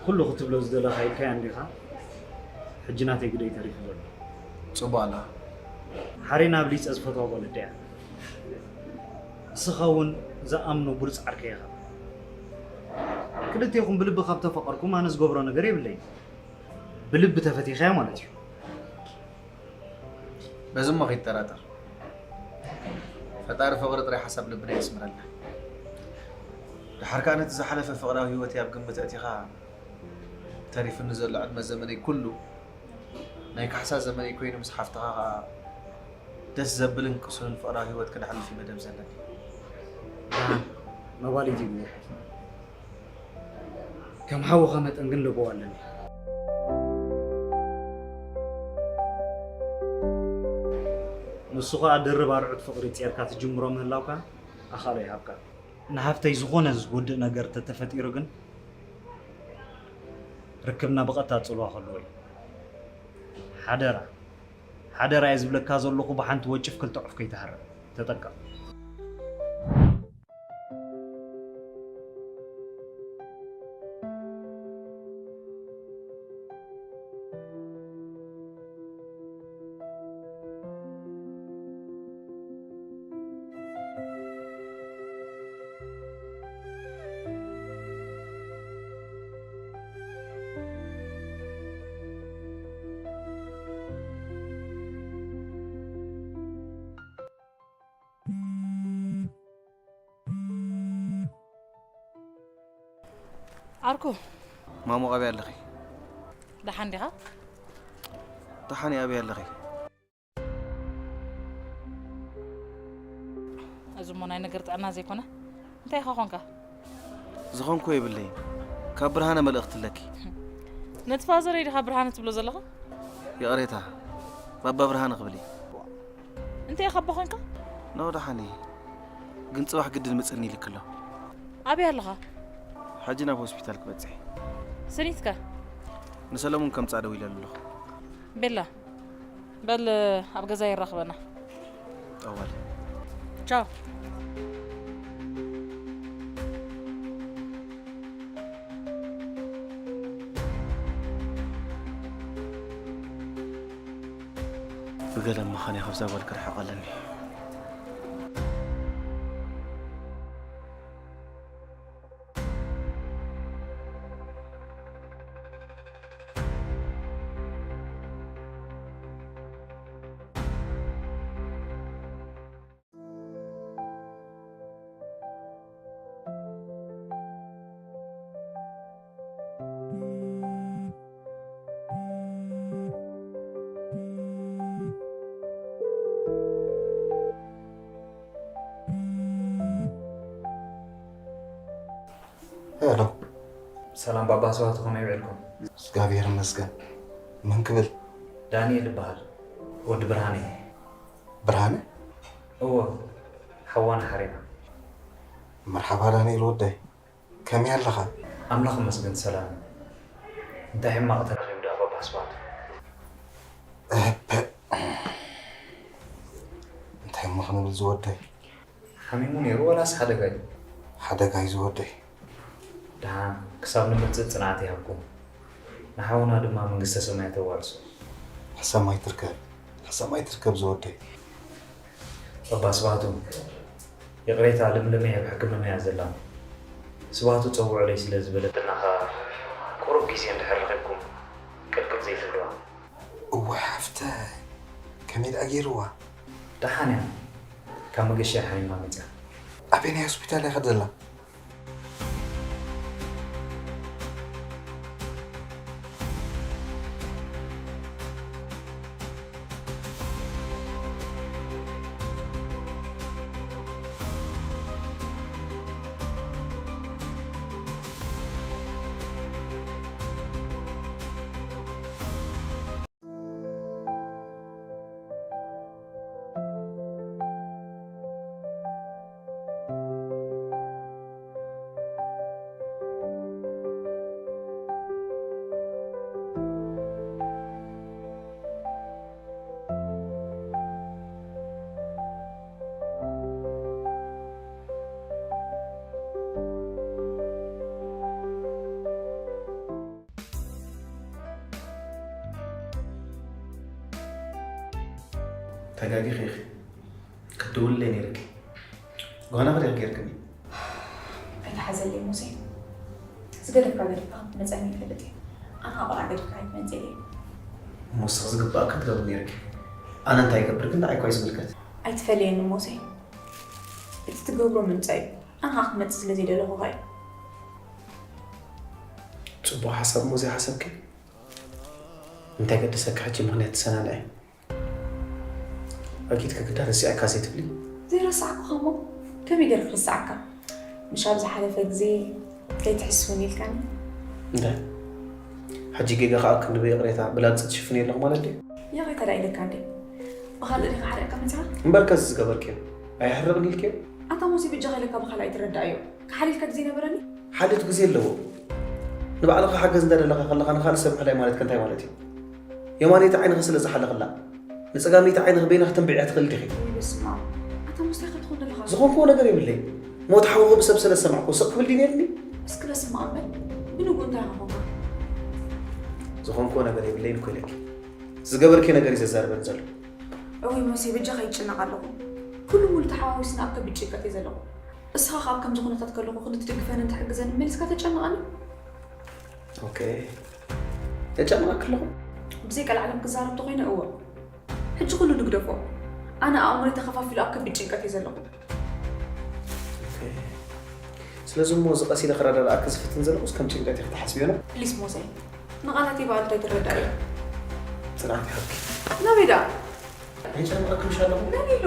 ኩሉ ክትብሎ ዝደለኻ ኢልካያ እንዲኻ። ሕጂ ናተይ ግደይ ተሪፉ ዘሎ። ጽቡቕ ኣላ። ሓሬና ኣብሊጸ ዝፈትዋ ጓል ኣደያ። ንስኻ እውን ዝኣምኖ ብሉጽ ዓርከይ ኢኻ። ክልቴኹም ብልቢ ካብ ተፈቐርኩም ኣነ ዝገብሮ ነገር የብለይን። ብልቢ ተፈቲኻያ ማለት እዩ። በዚ እሞ ከይትጠራጠር። ፈጣሪ ፍቕሪ ጥራይ ሓሳብ ልብና የስምረልና። ድሓር ከኣ ነቲ ዝሓለፈ ፍቕራዊ ህይወተይ ኣብ ግምት ኣእቲኻ ተሪፉኒ ዘሎ ዕድመ ዘመነይ ኩሉ ናይ ካሕሳ ዘመነይ ኮይኑ ምስ ሓፍትኻ ከኣ ደስ ዘብልን ቅሱንን ፍቕራዊ ህይወት ክነሕልፍ እዩ መደብ ዘለኒ። መባሊት እዩ። ከም ሓውኻ መጠን ግን ለበዋ ኣለኒ። ንሱ ኸኣ ድርብ ኣርዑት ፍቕሪ ጼርካ ትጅምሮ ምህላውካ ኣኻእሎ ይሃብካ። ንሃፍተይ ዝኾነ ዝጎድእ ነገር ተተፈጢሩ ግን ርክብና ብቐጥታ ጽልዋ ከለዎ እዩ። ሓደራ፣ ሓደራ እየ ዝብለካ ዘለኹ፣ ብሓንቲ ወጭፍ ክልተ ዑፍ ከይትሃርም። ተጠንቀቕ። ዓርኩ። ማሞ፣ ኣበይ ኣለኺ? ደሓን ዲኻ? ደሓን እየ፣ ኣበይ ኣለኺ? እዚ እሞ ናይ ነገር ጥዕና ዘይኮነ፣ እንታይ ኢኻ ኾንካ? ዝኾንኩ የብለይን። ካብ ብርሃነ መልእኽቲ ኣለኪ። ነቲ ፋዘረይ ዲኻ ብርሃነ ትብሎ ዘለኻ? ይቕሬታ፣ ባባ ብርሃነ ክብል እየ። እንታይ ኢኻ ኣቦ ኾንካ? ኖ፣ ደሓን እየ። ግን ጽባሕ ግድን ምጽኒ ኢልክ ኣሎ። ኣበይ ኣለኻ? ሕጂ ናብ ሆስፒታል ክበጽሕ እየ። ስኒትከ? ንሰለሙን ከምጻእ ደዊለሉ ኣለኹ። ቤላ፣ በል ኣብ ገዛ የራኽበና። ጠዋል። ቻው። ብገለ መኻንያ ካብዛ ጓል ክርሕቕ ኣለኒ። ሄሎ። ሰላም ባባ ስብሃቱ፣ ከመይ ውዒልኩም? እግዚኣብሔር ይመስገን። መን ክብል? ዳንኤል እበሃል። ወዲ ብርሃነ እየ። ብርሃነ? እወ፣ ሓዋና ሓሪና። መርሓባ ዳንኤል ወደይ፣ ከመይ ኣለኻ? ኣምላኽ ይመስገን ሰላም። እንታይ ሕማቕ ተረኺቡ ደኣ ባባ ስብሃቱ? እህፐ። እንታይ እሞ ክንብል ዝወደይ? ሓሚሙ ነይሩ ወላስ ሓደጋ እዩ? ሓደጋ እዩ ዝወደይ። ደሓን ክሳብ ንመጽእ ጽንዓት ይሃብኩም። ንሓውና ድማ መንግስተ ሰማይ ተዋርሶ። ሕሰም ኣይትርከብ፣ ሕሰም ኣይትርከብ ዝወደይ። ባባ ስብሃቱ፣ ይቕሬታ፣ ለምለመይ ኣብ ሕክምና እያ ዘላ። ስብሃቱ ጸውዑለይ ስለ ዝበለትና ኸኣ ቁሩብ ግዜ እንድሕር ረኺብኩም ቅልቅል ዘይትብልዋ። እወ ሓፍተይ፣ ከመይ ደኣ ገይርዋ? ደሓን እያ። ካብ መገሻ እያ ሓሚማ መጺኣ። ኣበየናይ ሆስፒታል እያ ከ ዘላ? ተጋጊኺ ኢኺ። ክትድውልለይ ነይርኪ። ጓና ፈሪቕ ጌርክኒ። ኣይትሓዘለይ ሙሴ። ዝገደፍካ ገዲፍካ ክትመጸኒ ይፈልጥ እየ። ኣነ ቆልዓ ገዲፍካ ኣይትመጽእ እየ። እሞ ንስኺ ዝግባእ ክትገብሪ ነይርኪ። ኣነ እንታይ ይገብር ግን ንዓይ እኳ እዩ ዝምልከት። ኣይትፈልየኒ ሙሴ። እቲ ትገብሮ ምምጻእ እዩ። ኣነ ኸኣ ክመጽእ ስለ ዘይደለኹ እየ። ጽቡቕ ሓሳብ እሞ ዘይሓሰብኪ። እንታይ ገደሰኪ ሕጂ ምኽንያት ትሰናንዒ? ኣኪድ ክግዳ ረሲዐካ ዘይትብሊ? ዘይረሳዕኩኻ እሞ ከመይ ገይረ ክርስዓካ? ምሽ ኣብ ዝሓለፈ ግዜ ከይትሕስውን ኢልካኒ። እንታይ? ሕጂ ጌጋ ከኣ ክንዲ ብይቕሬታ ብላግጺ ትሽፍኒ ኣለኹ ማለት ድዩ? ይቕሬታ ደኣ ኢለካ እንዴ? ብኻልእ ዲኻ ሓሪቕካ መጺኻ? እምበርከስ ዝገበርክዮ ኣይሕርቕን ኢልክዮ? ኣታ ሙሴ፣ ብጃኻ ኢለካ ብኻልእ ኣይትረዳእዮ። ክሓልየልካ ግዜ ነበረኒ። ሓልዮት ግዜ ኣለዎ። ንባዕልኻ ሓገዝ እንዳደለኻ ከለኻ ንኻልእ ሰብ ምሕላይ ማለትከ እንታይ ማለት እዩ? የማነይቲ ዓይንኺ ስለ ዝሓለኽላ ንጸጋመይቲ ዓይንኺ በይና ክተንብዕያ ትኽእል ዲኺ? ወይ በስመ ኣብ። ኣታ ሙሴ፣ እንታይ ክትኾን ዘለኻ? ዝኾንክዎ ነገር የብለይ። ሞት ሓውኺ ብሰብ ስለ ዝሰማዕኩ ስቕ ክብል ድዩ ነይርኒ? እስኪ በስመ ኣብ በል። ብንግኡ እንታይ ኢኻ ኮንካ? ዝኾንክዎ ነገር የብለይን እኮ ኢለኪ። ዝገበርክዮ ነገር እዩ ዘዛርበኒ ዘሎ። እውይ ሙሴ፣ በጃኻ ይጭነቕ ኣለኹ። ኩሉ ሙሉ ተሓዋዊስና ኣብ ከቢድ ጭንቀት እየ ዘለኹ። እስኻ ከኣ ኣብ ከምዚ ኩነታት ከለኹ ክንዲ ትድግፈንን ትሕግዘንን መሊስካ ተጨንቐኒ? ኦኬ። የጨንቐኪ ኣለኹ? ብዘይ ቀልዓለም ክዛረብ ተኾይነ እወ። ሕጂ ኩሉ ንግደፎ። ኣነ ኣእምሮይ ተኸፋፊሉ ኣብ ከቢድ ጭንቀት እየ ዘለኹ። ኦኬ። ስለዚ እሞ እዚ ቀስ ኢለ ክረዳድኣኪ ዝፍትን ዘለኹስ ከም ጭንቀት ኢኺ ትሓስብዮ ዶ? ፕሊስ ሞሴ፣ ንቓላተይ ብኣሉታ ኣይትረዳእዮ። ጽንዓት ይሃብኪ። ናበይ ደኣ? ኣይጨንቐኪ ምሽ ኣለኹ? መን ኢሉ?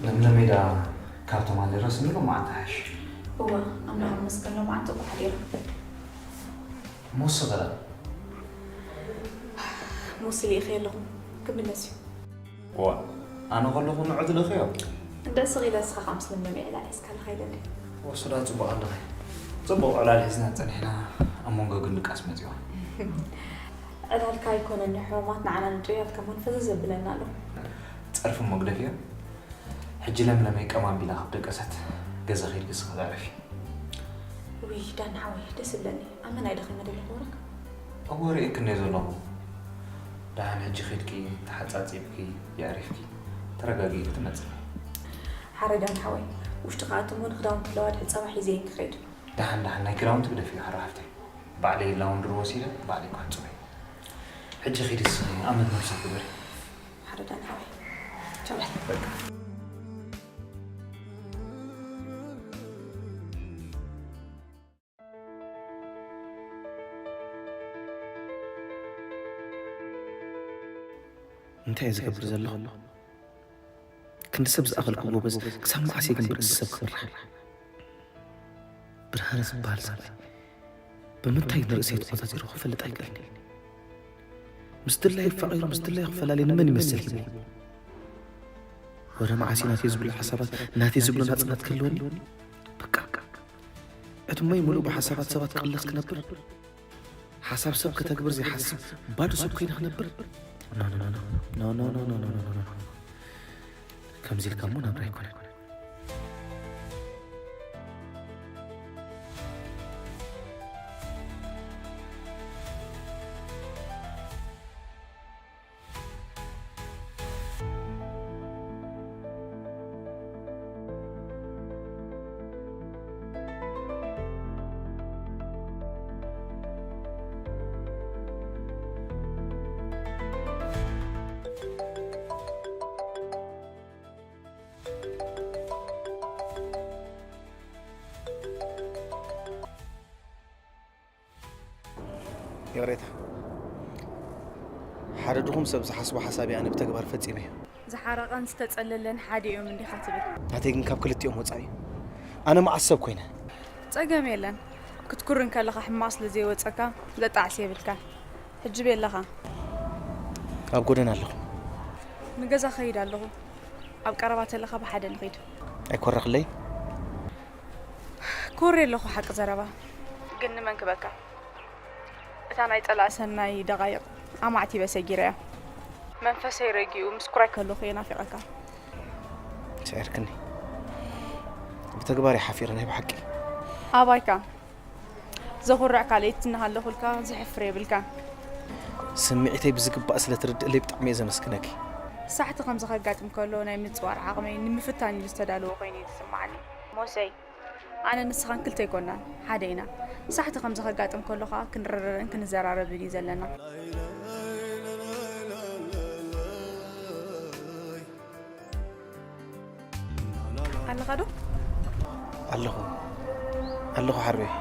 ለምለመይ ደኣ ካብቶም ኣለረስኒ ሎማዓንቲ ሓይሽ። እወ፣ ኣምላኽ ይመስገን ሎማዓንቲ እኮ ሓዲራ። ሞሲ ኸ ደኣ? ሞሲ ልኢኸዮ ኣለኹ፣ ክምለስ እዩ። እዋ፣ ኣነ ከለኹ ንዑ ትልእኽዮ? እንደ ስቕ ኢለ ንስኻ ከኣ ምስ ለምለመይ ዕላል ሒዝካላ ከይደ እንድየ። ወስዳ ጽቡቕ ኣለኺ። ጽቡቕ ዕላል ሒዝና ጸኒሕና ኣብ መንጎ ግን ድቃስ መጺዋ። ዕላልካ ኣይኮነን ንሕሙማት ንዓና ንጥዩያት ከማን ፈዘዝ የብለና ኣሎ። ጸርፊ እሞ ግደፍዮ። ሕጂ ለምለመይ ቀማም ቢላ ካብ ደቀሰት ገዛ ከይድኪ እስኺ ኣዕርፊ። ውይ ዳኒ ሓወይ ደስ ይብለኒ። ኣመና እየ ደኺመ ዘለኹ ወረክ። እወ ርእየኪ እንድየ ዘለኹ። ደሓን ሕጂ ከይድኪ ተሓጻጺብኪ የዕሪፍኪ ተረጋጊእኪ ትመጽኢ። ሓራይ ዳኒ ሓወይ ውሽጢ ክኣቱ እሞ ንኽዳውንቲ ለዋድሒ ጸባ ሒዘ እየ ክኸይድ። ደሓን ደሓን ናይ ክዳውንቲ ግደፍዮ ሓራ ሓፍተይ። ባዕለይ ላውንድሪ ወሲደ ባዕለይ ክሕጽቦ እየ። ሕጂ ኺዲ እስኺ ኣመል ነብስኺ ግበሪ። ሓረ ዳኒ ሓወይ። ቻው በል። እንታይ እየ ዝገብር ዘለኹ? ክንዲ ሰብ ዝኣኸልኩ ጎበዝ ክሳብ መዓስ እየ ግን ብርእሲ ሰብ ክምራሕ? ብርሃነ ዝበሃል ሰብኣይ ብምንታይ ንርእሰይ ተቖጻጺሩ ክፈልጥ ኣይክእልን። ምስ ድላዩ ኣፋቒሩ ምስ ድላዩ ክፈላለ ንመን ይመስል ሂቡ? ወረ መዓስ እዩ ናተይ ዝብሎ ሓሳባት ናተይ ዝብሎ ናጽነት ክህልወኒ? በቃ ዕድመይ ሙሉእ ብሓሳባት ሰባት ክቕለስ ክነብር? ሓሳብ ሰብ ከተግብር ዘይሓስብ ባዶ ሰብ ኮይነ ክነብር? ከምዚ ኢልካ እሞ ናብራ ኣይኮነን። ይቕሬታ፣ ሓደ ድኹም ሰብ ዝሓስቦ ሓሳብ እየ ኣነ ብተግባር ፈጺመዮ። ዝሓረቐን ዝተጸለለን ሓደ እዮም እንዲኻ ትብል። ናተይ ግን ካብ ክልቲኦም ወጻኢ እዩ። ኣነ መዓስ ሰብ ኮይነ? ጸገም የለን። ክትኩርን ከለኻ ሕማቕ ስለ ዘይወጸካ ዘጣዕስ የብልካን። ሕጂ ቤለኻ? ኣብ ጎደና ኣለኹ። ንገዛ ከይድ ኣለኹ። ኣብ ቀረባ ተለኻ ብሓደ ንኺድ። ኣይኮረኽለይ? ኮርየ ኣለኹ ሓቂ ዘረባ። ግን ንመን ክበካ? እታ ናይ ጸላእ ሰናይ ደቓይቕ ኣማዕቲበ ሰጊረያ። መንፈሰይ ረጊኡ ምስ ኩራይ ከለኹ እየ ናፊቐካ። ስዒርክኒ። ብተግባር እየ ሓፊረ ናይ ብሓቂ። ኣባይካ ዘኹርዕ ካልኣይቲ እናሃለኹልካ ዘሕፍር የብልካን። ስምዒተይ ብዝግባእ ስለ ትርድእለይ ብጣዕሚ እየ ዘመስግነኪ። ሳሕቲ ከምዚ ከጋጥም ከሎ ናይ ምጽዋር ዓቕመይ ንምፍታን ኢሉ ዝተዳለወ ኮይኑ እዩ ዝስምዓኒ። ሞሰይ፣ ኣነ ንስኻን ክልተ ኣይኮናን፣ ሓደ ኢና። ሳሕቲ ከምዚ ከጋጥም ከሎ ኸኣ ክንረዳዳእን ክንዘራረብን እዩ ዘለና። ኣለኻ ዶ? ኣለኹ፣ ኣለኹ ሓርበይ።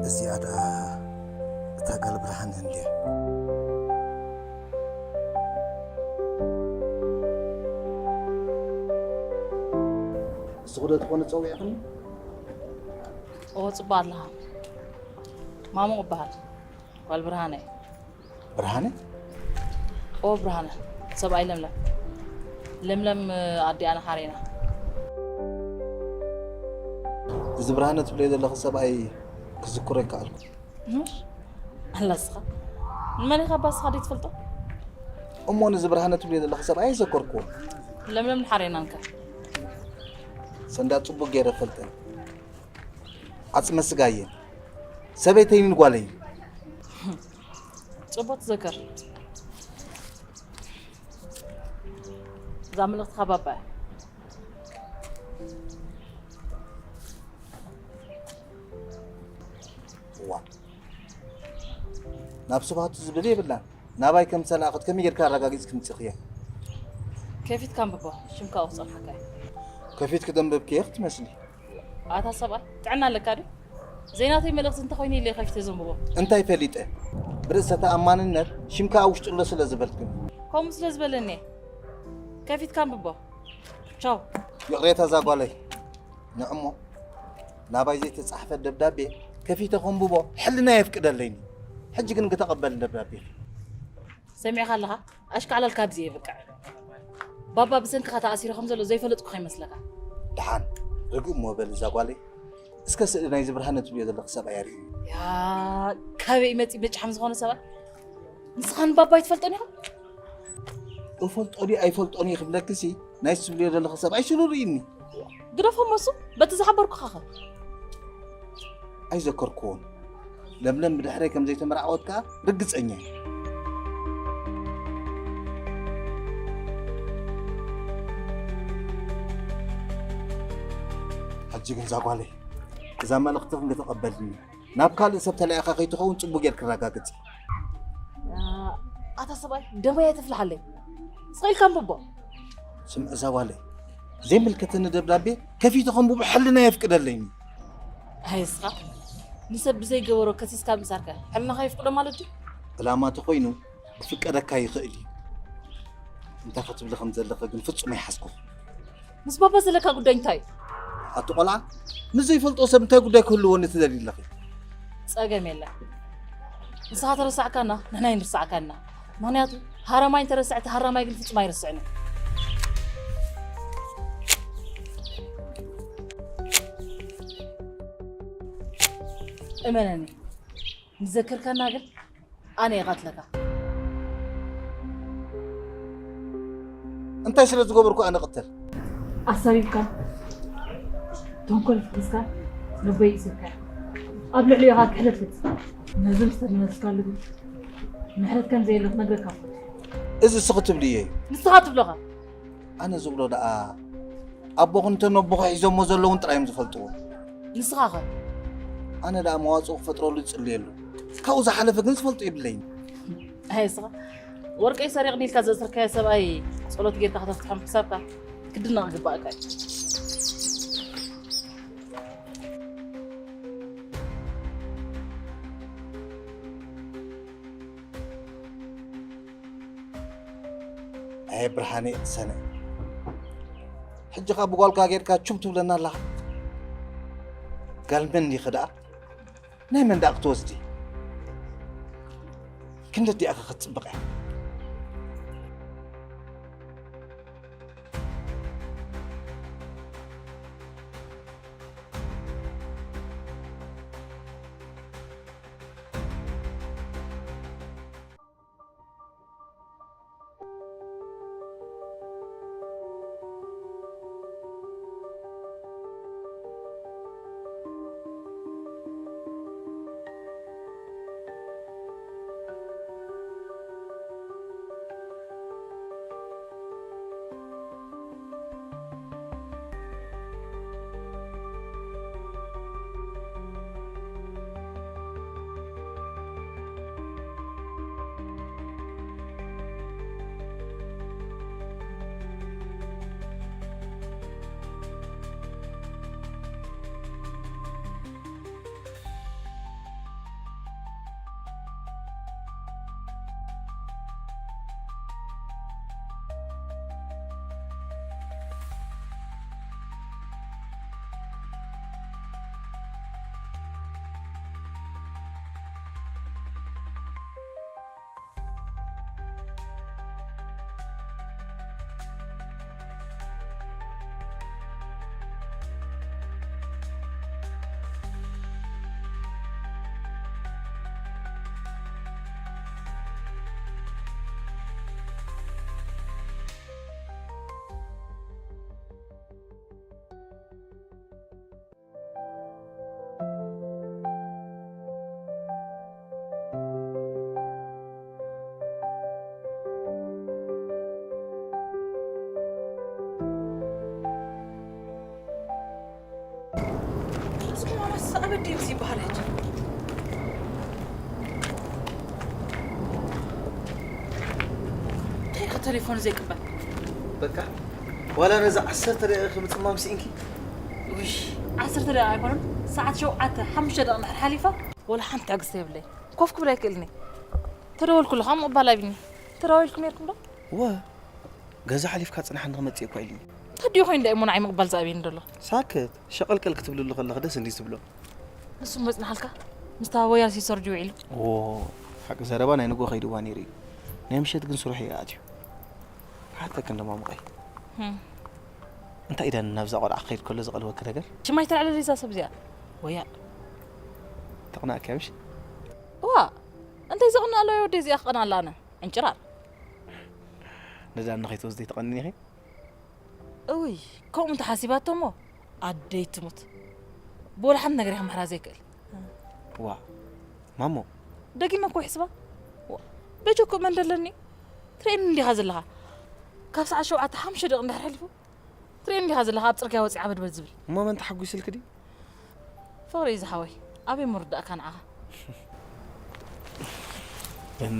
እዚኣ ደኣ እታ ጋል ብርሃን እንድያ። ንስኹ ዶ ትኾኑ ጸዊዕኹም? እዎ፣ ጽቡቕ ኣለኻ። ማሙቕ እበሃል። ጓል ብርሃነ። ብርሃነ? እዎ፣ ብርሃነ። ሰብኣይ ለምለም። ለምለም ኣዲኣና ሓሬና። እዚ ብርሃነ ትብለዮ ዘለኺ ሰብኣይ ክዝክሮ ይከኣልኩ። እሽ? ኣላ እስኻ። ንመን ኢኻ እባ እስኻ ደይትፈልጦ? እሞ ነዚ ብርሃነ ትብለዮ ዘለኺ ሰብኣይ ኣይዘከርኩዎን። ለምለም ሓሬናንከ? ሰንዳ ጽቡቕ ገይረ ፈልጠን። ዓጽመ ስጋየን። ሰበይተይን ጓለይን። ጽቡቕ ትዘክር። እዛ መልእኽትኻ ባባ እያ። እዋ። ናብ ስብሃቱ ዝብል የብላን። ናባይ ከም ዝተላእኸት ከመይ ጌርካ ኣረጋጊጽ ክምጽእኽዮ? ከፊትካ ኣንብቦ፣ ሽምካ ኣብኡ ክጸንሓካ እየ። ከፊትክ ዘንበብክዮ ክትመስሊ። ኣታ ሰብኣይ፣ ጥዕና ኣለካ ድዩ? ዘይናተይ መልእኽቲ እንተኾይኑ ኢለ ከፊተ ዘንብቦ። እንታይ ፈሊጠ? ብርእሰ ተኣማንነት ሽምካ ኣብ ውሽጡ ኣሎ ስለ ዝበልክኒ። ከምኡ ስለ ዝበለኒ እየ። ከፊትካ ኣንብቦ። ቻው። ይቕሬታ እዛ ጓለይ። ንዕሞ፣ ናባይ ዘይተጻሕፈ ደብዳቤ ከፊተ ከንብቦ ሕልና የፍቅደለይኒ። ሕጂ ግን ተቐበል ደብዳቤ። ሰሚዕካ ኣለኻ? ኣሽካዕላል ካብዚ የብቅዕ። ባባ ብሰንክኻ ተኣሲሩ ከም ዘሎ ዘይፈለጥኩ ከይመስለካ። ደሓን፣ ርግእ እሞ በል እዛ ጓለይ። እስከ ስእሊ ናይዚ ብርሃነ ትብልዮ ዘለኺ ሰብኣይ ኣርእይኒ። ያ፣ ካበይ መጺ በጫሕም ዝኾነ ሰብኣይ? ንስኻ ንባባ ኣይትፈልጦን ኢኻ? እፈልጦ ድዩ ኣይፈልጦን እየ ክብለክሲ፣ ናይ ትብልዮ ዘለኺ ሰብኣይ ሽሉ ርእይኒ። ግደፎ መሱ፣ በቲ ዝሓበርኩኻ ኸ? ኣይዘከርኩዎን። ለምለም ብድሕረይ ከም ዘይተመርዓወት ከኣ ርግጸኛ እየ። ሕጂ ግን እዛ ጓለይ፣ እዛ መልእኽቲ ክንተቐበልኒ፣ ናብ ካልእ ሰብ ተላኢኻ ከይትኸውን ጽቡቕ ጌርኪ ረጋግጺ። ኣታ ሰብኣይ፣ ደመይ ኣይተፍልሓለይ። ስቕ ኢልካ ኣንብቦ። ስምዒ እዛ ጓለይ፣ ዘይምልከተኒ ደብዳቤ ከፊተ ከንብቦ ሕልና የፍቅደለይኒ። ኣይ እስኻ፣ ንሰብ ብዘይገበሮ ከሲስካ ምእሳርከ ሕልናኻ ይፍቅዶ ማለት ድዩ? ዕላማ ተኾይኑ ክፍቀደካ ይኽእል እዩ። እንታይ ክትብሊ ከም ዘለኺ ግን ፍጹም ኣይሓዝኩ። ምስ ባባ ዘለካ ጉዳይ እንታይ እዩ? ኣቲ ቆልዓ፣ ምስ ዘይፈልጦ ሰብ እንታይ ጉዳይ ክህልወኒ ትደልዪ ኣለኺ? ጸገም የለን። ንስኻ ተረሳዕካና፣ ንሕና ኣይንርሳዕካና። ምኽንያቱ ሃረማይ እንተረስዐ፣ እቲ ሃራማይ ግን ፍጹም ኣይርስዕን እዩ። እመነኒ፣ ንዘከርካና ግን ኣነ እየ ቐትለካ። እንታይ ስለ ዝገበርኩ ኣነ ቕተል? ኣሳቢብካ፣ ተንኮል ፈኺስካ፣ ልበይ እሲርካ። ኣብ ልዕሊኡ ኢኻ ክሕደት ፈጺምካ። ነዚ ምስ ተመለስካሉ ግን ምሕረት ከም ዘየለ ክነግረካ እፈቱ። እዚ እስኺ ትብልዮ እዩ። ንስኻ ትብሎኻ። ኣነ ዝብሎ ደኣ ኣቦኹም እንተ ነቦኹ ሒዞሞ ዘለውን ጥራይ እዮም ዝፈልጥዎ። ንስኻ ኸ? ኣነ ደኣ መዋጽኦ ክፈጥረሉ ዝጽልየሉ። ካብኡ ዝሓለፈ ግን ዝፈልጦ የብለይን። ኣይ እስኻ ወርቀይ ሰሪቕኒ ኢልካ ዘእሰርካዮ ሰብኣይ ጸሎት ጌርካ ከተፍትሖም ክሳብካ ክድነቕ ይግባእካ እዩ። ኣየ ብርሃነ ሰነ፣ እጅኻ ብጓልካ ጌርካ ቹብ ትብለና ኣለኻ። ጋል መን ዲኺ ደኣ? ናይ መን ደኣ ክትወስዲ? ክንደይ ዲኣኸ ክትጽብቕ እያ? እዚ ማማስ ኣበይ ድዩ እዚ ይበሃል ሕጂ? እንታይ ኢኻ ቴሌፎን ዘይቅበል? በቃ፣ ዋላ ነዚ ዓሰርተ ደቂቕ ምጽማም ስኢንኪ? ውይ፣ ዓሰርተ ደቂቕ ኣይኮነን፣ ሰዓት ሸውዓተ፣ ሓሙሽተ ደቂቕ እንድሕር ሓሊፋ፣ ወላ ሓንቲ ትዕግስቲ የብለይ። ኮፍ ክብል ኣይክእልን እየ። ተደወልኩሉ፣ ከዓ ምቕባል ኣብይኒ። ተደዋዊልኩም ነይርኩም ዶ? እወ፣ ገዛ ሓሊፍካ ጽናሕ እንድኽመጽእ እኮ ኢሉኒ። ተድዮ ኮይኑ እንታይ እሞ ንዓይ ምቕባል ዝኣብየኒ ዘሎ? ሳክት፣ ሸቐልቀል ክትብልሉ ከለኺ ደስ እንድዩ ዝብሎ። ንሱ መጽናሓልካ? ምስታ ወያል ሲሶር ጅው ኢሉ። ኦ፣ ሓቂ ዘረባ ናይ ንግሆ ከይድዋ ነይሩ እዩ። ናይ ምሸት ግን ስሩሕ እዩ ኣትዩ። ክሓተኪ እንዶ ማሙቐይ። ህም። እንታይ ኢዳ ናብዛ ቆልዓ ክኸይድ ከሎ ዝቐልወኪ ነገር? ሽማይ ተልዕለሊ እዛ ሰብ እዚኣ። ወያል። ተቕናእኪ ምሽ? እዋ፣ እንታይ ዘቕንኣ ኣሎ ወደይ እዚኣ ክቐንኣላ ኣነ? ዕንጭራር። ነዛ ንኸይትወስዲ ትቐንኒ ኢኺ? እውይ፣ ከምኡ እንተሓሲባቶ እሞ ኣደይ ትሙት። ብወላ ሓንቲ ነገር ኢኻ ምሕራ ዘይክእል። ዋ፣ ማሞ። ደጊመ እኮ ይሕስባ። ዋ፣ በጀኩ መን ደለኒ? ትርእየኒ እንዲኻ ዘለኻ። ካብ ሰዓት ሸውዓተ ሓሙሽተ ደቂቕ እንድሕር ሓሊፉ፣ ትርእየኒ እንዲኻ ዘለኻ ኣብ ጽርግያ ወጺኣ በድበድ ዝብል። እሞ መን ተሓጒስልኪ ድዩ? ፍቕሪ እዩ ዝሓወይ። ኣበይ ምርዳእካ ንዓኻ? ግን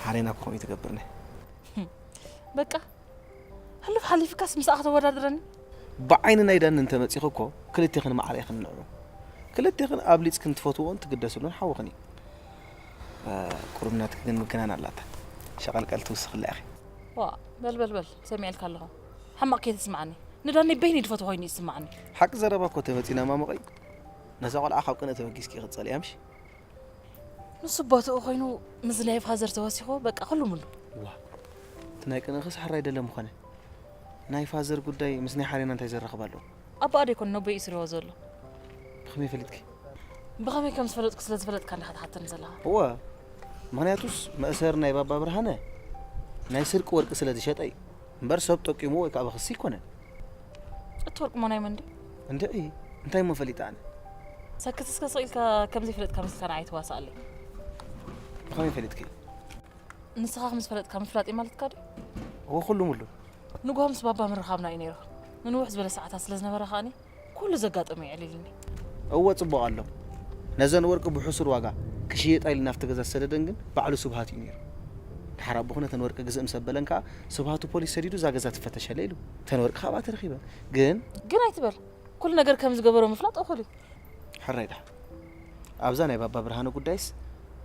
ሓሬና እኮ ከምኡ ትገብርኒ። በቃ፣ ሕሉፍ ሓሊፍካስ ምስኣ ከተወዳድረኒ? ብዓይኒ ናይ ዳኒ እንተመጺኺ እኮ ክልቴኽን ማዕረ ኢኽን ንዑ። ክልቴኽን ኣብሊጽክን ትፈትውኦን ትግደስሉን ሓውኽን እዩ። እ፣ ቁሩብ ናትኪ ግን ምግናን ኣላታ። ሸቐልቀል ትውስኽላ ኢኺ። ዋ፣ በል፣ በል፣ በል፣ ሰሚዐልካ ኣለኹ። ሕማቕ ከይትስምዓኒ። ንዳኒ በይነይ ድፈትዎ ኮይኑ ይስምዓኒ። ሓቂ ዘረባ እኮ ተመጺና ማሙቐይ። ነዛ ቆልዓ ካብ ቅንኢ ተበጊስኪ ክጸልእያ ምሽ? ንሱ ቦትኡ ኮይኑ ምስ ናይ ፋዘር ተወሲኹ በቃ ኩሉ ሙሉ። ዋ፣ እቲ ናይ ቅንእኽስ ሕራይ ደለ ምኾነ። ናይ ፋዘር ጉዳይ ምስ ናይ ሓሬና እንታይ ዘራኽብ ኣሎ? ኣቦኣ ደይኮን ነቦይ እዩ ስርዎ ዘሎ። ብኸመይ ፈሊጥኪ? ብኸመይ ከም ዝፈለጥኩ ስለ ዝፈለጥካ እንዲኻ ትሓተኒ ዘለኻ። እወ፣ ምኽንያቱስ መእሰሪ ናይ ባባ ብርሃነ ናይ ስርቂ ወርቂ ስለ ዝሸጠ እዩ። እምበር ሰብ ጠቂሙ ወይ ከዓ ብኽሲ ኣይኮነን። እቲ ወርቂ እሞ ናይ መን ድዩ? እንድዒ፣ እንታይ እሞ ፈሊጠ ኣነ? ሰክት እስከ ስቕ ኢልካ ከም ዘይፈለጥካ መሲልካ ንዓይ ትዋሳኣለይ። ብኸመይ ፈሊጥኪ? ንስኻ ከም ዝፈለጥካ ምፍላጥ እዩ ማለትካ ድዩ? እወ፣ ኩሉ ሙሉ። ንግሆ ምስ ባባ ምርኻብና እዩ ነይሩ። ንንውሕ ዝበለ ሰዓታት ስለ ዝነበረ ከኣኒ፣ ኩሉ ዘጋጠመ የዕሊልኒ። እወ፣ ጽቡቕ ኣሎ። ነዘን ወርቂ ብሕሱር ዋጋ ክሽየጣ ኢሉ ናብቲ ገዛ ዝሰደደን ግን ባዕሉ ስብሃት እዩ ነይሩ። ድሓር ኣቦኹ ነተን ወርቂ ግዝእ ምስ ኣበለን ከኣ፣ ስብሃቱ ፖሊስ ሰዲዱ እዛ ገዛ ትፈተሸለይ ኢሉ። እተን ወርቂ ካብኣ ተረኺበን። ግን ግን ኣይትበል። ኩሉ ነገር ከም ዝገበሮ ምፍላጥ እኹል እዩ። ሕራይ ደሓን። ኣብዛ ናይ ባባ ብርሃነ ጉዳይስ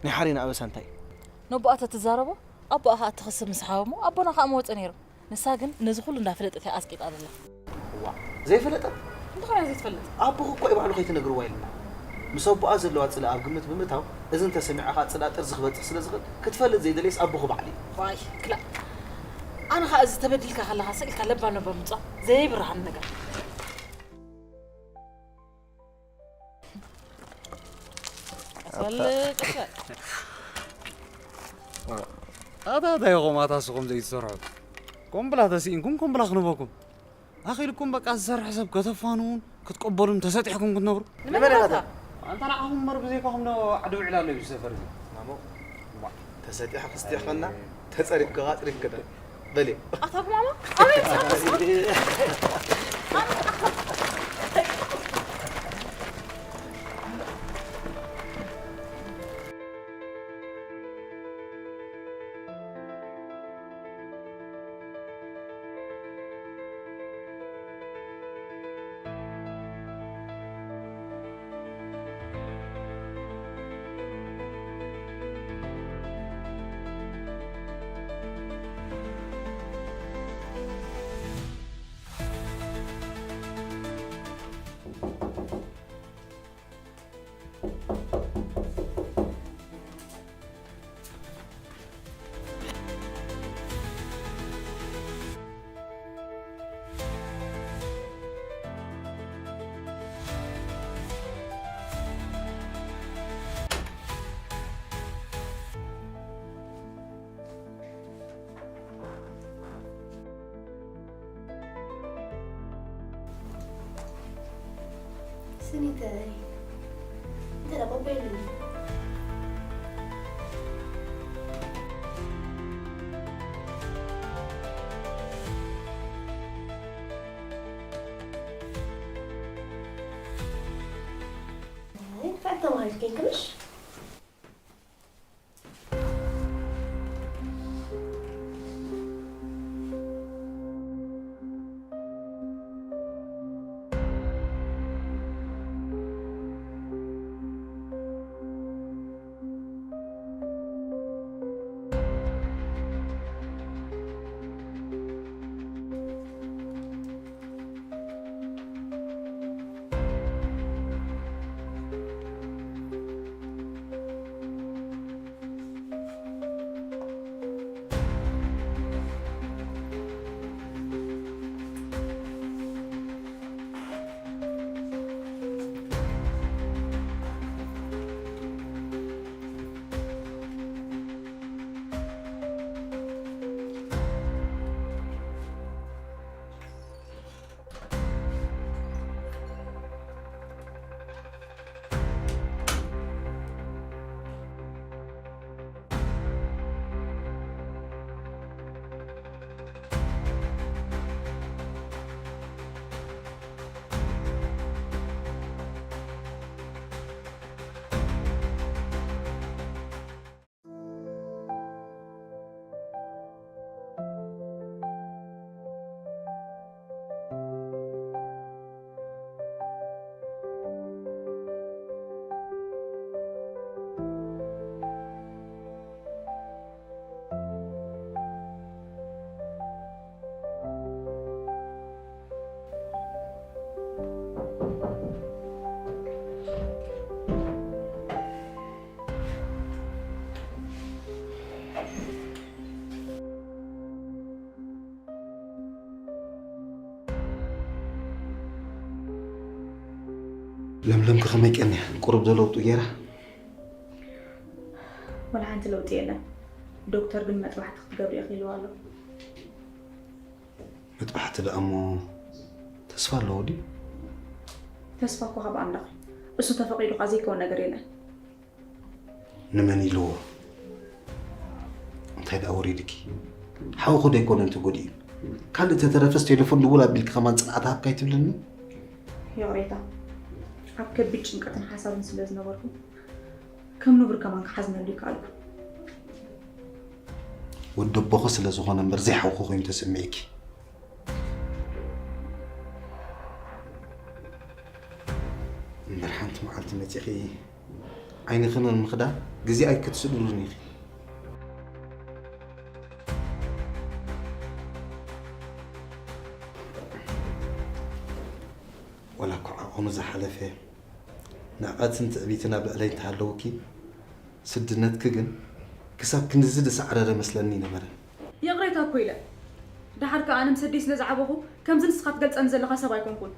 ናይ ሓሬና ኣበሳ እንታይ እዩ? ነቦኣ ተትዛረቦ፣ ኣቦኣ ኸኣ እቲ ክሲ ምስ ሓወሞ፣ ኣቦና ኸኣ ምወጸ ነይሩ። ንሳ ግን ነዚ ኩሉ እንዳፈለጠት እያ ኣጽቂጣ ዘላ። ዋ፣ ዘይፈለጠት? እንተኾነ ዘይትፈልጥ? ኣቦኹ እኮ እዩ ባዕሉ ከይትነግርዋ ኢልና። ምስ ኣቦኣ ዘለዋ ጽልእ ኣብ ግምት ብምእታው፣ እዚ እንተሰሚዓ ኸኣ ጽልኣ ጥርዚ ክበጽሕ ስለ ዝኽእል፣ ክትፈልጥ ዘይደለየስ ኣቦኹ ባዕሉ እዩ። ዋይ፣ ክላእ። ኣነ ኸኣ እዚ ተበዲልካ ከለኻ ስቕ ኢልካ ለባም ለባም ምጽዋት ዘይብርሃኒ ነገር። ኣታ እንታይ ኢኹም ኣታ ንስኹም ዘይትሰርሑ? ኮምብላ ተስኢንኩም ኮምብላ ክንበኩም። ኣኺልኩም በቃ ዝሰርሕ ሰብ ከተፋንዉን ክትቀበሉን ተሰጢሕኩም ክትነብሩ። ንመን ኢኻ? ኣንታ ንዓኹም እምበር ብዘይካኹም ዶ ዓዲ ውዒል ኣሎ እዩ ዝሰፈር እዚ? ማሞ፣ ተሰጢሕካ ስጢሕካና፣ ተጸሪፍካ ጸሪፍካ። በሊ። ኣታ ማማ፣ ኣቤት። ስኒተይ፣ እንተ ደኣ ቀበይሉኒ። ኣይ፣ ክፋል ተማሃሪት ኮይንኪ ምሽ? ለምለም ከ ከመይ ቀንያ? ቁሩብ ዶ ለውጢ ገይራ? ወላ ሓንቲ ለውጢ የለን። ዶክተር ግን መጥባሕቲ ክትገብሪ ኢኺ ኢልዋ ኣሎ። መጥባሕቲ ደኣ እሞ ተስፋ ኣለዎ ድዩ? ተስፋ እኮ ካብ ኣምላኽ እዩ። እሱ ተፈቒዱ ከኣ ዘይከውን ነገር የለን። ንመን ኢልዎ? እንታይ ደኣ ወሪድኪ? ሓውኹ ዶ ኣይኮነን ተጎዲኡ? ካልእ ተተረፈስ ቴሌፎን ድውል ኣቢልኪ ከማን ጽንዓት ሃብካ ኣይትብልኒ? ይቕሬታ፣ ኣብ ከቢድ ጭንቀትን ሓሳብን ስለ ዝነበርኩ ከም ንቡር ከማን ክሓዝነሉ ይከኣልኩ። ወዲ ኣቦኺ ስለ ዝኾነ እምበር ዘይሓውኺ ኮይኑ ተሰሚዕኪ። እምበር ሓንቲ መዓልቲ መጺኺ ዓይንኺ ንምኽዳን ግዜ ኣይክትስእንሉን ኢኺ። እሞ ዝሓለፈ ንዕቐትን ትዕቢትን ኣብ ልዕለይ እንተሃለውኪ፣ ስድነትኪ ግን ክሳብ ክንድዚ ዝሰዕረረ መስለኒ ነበረ። ይቕሬታ እኮ ኢለ። ደሓር ከኣ ኣነ ምስ ኣደይ ስለ ዝዓበኹ፣ ከምዚ ንስኻ ትገልጸኒ ዘለኻ ሰብ ኣይኮንኩን።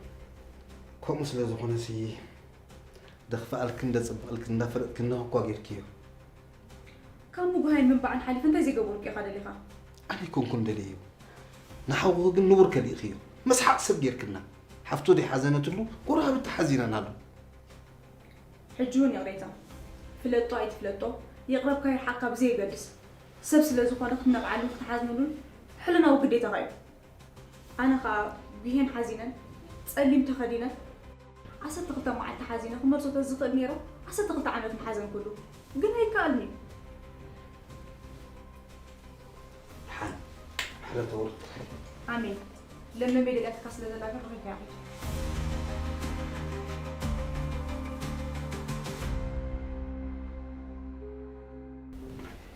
ከምኡ ስለ ዝኾነሲ፣ ደኽፍኣልክን ደጽብቐልክን እንዳፈለጥክኒ እኳ ጌርክዮ። ካብ ምጉሃይን ምንባዕን ሓሊፈ እንታይ ዘይገበርኩ ኢኻ ደሊኻ? ኣነ ኣይኮንኩን ደልየዮ። ንሓውኺ ግን ንቡር ከሊእኽዮ። መስሓቕ ሰብ ጌርክና። ሓፍቱ ደይሓዘነትሉ ጎረባብቲ ሓዚነናሉ። ሕጂ እውን ይቕሬታ። ፍለጦ ኣይትፍለጦ፣ የቕረብካዮ ሓቕካ ብዘየገድስ፣ ሰብ ስለ ዝኾነ ክትነቕዓሉን ክትሓዝኑሉን ሕልናዊ ግዴታኻ እዩ። ኣነ ኸኣ ጉሄን ሓዚነን፣ ጸሊም ተኸዲነ፣ ዓሰርተ ክልተ መዓልቲ ሓዚነ ክመልሶ ተዝኽእል ነይረ፣ ዓሰርተ ክልተ ዓመት ምሓዘንኩሉ። ግን ኣይከኣልን እዩ። ደሓን፣ ምሕረት ኣውርድ። ኣሜን። ለምለመይ ደልያትካ ስለ ዘላ ግን ረኺብካያ ኺድ።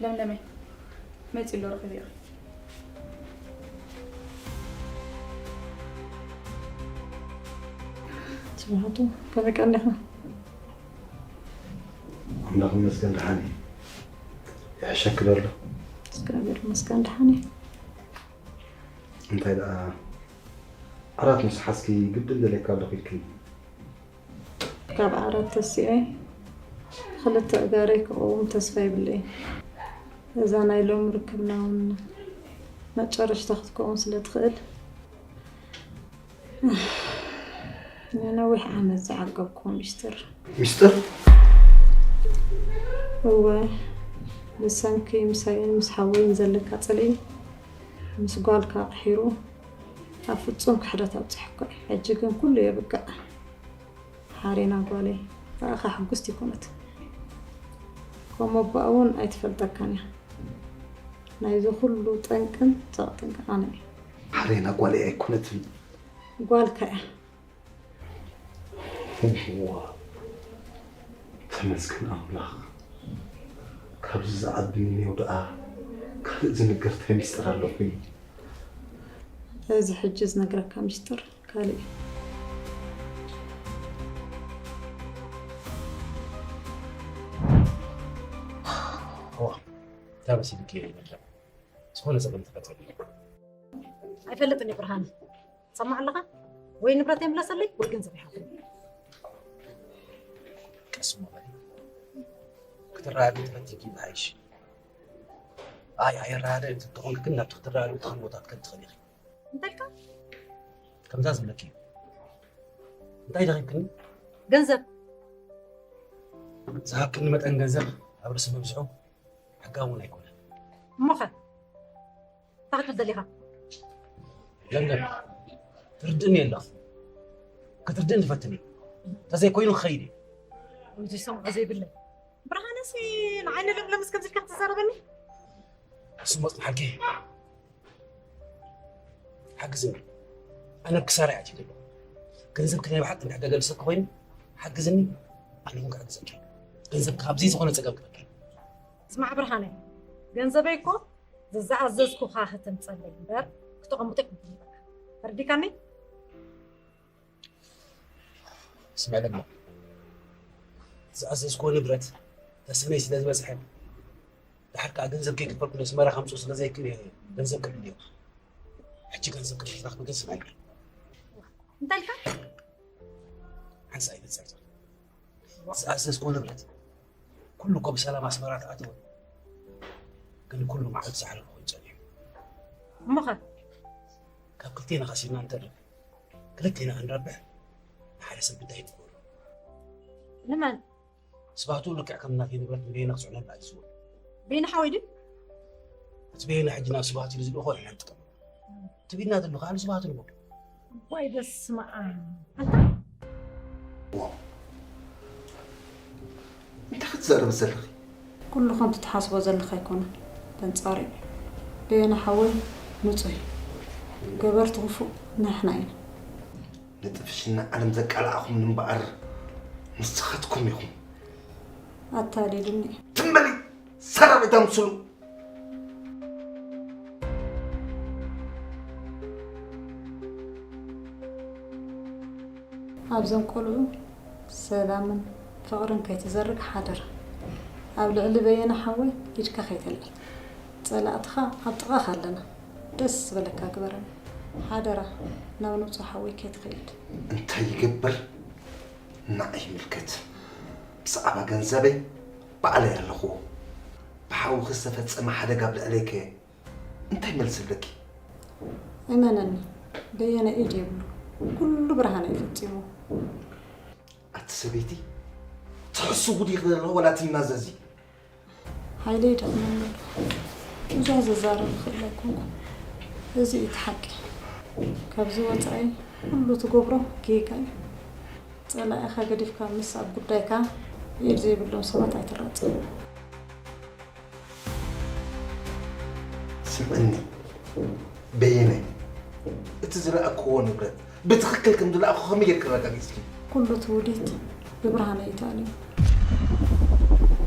ለምለመይ፣ መጺኡ ኣሎ፣ ረኺብዮ ኺድ። ስብሓቱ፣ ከመይ ቀኒኻ? ኣምላኽ ይመስገን፣ ደሓን እየ። ይሕሸኪ ዶ ኣሎ? እግዚኣብሔር ይመስገን፣ ደሓን እየ። እንታይ ደኣ፣ ዓራት ምስ ሓዝኪ ግድን ደልየካ ኣለኹ ኢልክኒ። ካብ ዓራት ተሲኤ ክልተ ኣእጋረይ ክቐውም ተስፋ የብለይን። እዛ ናይ ሎሚ ርክብና እውን መጨረሽታ ክትከውን ስለ ትኽእል፣ ንነዊሕ ዓመት ዝዓቀብክዎ ሚስጥር። ሚስጥር? እወ፣ ብሰንኪ ምሳይን ምስ ሓወይን ዘለካ ጽልኢ ምስ ጓልካ ኣቕሒሩ ኣብ ፍጹም ክሕደት ኣብጺሑካ እዩ። ሕጂ ግን ኩሉ የብቅዕ። ሓሬና ጓለይ፣ ብኣኻ ሕጉስቲ ኣይኮነትን። ከም ኣቦኣ እውን ኣይትፈልጠካን እያ። ናይዚ ኩሉ ጠንቅን ጸቕጥን ግን ኣነ እየ። ሓሬና ጓለይ ኣይኮነትን። ጓልካ እያ። እዋ፣ ተመስገን ኣምላኽ። ካብዚ ዝዓቢ ንኔው ደኣ ካልእ ዝንገር እንታይ ሚስጥር ኣለኹ? እዚ ሕጂ ዝነግረካ ሚስጥር ካልእ እዩ። እዋ፣ እንታይ መሲልኪ እየ ይበልዕ? ዝኾነ ጸገም ተፈጢሩ። ኣይፈልጥን እዩ ብርሃነ። ትሰማዕ ኣለኻ? ወይ ንብረት ይምለሰለይ ወይ ገንዘብ ይሃብኒ። ቀስ እሞ በሊ። ክትረዳድኢ ተፈቲንኪ ይብልሓይሽ። ኣይ፣ ኣየረዳድእን እንተኾንኪ ግን ናብቲ ክትረዳድኡ ትኽእሊ ቦታ ክትከዲ ትኽእሊ ኢኺ። እንታይ ኢልካ? ከምዛ ዝብለኪ እዩ። እንታይ ደኺምክኒ? ገንዘብ። ዝሃብክኒ መጠን ገንዘብ ኣብ ርእሲ ምብዝሑ ሕጋዊ እውን ኣይኮነን። እሞኸ? እንታይ ክትብል ደሊኻ? ለምለም፣ ትርድእኒ ኣለኺ። ክትርድእኒ ትፈትኒ። እንተዘይኮይኑ ክኸይድ እየ። ከምዚ ዝሰምዖ ዘይብለይ። ብርሃነሲ ንዓይ ንለምለምስ ከምዚ ኢልካ ክትዛረበኒ? እሱ መጽንሓልኪ። ሓግዝኒ። ኣነ ኣብ ክሳራ እየ ኣትየ ዘለኹ። ገንዘብኪ ናይ ብሓቂ እንድሕር ደገ ልሰኪ ኮይኑ፣ ሓግዝኒ። ኣነ እውን ክሕግዘኪ። ገንዘብኪ ካብዚ ዝኾነ ጸገም ክበልኪ። ስማዕ ብርሃነ፣ ገንዘበይ እኮ ዝዝኣዘዝኩኻ ከተምጸለይ እምበር ክተቐምጦ ኣይኮንኩን ዝበልካ። ተረዲካኒ? ስምዕ ለማ፣ ዝኣዘዝክዎ ንብረት ተስፍነይ ስለ ዝበጽሐ፣ ድሓር ከኣ ገንዘብ ከይከፈልኩ ነስመራ ከምጽኡ ስለ ዘይክእል እየ ገንዘብ ክብል እየ። ሕጂ ገንዘብ ክትረኽቢ ግን ስምዓኒ። እንታይ ኢልካ? ሓንሳእ ኣይተጸርጽር። ዝኣዘዝክዎ ንብረት ኩሉ እኮ ብሰላም ኣስመራ ተኣተወ። ግን ኩሉ ማዕበል ዝሓለፎ ኮይኑ ጸኒሑ። እሞኸ? ካብ ክልቴና ከሲርና እንተርፍ፣ ክልቴና ክንረብሕ ንሓደ ሰብ ግዳይ ንገብሮ። ንመን? ስባህቱ ልክዕ ከም ናተይ ንብረት ንበይነ ክጽዕነሉ ኣዚዝዎ። በይነ ሓወይ ድዩ? እቲ በየነ ሕጂ ናብ ስባህቱ ኢሉ ዝልእኾ ንሕና ንጥቀመሉ። ትብልና ዘሎ ከዓ ንስብሃት ንቦ። ዋይ በስመ ኣብ። ኣንታ ዋው። እንታይ ክትዛረቢ ዘለኺ? ኩሉ ከምቲ ትሓስቦ ዘለኻ ኣይኮነን። በንጻሩ እዩ። በየነ ሓወይ ንጹህ እዩ። ገበርቲ ክፉእ ንሕና ኢና። ንጥፍሽና ዓለም ዘቃላዕኹም እምበኣር ንስኻትኩም ኢኹም። ኣታሊሉኒ እዩ። ትም በሊ ሰራዊት ኣምስሉ። ኣብዞም ቆልዑ ሰላምን ፍቕርን ከይትዘርግ ሓደራ። ኣብ ልዕሊ በየነ ሓወይ ኢድካ ከይተልዕል። ጸላእትኻ ኣብ ጥቓኻ ኣለና። ደስ ዝበለካ ግበረኒ። ሓደራ ናብ ንጹህ ሓወይ ከይትኸይድ። እንታይ ይገብር ንዓይ ይምልከት። ብዛዕባ ገንዘበይ ባዕለይ ኣለኹዎ። ብሓውኺ ዝተፈጸመ ሓደጋ ኣብ ልዕለይ ከ እንታይ መልሲ ኣለኪ? እመነኒ በየነ ኢድ የብሉ። ኩሉ ብርሃን እዩ ፈጺሙ። ኣቲ ሰበይቲ ትሕስዊ ዲኺ ዘለኹ ወላ ትናዘዚ? ሓይለይ ይደኽመኒ ኣሎ። ብዙሕ ዝዛረብ ይኽእል ኣይኮንኩ። እዚ እዩ እቲ ሓቂ። ካብዚ ወጻኢ ኩሉ ትገብሮ ጌጋ እዩ። ጸላኢኻ ገዲፍካ ምስ ኣብ ጉዳይካ ኢድ ዘይብሎም ሰባት ኣይትራጸ። ስምዕኒ በየነ፣ እቲ ዝለኣክዎ ንብረት ብትኽክል ከም ዝለኣኹ ከመይ ጌርካ ኣረጋጊጽኪ? ኩሉ እቲ ውዲት ብብርሃነ እዩ ተኣልዩ።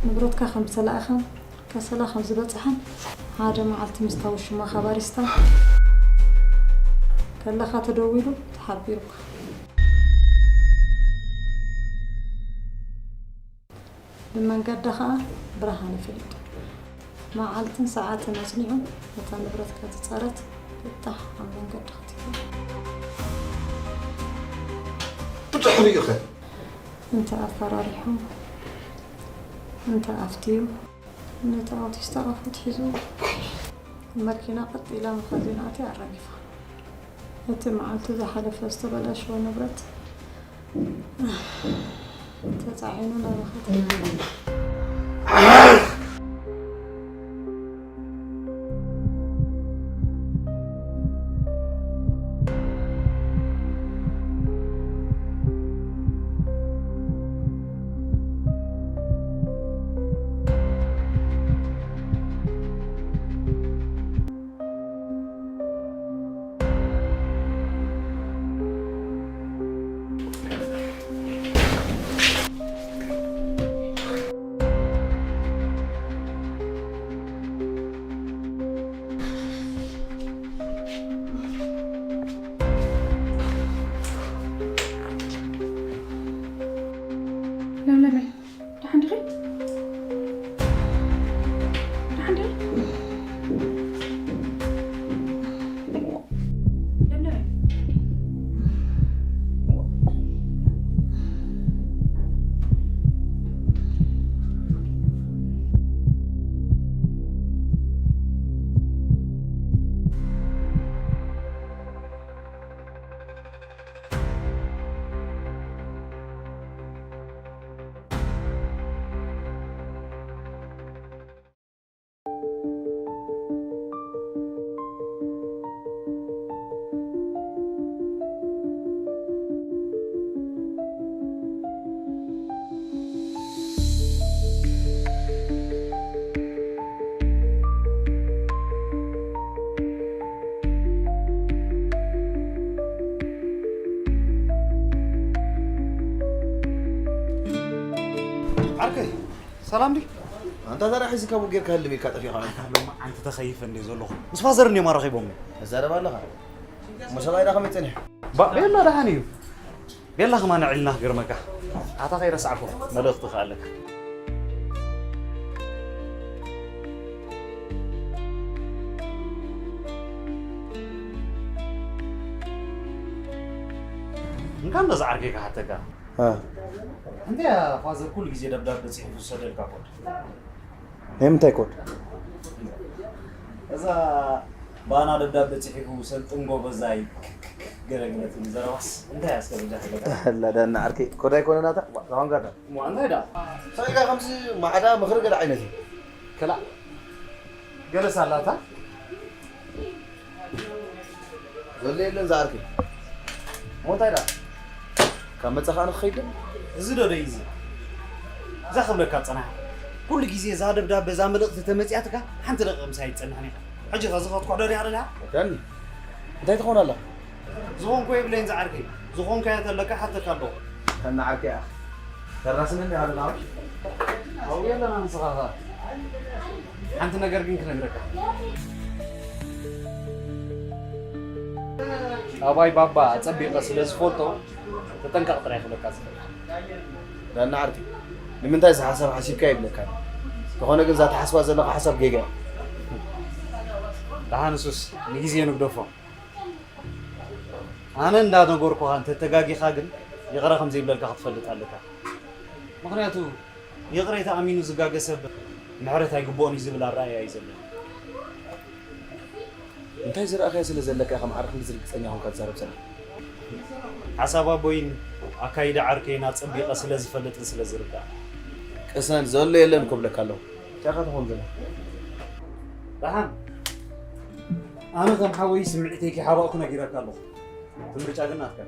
ንብረትካ ከም ዝተላእኸን ከሰላ ከም ዝበጽሐን ሓደ መዓልቲ ምስታ ውሽማኻ ባሪስታ ከለኻ ተደዊሉ ተሓቢሩካ። ብመንገዳ ኸኣ ብርሃን ይፍለጥ። መዓልትን ሰዓትን ኣጽኒዑ ነታ ንብረትካ ዝጸረት ፍታሕ ኣብ መንገዲ ክትህቦ። ብድሕሪኡ ኸ? እንተ ኣፈራሪሑ፣ እንተ ኣፍትዩ፣ ነቲ ኣውቲስታ ኣፉ ኣትሒዙ መኪና ቀጥ ኢላ መኻዚን ኣትያ ኣራጊፋ። እቲ መዓልቲ ዝሓለፈ ዝተበላሸወ ንብረት ተጻዒኑ ናባኻ ተመለሰ። ለምለመይ፣ ደሓን ዲኺ? ደሓን ዲኺ? ለምለመይ። ዓርከይ ሰላም ዲ? ኣንታ ዛራ ሒዝካ ቡ ጌርካ ህልም ኢልካ ጠፊእካ። ኣታ ሎማዓንቲ ተኸይፈ እንድየ ዘለኹ። ምስ ፋዘር እንድዮም ኣራኺቦምኒ። ትዛረብ ኣለኻ? እሞ ሰብኣይ ዳ ከመይ ጸኒሑ? ባ ቤላ ደሓን እዩ። ቤላ ከማን ዕልና ክገርመካ። ኣታ ከይረሳዕኩ መልእኽቲ ከኣለካ። እንካ እንዳ ዝዓርከይ ክሓተካ። እንታይ ፋዘር ኩሉ ግዜ ደብዳበ ጽሒፉ ዝሰደልካ ኮድ? ናይ ምንታይ ኮድ? እዛ ባና ደብዳበ ጽሒፉ ሰልጥን ጎበዛይ ገለግለ ትብል ዘረባስ እንታይ ኣስከብጃ ከለካ? ኣላ ዳና ዓርከይ ኮድ ኣይኮነን ኣታ ባ- ተኾንካ ኣታ። እሞ እንታይ ደኣ? ሳይጋ ከምዚ ማዕዳ ምኽሪ ገለ ዓይነት እዩ። ከላ ገለስ ኣላታ ዘሎ የለን ዝዓርከይ። ሞንታይ ደኣ ካብ መጻኻ ኣነ ክኸይድ ዶ? እዚ ዶ ደይ እዚ እዛ ክብለካ ጸናሕ ኩሉ ግዜ እዛ ደብዳበ እዛ መልእኽቲ ተመጽያትካ ሓንቲ ደቂቕ ምሳይ ኣይትጸንሕን ኢኻ። ሕጂ ከዚ ከትኩሕ ዶ ዲኻ ደሊኻ? ዳኒ እንታይ ትኾን ኣለኻ? ዝኾንኩ የብለይን ዝዓርከይ ዝኾንካዮ ተለካ ሓተካ ኣለኹ። ከና ዓርከይ ኣኽ ተራስነኒ ኣለና። ኣብኡ ኣለና ንስኻ ኸ ሓንቲ ነገር ግን ክነግረካ። ኣባይ ባባ ኣጸቢቐ ስለ ዝፈልጦ ተጠንቀቕ ጥራይ ክብለካ ዝኽእል። ዳና ዓርከይ፣ ንምንታይ እዚ ሓሳብ ሓሲብካ ይብለካ። እንተኾነ ግን እዛ ትሓስባ ዘለኻ ሓሳብ ጌጋ እያ። ደሓን ንሱስ ንግዜ ንግደፎ። ኣነ እንዳነገርኩኻ እንተተጋጊኻ ግን ይቕረ ከም ዘይብለልካ ክትፈልጥ ኣለካ። ምኽንያቱ ይቕሬታ ኣሚኑ ዝጋገ ሰብ ምሕረት ኣይግብኦን እዩ ዝብል ኣረኣእያ እዩ ዘለኒ። እንታይ ዝረኣኻዮ ስለ ዘለካ ኢኻ ማዕረ ክንድዚ ርግጸኛ ኮንካ ትዛረብ ዘለኻ? ሓሳብ ኣቦይን ኣካይዳ ዓርከይን ኣጸቢቐ ስለ ዝፈልጥን ስለ ዝርዳእ። ቅሰን ዘሎ የለን ክብለካ ኣለኹ። እንታይ ኢኻ ትኸውን ዘለኻ? ደሓን፣ ኣነ ከም ሓወይ ስምዒተይ ከይሓባእኩ ነጊረካ ኣለኹ። እቲ ምርጫ ግን ናትካ።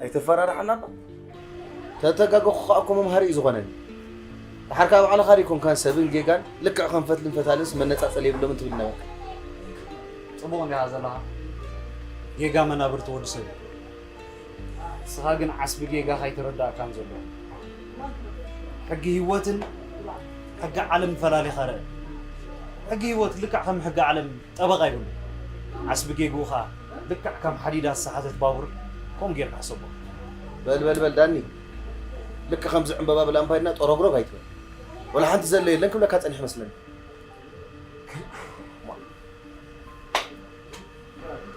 ኣይተፈራርሓና እባ። ተተጋገኹ ኸኣ እኮ መምሃሪ እዩ ዝኾነኒ። ደሓር ከኣ ባዕልኻ ደይኮንካን ሰብን ጌጋን ልክዕ ከም ፈትልን ፈታልንስ መነጻጸሊ የብሎምን ትብል ነበርካ። ጽቡቕ እንዲኻ ዘለኻ። ጌጋ መናብርቲ ወዲ ሰብ እዩ። ንስኻ ግን ዓስቢ ጌጋኻ ኣይተረዳእካን ዘሎ። ሕጊ ህይወትን ሕጊ ዓለም ፈላሊኻ ርእ። ሕጊ ህይወት ልክዕ ከም ሕጊ ዓለም ጠበቓ ይብሉ። ዓስቢ ጌግኡ ኸኣ ልክዕ ከም ሓዲዳ ዝሰሓተት ባቡር ከምኡ ጌርካ ሕሰቦ። በል በል በል ዳኒ፣ ልክዕ ከምዚ ዕምበባ ብላምባ ኢድና ጠረግረግ ኣይትበል። ወላ ሓንቲ ዘሎ የለን ክብለካ ጸኒሐ መስለኒ።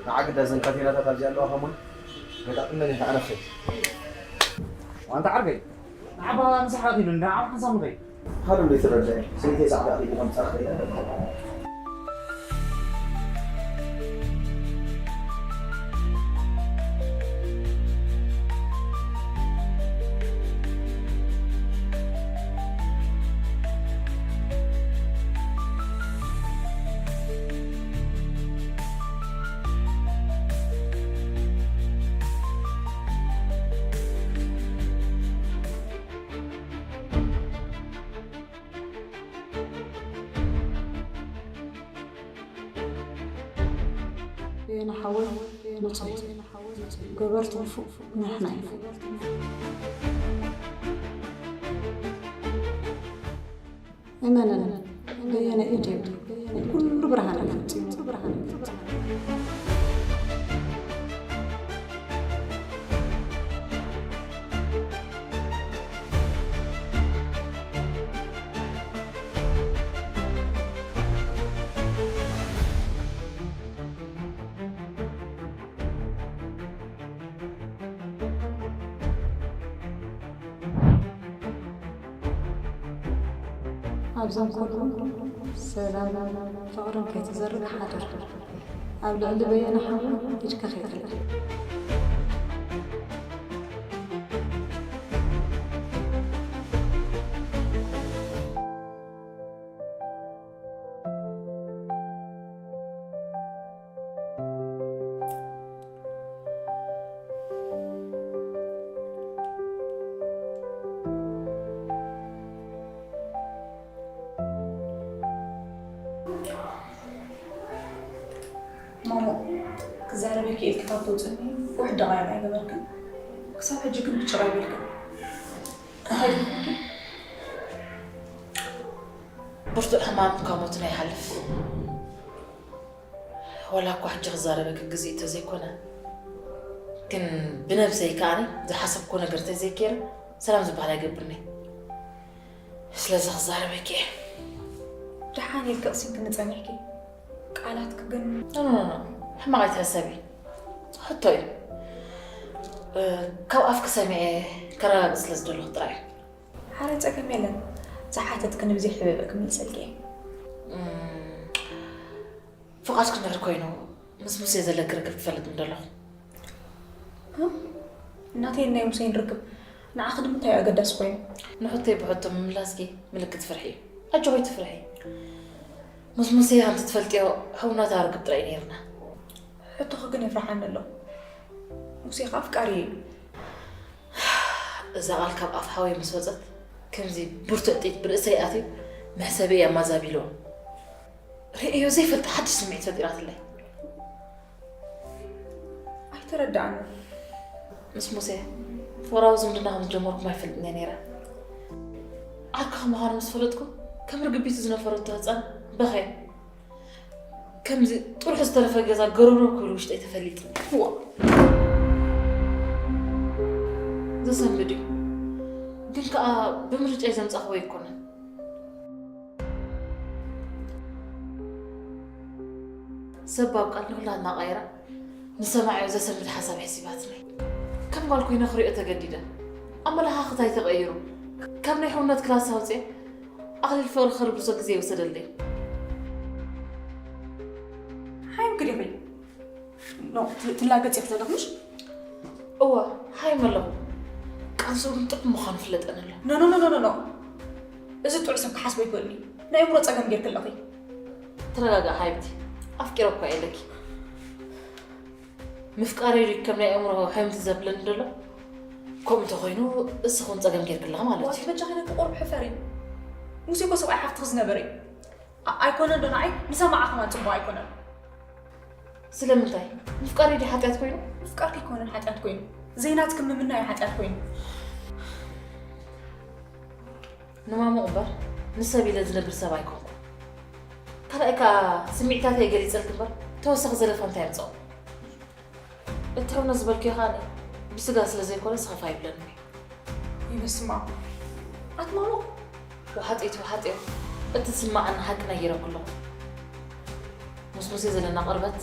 ንዓ ግዳ እዘን ካቴናታት ኣብዚ ኣለዋ ከሙን ገጣጥመን ኢኻ ኣነ ክኸይድ። ዋንታ ዓርከይ፣ ንዓባ ምሳሕ ኣኺሉ ንዓባ ሓንሳብ ንኸይድ። ሃሎ እንዶ ይትረዳእ። ሰይተይ ጻዕዳ ኣኺሉ ከምጻእ ክኸይድ ኣለካ። የናሓወይ ብፁዕ ገበርቲ ንፉዕ ንሕና ኢና። እመነኒ፣ በየነ ኢድ የብሉ። ኩሉ ብርሃን እዩ ፈጺሙ። ኣብዞም ኩሉ ሰላም ፍቕርን ከይትዘርግ ሓደር። ኣብ ልዕሊ በየነ ሓወይ ኢድካ ከይትልዕል። ማሞ፣ ክዛረበኪ ኢልኪ ካብ ተውፅኒ ውሕድ ደቓይቕ ኣይገበርክን። ክሳብ ሕጂ ግን ብጭቕ ኣይበልክን። እንታይ ገይሩኪ? ብርቱዕ ሕማም ካብ ሞትን ኣይሓልፍ። ዋላ እኳ ሕጂ ክዛረበኪ ግዜኡ እንተዘይኮነ፣ ግን ብነብሰይ ከኣኒ ዝሓሰብክዎ ነገር እንተዘይገይረ ሰላም ዝበሃል ኣይገብርን'የ። ስለዚ ክዛረበኪ እየ። ደሓን ኢልኪ ቅሲንክኒ ጸኒሕኪ። ቃላትኪ ግን ኖ፣ ኖ፣ ኖ፣ ኖ። ሕማቕ ኣይትሕሰቢ። ሕቶ እዩ። እ፣ ካብ ኣፍኪ ሰሚዐ ከረጋግጽ ስለ ዝደለኹ ጥራይ እዩ። ሓረ ጸገም የለን። ዝሓተትክኒ ብዘይ ሕብእብእ ክምልሰልኪ እየ። እም፣ ፍቓድኪ እንድሕር ኮይኑ፣ ምስ ሙሴ ዘለኪ ርክብ ትፈልጥ ዶ ኣለኹ? እ? ናተይን ናይ ሙሴን ርክብ ንዓኺ ንምንታይ እዩ ኣገዳሲ ኮይኑ? ንሕቶይ ብሕቶ ምምላስኪ ምልክት ፍርሒ እዩ። ኣጆኺ ኣይትፍርሒ። ምስ ሙሴ ከምቲ ትፈልጥዮ ሕውነታዊ ርክብ ጥራይ እዩ ነይርና። ሕቶኺ ግን የፍርሓኒ ኣሎ። ሙሴ ኸኣ ኣፍቃሪየይ እዩ። እዛ ቃል ካብ ኣፍ ሓወይ ምስ ወጸት፣ ከምዚ ብርቱዕ ጥይት ብርእሰይ ኣትዩ፣ መሕሰቢየይ ኣማዛቢልዎ። ርእዮ ዘይፈልጥ ሓድሽ ስምዒት ፈጢራትለይ። ኣይተረድኣንን። ምስ ሙሴ ፍቕራዊ ዝምድና ከም ዝጀመርኩም ኣይፈልጥን እየ ነይረ። ዓርኪ ከም ምዃኑ ምስ ፈለጥኩ፣ ከም ርግቢቱ ዝነፈረቶ ህጻን በኸየ። ከምዚ ጥርሑ ዝተረፈ ገዛ ገረብረብ ክብል ውሽጠይ ተፈሊጡ። ዋእ! ዘሰንብድ እዩ። ግን ከኣ ብምርጫይ ዘምጻኽዎ ኣይኮነን። ሰብ ኣብ ቃል ንኹላ እናቐየራ ንሰማዒኡ ዘሰንብድ ሓሳብ ሒሲባትኒ። ከም ጓል ኮይነ ክሪኦ ተገዲደ። ኣመለኻኽታይ ተቐይሩ። ካብ ናይ ሕውነት ክላስ ኣውፅኤ ኣኽሊል ፍቕሪ ከልግሶ ግዜ ይወሰደለይ። ሓይም ክዲኺ? ኖ፣ ት-፣ ትላገጽ ኢኺ ዘለኺ ምሽ? እወ፣ ሓይም ኣለኹ። ቃንስኡ ግን ጥዑም ምዃኑ ፍለጠኒ ኣሎ። ኖ፣ ኖ፣ ኖ፣ ኖ፣ ኖ፣ ኖ። እዚ ጥዑይ ሰብ ክሓስቦ ኣይክእልን እዩ። ናይ ኣእምሮ ጸገም ጌርኪ ኣለኺ። ተረጋጋእ ሓይብቲ። ኣፍቂረ እኳ ኢለኪ። ምፍቃረይ ድዩ ከም ናይ ኣእምሮ ሕምምቲ ዘብለኒ ዘሎ? ከምኡ እንተኾይኑ፣ እስኺ እውን ጸገም ጌርኪ ኣለኺ ማለት ዋት እዩ። በጃኺ ነቲ ቁሩብ ሕፈሪ። ሙሴ እኮ ሰብኣይ ሓፍትኺ ዝነበረ እዩ። ኣ-፣ ኣይኮነን ዶ ንዓይ? ንሰማዓ ከማን ጽቡቕ ኣይኮነን። ስለምንታይ? ምፍቃር ድዩ ሓጢኣት ኮይኑ? ምፍቃር ከይኮነን ሓጢኣት ኮይኑ፣ ዘይናትኪ ምምናይ እዩ ሓጢኣት ኮይኑ። ንማሙቕ እምበር ንሰብ ኢለ ዝነብር ሰብ ኣይኮንኩ። ካልኣይ ከኣ ስምዒታተይ ገሊጸልኪ እምበር ተወሳኺ ዘለፋ እንታይ ኣምጽኦ? እቲ ሕውነት ዝበልክዮ ከኣ ብስጋ ስለ ዘይኮነ ስኽፍ ኣይብለኒ። ይበስማ። ኣትማሙቕ? ወሓጢት ወሓጢዮ፣ እቲ ዝስማዓኒ ሓቂ ነጊረኪ ኣለኹ። ምስ ሙሴ ዘለና ቅርበት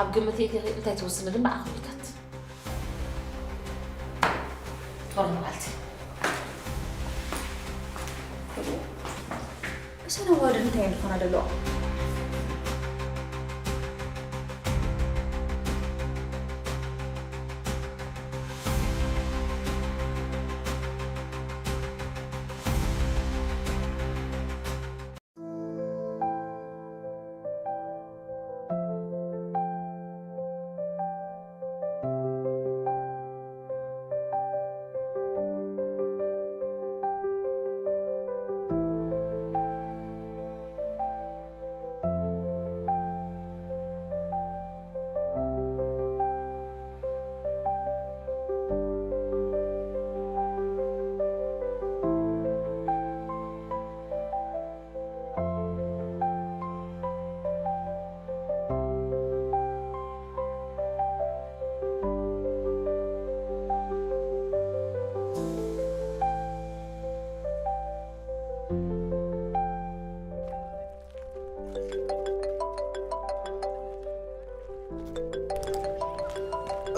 ኣብ ግምት የእቲኺ እንታይ ትውስኒ ግን ንዓኺ ይምልከት። ትፈርሚ በዓልቲ። እሰን ኣዋልድ እንታይ እየን ዝኾና ዘለዋ?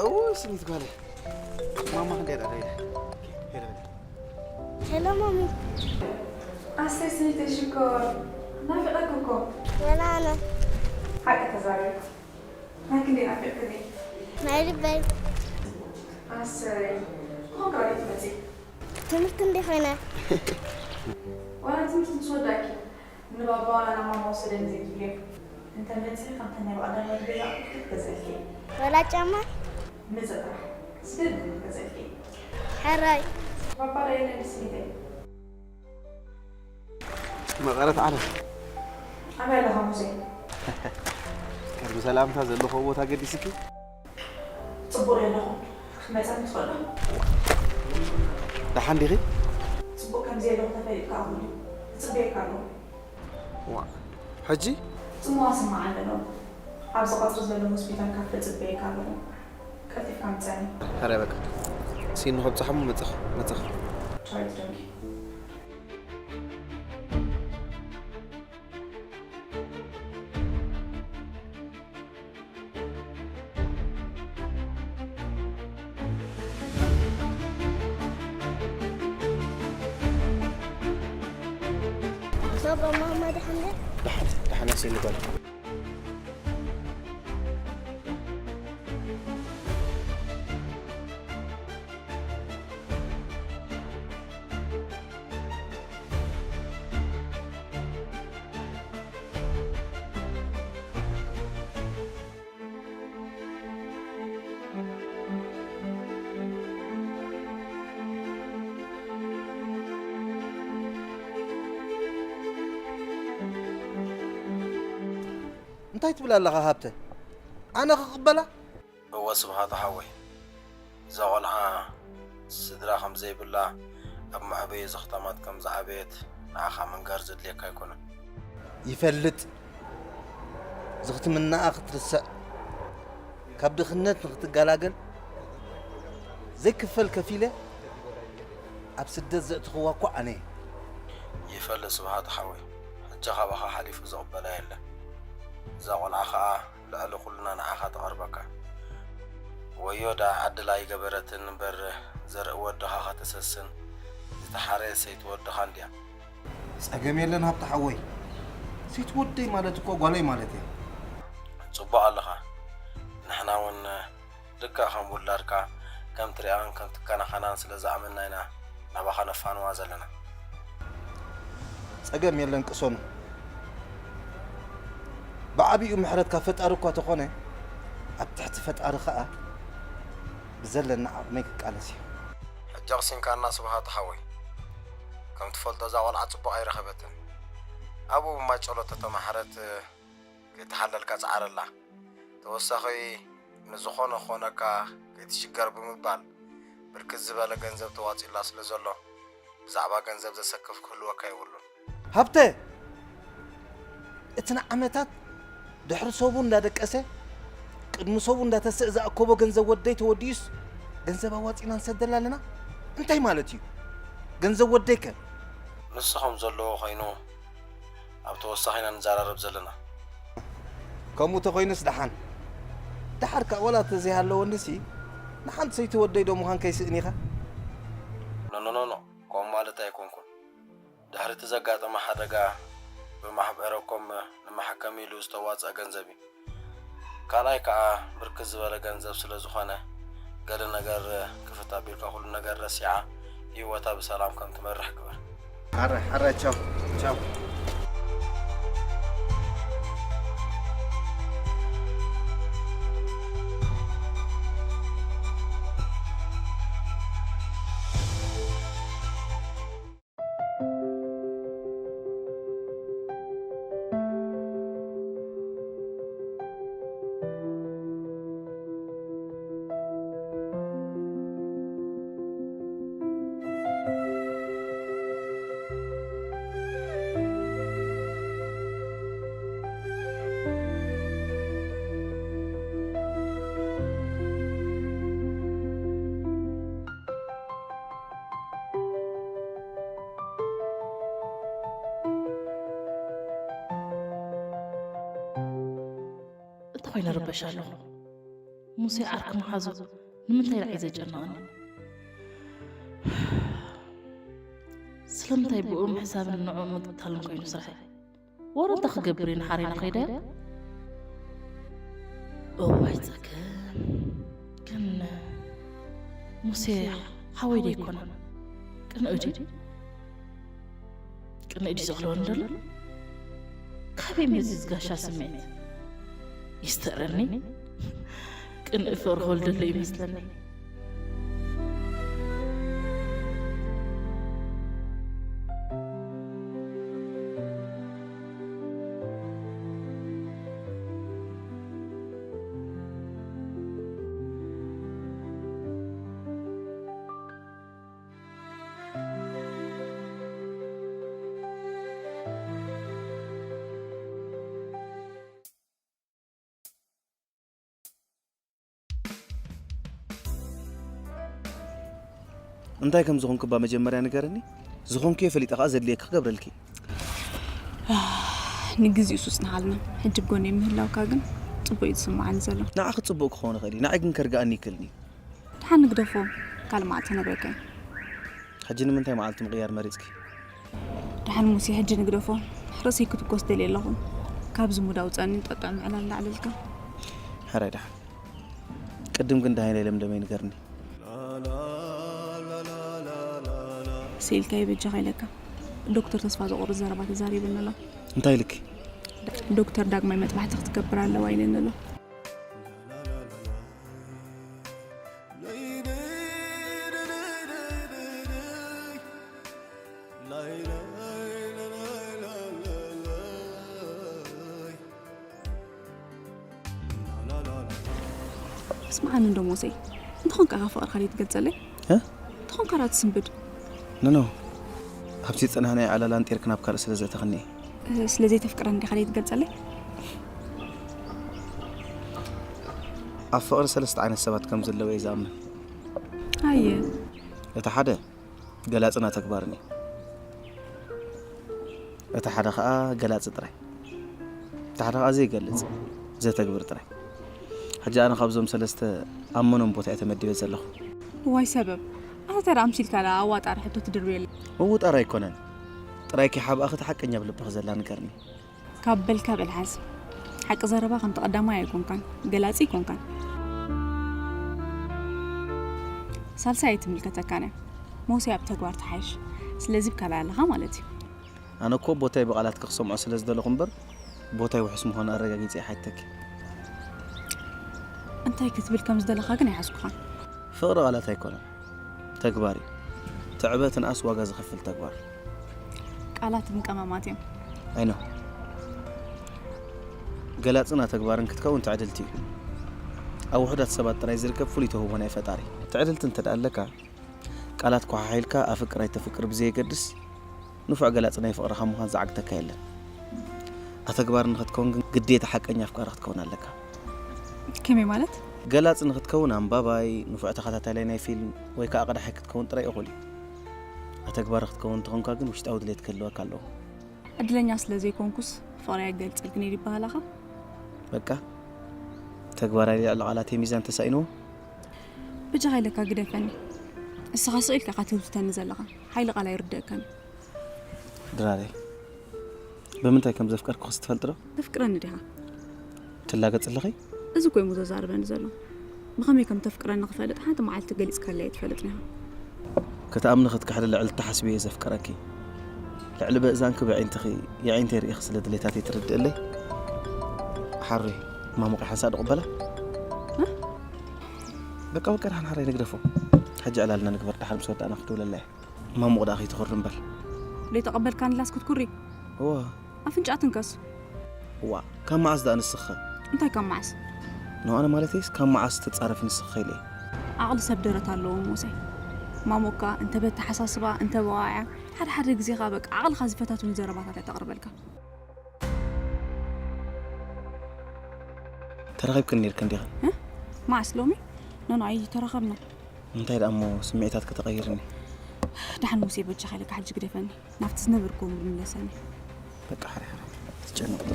እው ስኒት ጓለ ማማ ክንደይ ዳዳ ሄደ ሄደ ሄደ ሄሎ ማሚ። ኣሰይ ስኒተይ ሽኮር ናፊቐኪ እኮ። ወላ ኣነ። ሓቂ ተዛረቢ። ናይ ክንደይ ናፊቕክኒ? ናይ ልበይ። ኣሰይ እንኳን ቀሪብ ትመፂ። ትምህርቲ እንዲይ ኮይነ። ዋላ ትምህርቲ ምስ ወዳእኪ ንባባ ናብ ማማ ውሰደኒ ዘይትብልዮ። እንተ መፂኺ ከምተን ናይ ብቐዳማይ ገዛ ክትገዝእልኪ። ወላ ጫማ? ምዘ ጥራሕ። ዝደለኒ ክገዝእልኪ። ሕራይ። ባባ ዳይነ ስኒተይ። መቐረት ዓለም። ኣበይ ኣለኻ ሙሴ? ቅድሚ ሰላምታ ዘለኹዎ ቦታ ገዲስኪ? ጽቡቕ ኣለኹ። ክትመጸኒ ትኽእል ዶ? ደሓን ዲኺ? ጽቡቕ ከም ዘየለኹ ተፈሊጥካ እኹል እዩ። እጽበየካ ኣለኹ። ዋ፣ ሕጂ? ጽምዋ ስማዕ ኣለኹ። ኣብዚ ቀጽሪ ዘሎ ሆስፒታል ካፌ እጽበየካ ኣለኹ። ቀልጢፍካ ምጸኒ። ሕራይ በቃ። ሲኑ ከብጽሓ እሞ መጻኹ፣ መጻኹ። ቻው፣ it's okay። ባባ ማማ ደሓን ዶ? ደሓን፣ ደሓን እያ ሲኑ ጓል። እንታይ ትብል ኣለኻ ሃብተ? ኣነ ክቕበላ? እወ ስብሃቱ ሓወይ፣ እዛ ቖልዓ ስድራ ከም ዘይብላ፣ ኣብ መዕበዪ ዘኽታማት ከም ዝዓበየት ንዓኻ ምንጋር ዘድልየካ ኣይኮነን። ይፈልጥ። ዘኽትምናኣ ክትርስዕ፣ ካብ ድኽነት ንኽትገላገል ዘይክፈል ከፊለ ኣብ ስደት ዘእትኽዋ እኮ ኣነ እየ። ይፈልጥ ስብሃት ሓወይ፣ ሕጂ ካባኻ ሓሊፉ ዝቕበላ የለን። እዛ ቆልዓ ኸኣ ልዕሊ ኩልና ንዓኻ ትቐርበካ። ወዮ ደኣ ዓድላ ኣይገበረትን እምበር ዘርኢ ወድኻ ከተሰስን ዝተሓረየት ሰይቲ ወድኻ እንድያ። ጸገም የለን ሃብተ ሓወይ። ሰይቲ ወደይ ማለት እኮ ጓለይ ማለት እያ። ጽቡቕ ኣለኻ። ንሕና እውን ልክዕ ከም ውላድካ ከም ትሪኣን ከም ትከናኸናን ስለ ዝኣመንና ኢና ናባኻ ነፋንዋ ዘለና። ጸገም የለን ቅሰኑ። ብዓቢኡ ምሕረት ካብ ፈጣሪ እኳ ተኾነ ኣብ ትሕቲ ፈጣሪ ኸኣ ብዘለና ዓቕመይ ክቃለስ እየ። ሕጂ ኣቕሲንካና ስብሃት ሓወይ። ከም ትፈልጦ እዛ ቆልዓ ጽቡቕ ኣይረኸበትን። ኣብኡ ብማይ ጨሎት ተተማሕረት ከይተሓለልካ ጸዓረላ። ተወሳኺ ንዝኾነ ክኾነካ ከይትሽገር ብምባል ብርክት ዝበለ ገንዘብ ተዋጺኡላ ስለ ዘሎ ብዛዕባ ገንዘብ ዘሰክፍ ክህልወካ የብሉን። ሃብተ! እቲ ንዓመታት ድሕሪ ሰቡ እንዳደቀሰ ቅድሚ ሰቡ እንዳተሰእ ዝኣከቦ ገንዘብ ወደይ ተወዲኡስ ገንዘብ ኣዋጺና ንሰደላ ኣለና? እንታይ ማለት እዩ? ገንዘብ ወደይ ከ? ንሱ ከም ዘለዎ ኮይኑ ኣብ ተወሳኺ ኢና ንዘራረብ ዘለና። ከምኡ ተኾይኑስ ደሓን። ደሓር ከኣ ወላ ተዘይሃለወኒሲ ንሓንቲ ሰይቲ ወደይ ዶ ምዃን ከይስእን ኢኻ? ኖ፣ ኖ፣ ኖ፣ ኖ፣ ከምኡ ማለት ኣይኮንኩን። ድሕሪ እቲ ዘጋጠመ ሓደጋ ብማሕበረኮም ንመሓከሚ ኢሉ ዝተዋጽአ ገንዘብ እዩ። ካልኣይ ከኣ ብርክት ዝበለ ገንዘብ ስለ ዝኾነ፣ ገለ ነገር ክፍት ኣቢልካ ኩሉ ነገር ረሲዓ ህይወታ ብሰላም ከም ትመርሕ ግበር። ሓራይ፣ ሓራይ፣ ቻው፣ ቻው። እንተኾይነ ርበሽ ኣለኹ። ሙሴ ዓርኩ ምሓዙ ንምንታይ ደኣ እዩ ዘጨንቐኒ? ስለምንታይ ብእኡ ምሕሳብን ንዕኡ ምቅታልን ኮይኑ ስራሐይ? ወረ እንታይ ክገብር እዩ ንሓሬና ከይደ? እዋይ ጸገም። ግን ሙሴ ሓወይ ዶ ኣይኮነን? ቅንኢ ድዩ? ቅንኢ ድዩ ዘቕልወኒ ዘሎ? ካበይ መጺኡ ዝጋሻ ስምዒት? ይስተረኒ። ቅንኢ ፍቕሪ ክወልደሉ ይመስለኒ። እንታይ ከም ዝኾንኩ እባ መጀመርያ ንገርኒ። ዝኾንኩዮ ፈሊጠ ከኣ ዘድልየኪ ክገብረልኪ። ንግዚኡ ሱጽንሓልና። ሕጂ ብጎነይ ምህላውካ ግን ጽቡቕ እዩ ዝስምዓኒ ዘሎ። ንዓኺ ጽቡቕ ክኸውን ይኽእል እዩ፣ ንዓይ ግን ከርግኣኒ ይክእልኒ። ደሓን ንግደፎ፣ ካልእ መዓልቲ ክነግረካ እየ። ሕጂ ንምንታይ መዓልቲ ምቕያር መሪጽኪ? ደሓን ሙሴ፣ ሕጂ ንግደፎ። ርእሰይ ክትኮስ ደልየ ኣለኹ። ካብዚ ሙድ ኣውጸኒ፣ ጠጥዑ ምዕላል ላዕለልካ። ሕራይ ደሓን። ቅድም ግን ደሃይና ኢለ ምደመይ ንገርኒ። ስኢልካ ይበጃኻ ኢለካ። ዶክተር ተስፋ ዘቑርጽ ዘረባ ተዛሪብኒ ኣሎ። እንታይ ኢልኪ? ዶክተር ዳግማይ መጥባሕቲ ክትገብር ኣለዋ ኢለኒ ኣሎ። ስምዓኒ እንዶ ሞሰይ፣ እንተኾንካ ኢኻ ፍቕርካ ዘይትገልጸለይ? እ? እንተኾንካ ደኣ ትስንብድ? ኖ፣ ኖ። ኣብቲ ዝጸናሕናዮ ዕላል ኣንጢርኪ ናብ ካልእ ስለ ዘእተኽኒ እየ። እ፣ ስለ ዘይተፍቅረኒ ዲኻ ዘይትገልጸለይ? ኣብ ፍቕሪ ሰለስተ ዓይነት ሰባት ከም ዘለዉ እየ ዝኣምን። ኣየ። እቲ ሓደ ገላጽን ኣተግባርን እዩ። እቲ ሓደ ኸኣ ገላጺ ጥራይ፣ እቲ ሓደ ኸኣ ዘይገልጽ፣ ዘተግብር ጥራይ። ሕጂ ኣነ ካብዞም ሰለስተ ኣብ መኖም ቦታ እየ ተመዲበ ዘለኹ? እዋይ ሰበብ፣ ኣታ ተራ ኣምሲልካ ደኣ ኣዋጣሪ ሕቶ ትድርብየለይ። ምውጣር ኣይኮነን፣ ጥራይ ከይሓብኣኺ እቲ ሓቀኛ ኣብ ልብኺ ዘላ ንገርኒ። ካብ በልካ በል ሓዝ። ሓቂ ዘረባ ከምቲ ቀዳማይ ኣይኮንካን፣ ገላጺ ኣይኮንካን። ሳልሳይ ኣይትምልከተካን እያ። ሞሲ ኣብ ተግባር ትሓይሽ። ስለዚ ብካልኣይ ኣለኻ ማለት እዩ። ኣነ እኮ ቦታይ ብቓላት ክሰምዖ ስለ ዝደለኹ እምበር፣ ቦታይ ውሑስ ምዃኑ ኣረጋጊጸ ይሓተኪ። እንታይ ክትብል ከም ዝደለኻ ግን ኣይሓዝኩኻን። ፍቕሪ ቓላት ኣይኮነን፣ ተግባር እዩ። ትዕበ ትንኣስ ዋጋ ዝኸፍል ተግባር። ቃላት ግን ቀመማት እዮም። ኣይኖ። ገላጽን ኣተግባርን ክትከውን ትዕድልቲ እዩ። ኣብ ውሑዳት ሰባት ጥራይ ዝርከብ ፍሉይ ተውህቦ ናይ ፈጣሪ። ትዕድልቲ እንተ ደኣ ኣለካ፣ ቃላት ኳሓሒልካ ኣፍቅር ኣይተፍቅር ብዘየገድስ፣ ንፉዕ ገላጺ ናይ ፍቕርኻ ምዃን ዝዓግተካ የለን። ኣተግባሪ ንኽትከውን ግን ግዴታ ሓቀኛ ኣፍቃሪ ክትከውን ኣለካ። ከመይ ማለት? ገላጺ ንኽትከውን ኣንባባይ፣ ንፉዕ ተኸታታላይ ናይ ፊልም ወይ ከኣ ቀዳሓይ ክትከውን ጥራይ እኹል እዩ። ኣተግባሪ ክትከውን እንተኾንካ ግን ውሽጣዊ ድሌት ክህልወካ ኣለዎ። ዕድለኛ ስለ ዘይኮንኩስ ፍቕረይ ኣይገልጸልክን እየ ይበሃላኻ? በቃ፣ ተግባራይ ልዕሊ ቃላተይ ሚዛን ተሳኢንዎ። በጃኻ ኢለካ ግደፈኒ። እስኻ ስቕ ኢልካ ኢኻ ትህውትተኒ ዘለኻ። ሓይሊ ቃል ኣይርደእካን እዩ። ድራረይ፣ ብምንታይ ከም ዘፍቀርኩኽስ ትፈልጢ ዶ? ተፍቅረኒ ዲኻ? ትላገጽ ኣለኺ? እዚ እኮ እዩ እሞ ዘዛርበኒ ዘሎ። ብኸመይ ከም ተፍቅረኒ ክፈልጥ ሓንቲ መዓልቲ ገሊጽካለይ ኣይትፈልጥን ኢኻ። ክትኣምኒ ክትክሕዲ ልዕሊ እትሓስብዮ እየ ዘፍቅረኪ። ልዕሊ በእዛንኪ ብዕንትኺ የዒንተይ ርኢኺ ስለ ድሌታተይ ትርድእለይ። ሓሩይ፣ ማሙቐይ ሓንሳእ ድቕበላ? እ? በቃ በቃ፣ ደሓን ሓራይ ንግደፎ። ሕጂ ዕላልና ንግበር፣ ደሓር ምስ ወዳእና ክድውለላ እየ። ማሙቕ ደኣ ከይትኹሪ እምበር። ዘይተቐበልካኒ ላስ ክትኩሪ? እዋ። ኣፍንጫ ትንከስ። እዋ፣ ካብ መዓስ ደኣ ንስኺ? እንታይ ካብ መዓስ? ንኣነ ማለተይስ ካብ መዓስ ትጻረፊ ንስኺ ኢለ እየ። ዓቕሊ ሰብ ደረት ኣለዎ ሞሳይ። ማሙቕካ እንተ በተሓሳስባ፣ እንተ ብቐዓያ፣ ሓደ ሓደ ግዜ ኸኣ በቃ ዓቕልኻ ዝፈታትኑ ዘረባታት እያ ተቕርበልካ። ተራኺብክን ኔርክን ዲኽን? እ? መዓስ ሎሚ? ኖኖ፣ ኣይተራኸብና። እንታይ ደኣ እሞ ስምዒታት ከተቐይርኒ? ደሓን ሙሴ፣ በጃኻ ኢለካ ሕጂ ግደፈኒ። ናብቲ ዝነበርኩዎ ምምለሰኒ። በቃ፣ ሓረ፣ ሓረ። ትጨነቕ።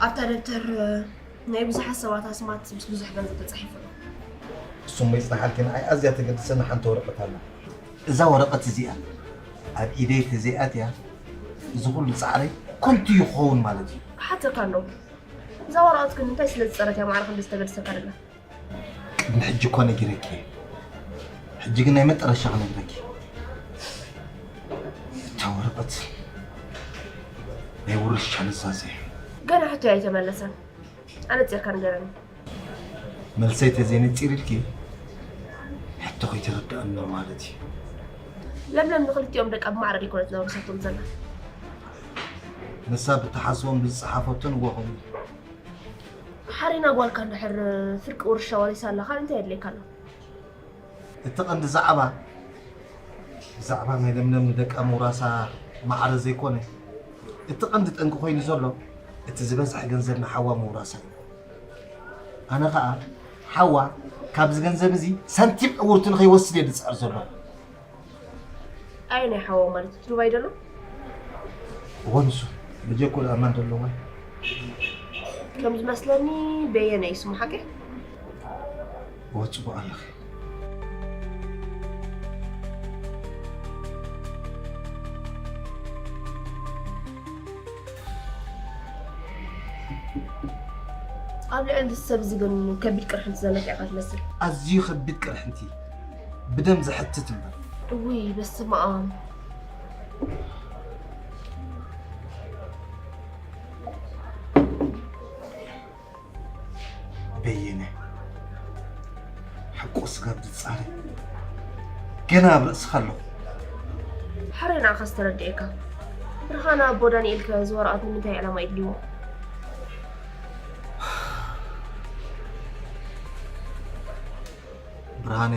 ኣብታ ደብተር ናይ ብዙሓት ሰባት ኣስማት ምስ ብዙሕ ገንዘብ ተጻሒፉ ኣሎ። እሱ እሞ ይጽናሓልኪ፣ ንዓይ ኣዝያ ተገድሰኒ ሓንቲ ወረቐት ኣላ። እዛ ወረቐት እዚኣ ኣብ ኢደይ ተዘይኣትያ፣ እዚ ኩሉ ጻዕረይ ከንቱ እዩ ክኸውን ማለት እዩ። ክሓተካ ኣለዎ። እዛ ወረቐት ግን እንታይ ስለ ዝጸረት እያ ማዕረ ክንዲ ዝተገድሰካ ደላ? ቅድሚ ሕጂ እኮ ነጊረኪ እየ። ሕጂ ግን ናይ መጠረሻ ክነግረኪ። እታ ወረቐት ናይ ውርሻ ኑዛዜ። ገና ሕቶይ ኣይተመለሰን። ኣነጺርካ ንገረኒ። መልሰይ ተዘይነጺርልኪ፣ ሕቶኺ ኣይተረድኣን ማለት እዩ። ለምለም ንኽልቲኦም ደቃ ብማዕረ ደይኮነት ነውርሳቶም ዘላ። ንሳ ብትሓስቦን ብዝጸሓፈቶን እወ ኾይኑ። ሓሪና ጓልካ እንድሕር ፍርቂ ውርሻ ወሪሳ ኣላ፣ ካልእ እንታይ የድልየካ ኣሎ? እቲ ቀንዲ ዛዕባ፣ ብዛዕባ ናይ ለምለም ንደቃ ምውራሳ ማዕረ ዘይኮነ፣ እቲ ቀንዲ ጠንቂ ኮይኑ ዘሎ፣ እቲ ዝበዝሐ ገንዘብ ንሓዋ ምውራሳ እዩ። ኣነ ኸኣ፣ ሓዋ ካብዚ ገንዘብ እዚ ሳንቲም ዕውርቲ ንኸይወስድ እየ ዝጽዕር ዘለኹ። ኣየናይ ሓዋ ማለት? ዱባይ ደሎ? እወ፣ ንሱ። በጀኮ ደኣ መን ደሎ ዋይ? ከም ዝመስለኒ በየነ እዩ ስሙ፣ ሓቂ? እወ፣ ጽቡቕ ኣለኺ። ኣብ ልዕሊ እዚ ሰብ እዚ ግን ከቢድ ቅርሕንቲ ዘለካ ኢኻ ትመስል። ኣዝዩ ከቢድ ቅርሕንቲ፣ ብደም ዘሕትት እምበር። እውይ በስመ ኣብ። በየነ፣ ሓቁ ስጋብ ዝጻረ ገና ኣብ ርእስኻ ኣለኹ። ሕራይ ንዓኻስ ተረዲኤካ። ብርሃነ፣ ኣቦ ዳንኤልከ እዚ ወረቐት ንምንታይ ዕላማ የድልይዎ? ብርሃነ፣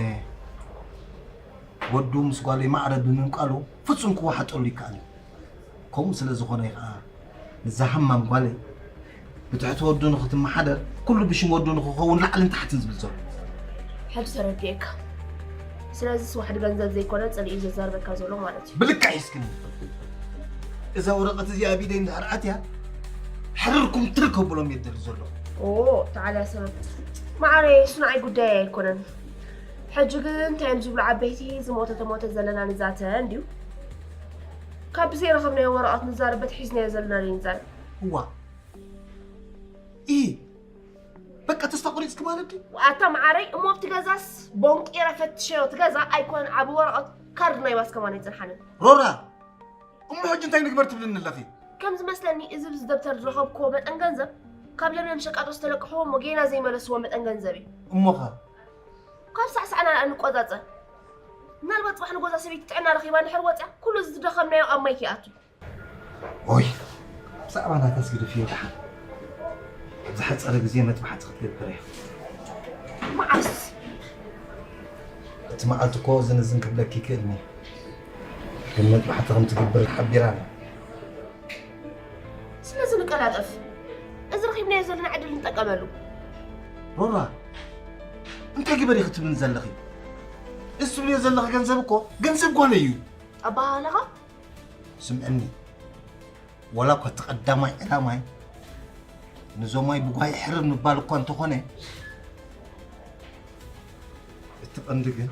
ወዱ ምስ ጓለይ ማዕረ ብምምቃሉ ፍጹም ክወሓጠሉ ይከኣል እዩ። ከምኡ ስለ ዝኾነ እዩ ኸዓ ንዛ ሃማም ጓለይ ብትሕቲ ወዱ ንኽትመሓደር ኩሉ ብሽም ወዱ ንኽኸውን ላዕልን ታሕትን ዝብል ዘሎ። ሕጂ ተረዲኤካ። ስለዚስ ዋሕዲ ገንዘብ ዘይኮነ ጽልኢ እዩ ዘዛርበካ ዘሎ ማለት እዩ። ብልክዕ ሒዝክኒ። እዛ ወረቐት እዚኣ ኣብ ኢደይ እንድሕር ኣትያ ሕርር ኩምትር ከብሎም እየ ዝደሊ ዘለኹ። ኦ ተዓልያ ሰበብ። ማዓረይ እሱ ንዓይ ጉዳየይ ኣይኮነን። ሕጂ ግን እንታይ እዮም ዝብሉ ዓበይቲ ዝሞተ ተሞተ ዘለና ንዛተ እንድዩ። ካብ ብዘይረኸብናዮ ወረቐት ንዛረብ በቲ ሒዝናዮ ዘለና ዶ ንዛረብ። እዋ ኢ በቃ ተስፋ ቆሪፅኪ ማለት ድዩ? ኣታ መዓረይ እሞ ኣብቲ ገዛስ ቦንቂረ ፈትሸዮ እቲ ገዛ ኣይኮነን ዓቢ ወረቐት ካርድ ናይ ባስ ከማን ኣይፅንሓንን። ሮራ እሞ ሕጂ እንታይ ንግበር ትብልኒ ኣለኺ? ከም ዝመስለኒ እዚ ብዚ ደብተር ዝረኸብክዎ መጠን ገንዘብ ካብ ለምለም ሸቃጦ ዝተለቅሕዎ እሞ ጌና ዘይመለስዎ መጠን ገንዘብ እዩ። እሞኸ? ካብ ሳዕሳዕና ደኣ ንቆጻጸር። ምናልባት ጽባሕ ንጎዛ ሰበይቲ ጥዕና ረኺባ እንድሕር ወጽያ ኩሉ እዚ ዝደኸምናዮ ኣብ ማይ ከይኣቱ። ኦይ ብዛዕባ ናታስ ግደፍዮ ደሓን። ኣብ ዝሓጸረ ግዜ መጥባሕቲ ክትገብር እያ። መዓስ? እቲ መዓልቲ እኮ እዝን እዝን ክብለኪ ይክእልኒ። ግን መጥባሕቲ ከም ትግብር ሓቢራ ኣላ። ስለዚ ንቀላጠፍ። እዚ ረኺብናዮ ዘለና ዕድል ንጠቀመሉ። ሮራ እንታይ ግበሪ ክትብልኒ ዘለኺ? እዚ ትብልዮ ዘለኺ ገንዘብ እኮ ገንዘብ ጓለይ እዩ። ኣበሃህላኻ ስምዕኒ ዋላ እኳ እቲ ቀዳማይ ዕላማይ ንዞማይ ብጓሂ ሕርር ምባል እኳ እንተኾነ እቲ ቀንዲ ግን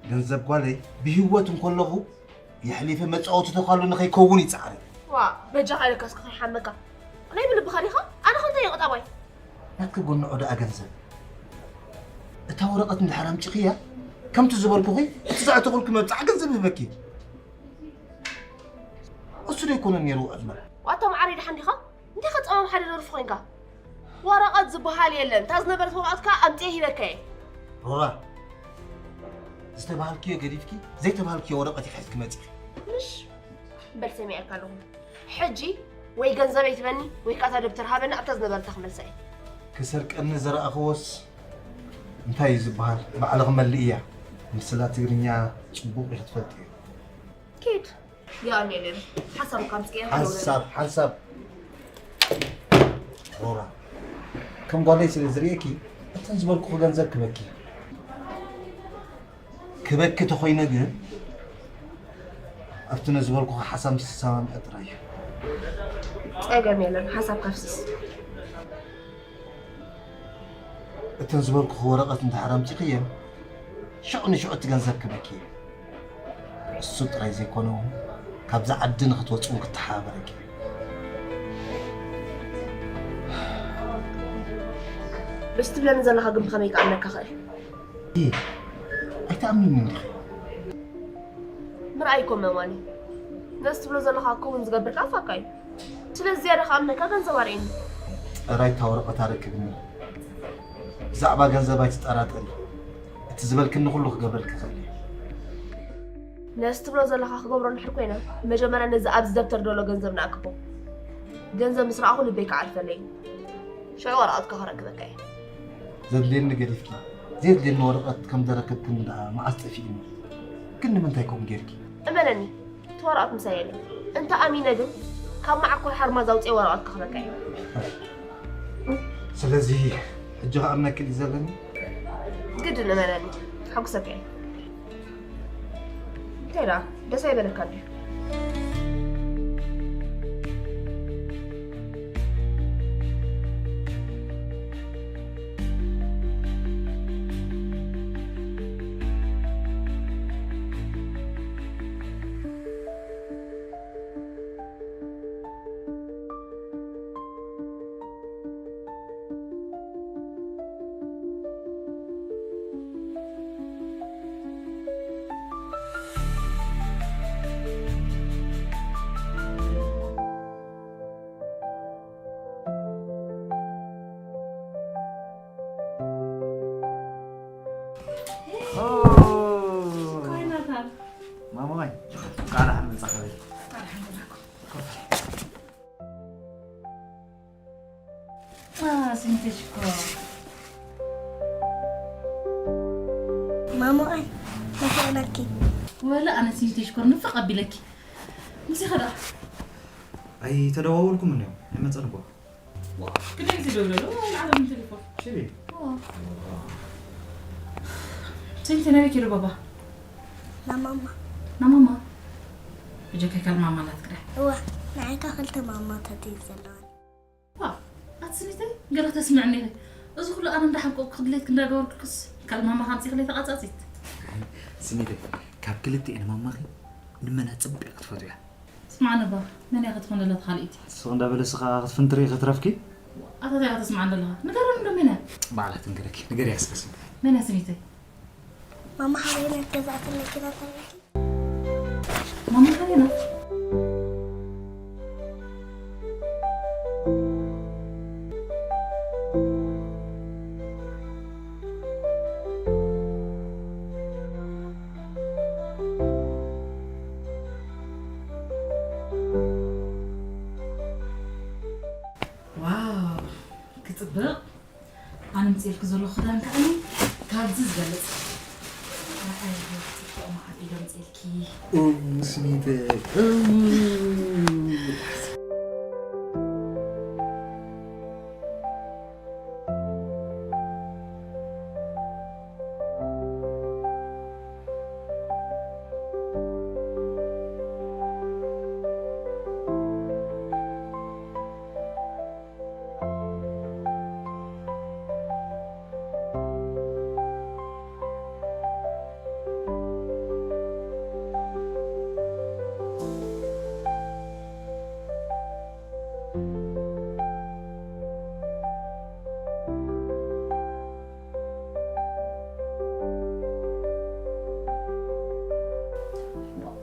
ገንዘብ ጓለይ ብህይወት እንከለኹ የሕሊፈ መጻወቲ ተዃሉ ንኸይከውን ይጽዓር። ዋ በጃኻ ኢለካ እስከ ከይሓመካ ናይ ብልብኻ ዲኻ ኣነ ኸንታይ ይቕጣባይ ናትኪ ጎንዖ ደኣ ገንዘብ እታ ወረቐት እንድሕር ኣምጺኽያ ከምቲ ዝበልኩኺ እቲ ዘዕተኹልኪ መብጽዓ ገንዘብ ይህበኪ እሱ ዶ ኣይኮነን ነይሩ ዕድመ ዋታ መዓረይ ደሓን ዲኻ እንታይ ኸ ጸማም ሓደ ደርፊ ኾይንካ ወረቐት ዝበሃል የለን እታ ዝነበረት ወረቐት ከኣ ኣምጽኤ ሂበካየ ሮራ ዝተባሃልክዮ ገዲፍኪ ዘይተባሃልክዮ ወረቐት ኢኺ ሒዝኪ መጺኺ ምሽ በል ሰሚዐካ ኣለኹ ሕጂ ወይ ገንዘበይ ትበኒ ወይ ከኣ እታ ደብተር ሃበኒ ኣብታ ዝነበረታ ክመልሳ እየ ክሰርቀኒ ዝረኣኽዎስ እንታይ እዩ ዝበሃል ባዕልኺ መልእያ ምስላ ትግርኛ ጽቡቕ ኢኺ ትፈልጥዮ ኪድ ያኔ ሓሳብ ካብ ጽያ ሓንሳብ ሓንሳብ ሮራ ከም ጓለይ ስለ ዝርእየኪ እተን ዝበልኩኺ ገንዘብ ክበኪ ክበኪ ተኾይነ ግን ኣብቲ ነዝበልኩኺ ሓሳብ ምስ ትሰማምዐ ጥራይ እዩ ጸገም የለን ሓሳብ ካፍስስ እተን ዝበልኩኺ ወረቐት እንድሕር ኣምጺኽየን ሽዑ ንሽዑ እቲ ገንዘብ ክበኪ እየ። እሱ ጥራይ ዘይኮነ እውን ካብዛ ዓዲ ንኽትወፂ እውን ክተሓባበረኪ እየ። በዚ ትብለኒ ዘለኻ ግን ብኸመይ ክኣምነካ ኽእል? እየ ኣይትኣምንኒ እንዲኺ? ምርኣይ እኮ መማን እዩ። ነዚ ትብሎ ዘለኻ ክውን ዝገብር ጣፋካ እዩ። ስለዚ ዝያዳ ክኣምነካ ገንዘብ ኣርእየኒ። ጥራይ እታ ወረቐት ኣረክብኒ። ብዛዕባ ገንዘብ ኣይትጠራጠሪ። እቲ ዝበልክኒ ኩሉ ክገብረልኪ እኽእል እየ። ነዚ ትብሎ ዘለኻ ክገብሮ እንድሕር ኮይነ መጀመርያ ነዚ ኣብዚ ደብተር ዘሎ ገንዘብ ንኣክቦ። ገንዘብ ምስ ረኣኹ ልበይ ክዓርፈለይ እዩ። ሽዑ ወረቐትካ ክረክበካ እየ። ዘድልየኒ ገዲፍኪ ዘየድልየኒ ወረቐት ከም ዘረከብክኒ ደኣ መዓስ ጠፊእኒ? ግን ንምንታይ ከምኡ ጌርኪ? እመነኒ እቲ ወረቐት ምሳይ የለን። እንተ ኣሚነ ግን ካብ መዓኮር ሓርማዝ ኣውፅኤ ወረቐት ክኽበካ እየ። ስለዚ ሕጂ ክኣምነኪ ድዩ ዘለኒ? ግድን እመነኒ ከሐጉሰካ እየ። እንታይ ደኣ ደስ ኣይበለካ ድዩ? ማማይ ቃል ሓን መጻኸበ። ስንትሽኮ ማማይ መሰለኪ። ወላ ኣነ ስንትሽኮር ንፍቕ ኣቢለኪ። ምዚ ኸዳ ኣይተደዋወልኩም እንዲዮም ኣይመጸን እኮ። ግዴ ግዜ ደውለሉ። ዓለም ቴሌፎን ሽሪ ስንት ነቢክ ይሉ ባባ ናማማ ናማማ ብጀካ ካልማማ ናትክዳ እዋ ንዓይካ ክልተ ማማታት እዩ ዘለዋን። ኣትስኒተይ ገለ ተስምዕኒ ኢለ እዚ ኩሉ ኣነ እንዳሓቆ ክድሌት ክንዳገበርኩስ ካልማማ ካምፂ ክለይ ተቃፃፂት። ስኒተይ ካብ ክልቲኤን ማማኺ ንመን ኣጸቢቕካ ትፈትውያ? ስማዕኒ ባ መን እያ ክትኾነላ ተኻልኢት? ስቕ እንዳበለ ስኻ ክትፍንትሪ ከትረፍኪ? ኣታ እንታይ ተስምዓኒ ኣለኻ? ንገረኒ እንዶ መን እያ? ባዕላ ትንገረኪ። ንገርያ እስከ ስኒተይ። መን እያ ስኒተይ? ማማ ሓበይና ገዛእትን መኪና ተረኪ ማማ ሓበይና ዋው ክፅብቕ ኣነ ምፅኤልኪ ዘለኹ ክዳን ከዓ ካብዚ ዝበልፅ ንዓይ ፅቡቕ መዓት ኢለ ምፅኤልኪ ስኒተ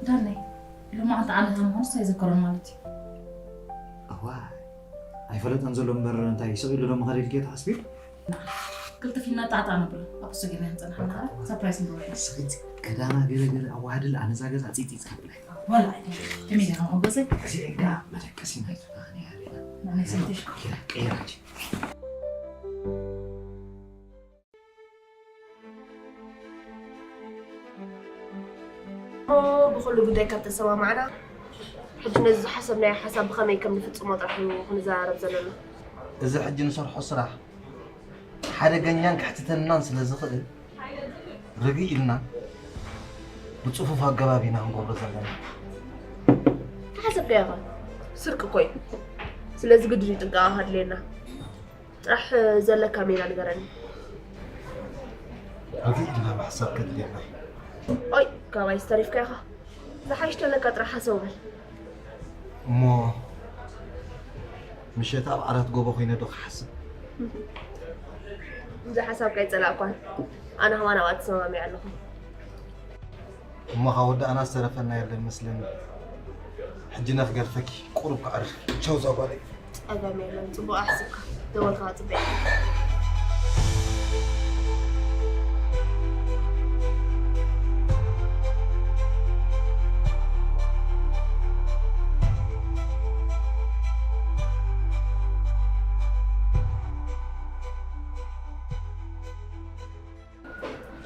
ዳነይ ሎማዓንቲ ዓመታ ምዃኑ ኣይዘከሮን ማለት እዩ እዋ ኣይፈለጠን ዘሎ እምበር እንታይ ስቕ ኢሉ ዶ ምኸደ ኢልኪ ትሓስቢ? ክልተ ፊልና ጣዕጣዕ ነብሎ ኣብ እሱ ገና ንፀናሕ ሰርፕራይዝ ንብሎ ስኺት ቀዳማ ገለገለ ኣዋህድል ኣነዛ ገዛ ፂፂፅ ከብላይ ዋላ ከመይ ዲኻ መጎሰ እዚ ዕዳ መደቀሲ ናይቱ ናኽንያሪና ናይ ሰንተሽኮ ቀይራች ብኹሉ ጉዳይ ካብ ተሰማማዕና ሕጂ ነዚ ዝሓሰብናዮ ሓሳብ ብኸመይ ከም ንፍፅሞ ጥራሕ እዩ ክንዘራረብ ዘለና። እዚ ሕጂ ንሰርሖ ስራሕ ሓደገኛን ክሕትተልናን ስለ ዝኽእል ርግእ ኢልና ብፅፉፍ ኣገባብ ኢና ክንገብሮ ዘለና። ተሓሰብካዮ ኢኻ ስርቂ እኮ እዩ። ስለዚ ግድን እዩ ጥንቃቐ ከድልየና። ጥራሕ ዘለካ ሜላ ንገረኒ። ርግእ ኢልና ምሕሳብ ከድልየና እዩ። ኦይ ካባይ ዝተሪፍካ ኢኻ። ዝሓይሽ ተለካ ጥራሕ ሓሰው በል። እሞ ምሸት ኣብ ዓራት ጎቦ ኮይነ ዶ ክሓስብ? እዚ ሓሳብካ ኣይጸላእኳን። ኣነ ከማን ኣብኣ ተሰማሚዐ ኣለኹ። እሞ ካብ ወዳእና ዝተረፈና የለን መስለኒ። ሕጂ ነክገድፈኪ ቁሩብ ክዕርፍ። ቻው ዛጓለይ። ጸገም የለን ጽቡቕ ኣሕስብካ። ደወልካ ጽበይ።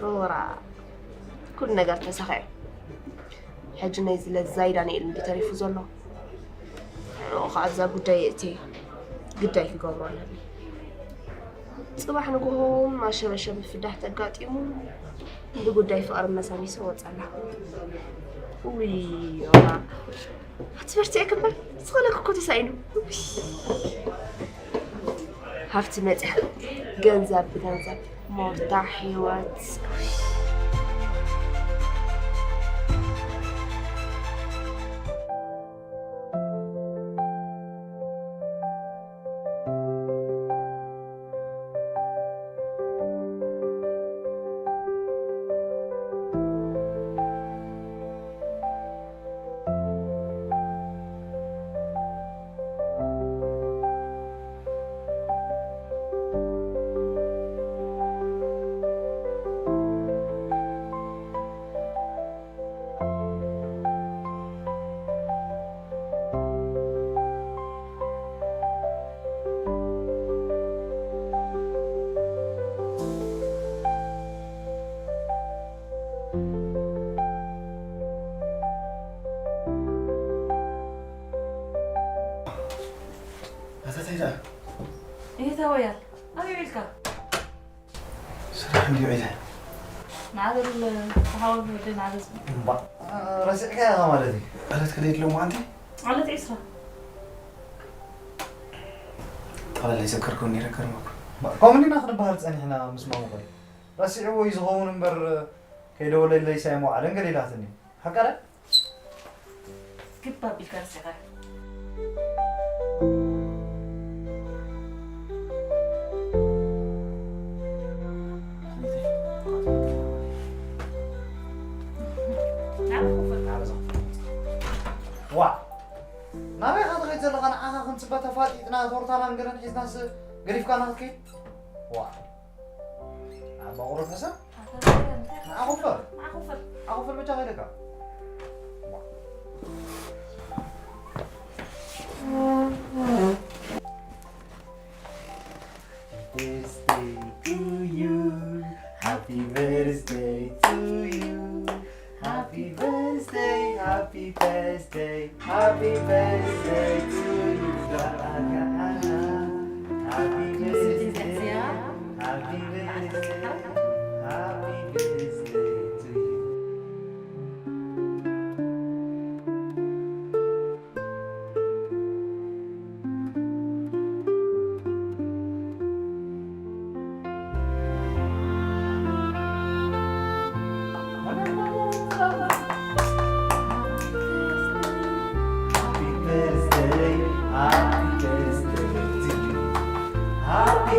ሮራ ኩሉ ነገር ተሳኺዑ። ሕጂ ናይ ዝለ ዛይ ዳንኤል እንዲ ተሪፉ ዘሎ ንኡ ከዓ ኣብዛ ጉዳይ የእትየ ግዳይ ክገብሮ ኣለኒ። ፅባሕ ንግሆ እውን ማሸበሸብ ፍዳሕ ተጋጢሙ ብጉዳይ ፍቕሪ መሳሚሶ ወፀላ። ውይ ዮና ኣቲ በርቲዐ ክምበር ዝኸለክ እኮ ተሳኢኑ። ሃፍቲ መፅያ ገንዘብ ብገንዘብ ሞርታ ህይወት። ማዕበል ተሓዋዊ ወደ ማዕበል ዝብል። እምባ። ረሲዕካ ኢኻ ማለት እዩ። ዕለት ክንደይ ድሎ መዓንቲ? ዕለት ዕስራ። ጠቕላላ ይዘከርኩም ነይረ ከርመኩ። ከምኡ ኢና ክንበሃል ጸኒሕና ምስ ማሙኸይ። ረሲዕዎ እዩ ዝኸውን እምበር ከይደወለለይ ሳይሞ ዓደን ገለ ኢላትኒ። ሓቃ ዳ? ግብ ኣቢልካ ረሲዕካዮ። ዋ ናበይ ኢኻ ትኸይድ ዘለኻ? ንዓኻ ክንጽበ ተፋጢጥና ቶርታናን ገለን ሒዝናስ ገዲፍካና ክትከይድ? ዋ ኣባ ቁሩብ ሕሰብ። ንዓኹፈር ንዓኹፈር ንዓኹፈር በጃ ከይደካ። Birthday to you. Happy birthday to you. Happy birthday, happy birthday, happy birthday to you. Happy birthday, happy birthday, happy birthday to you. Happy birthday, happy birthday to you. Happy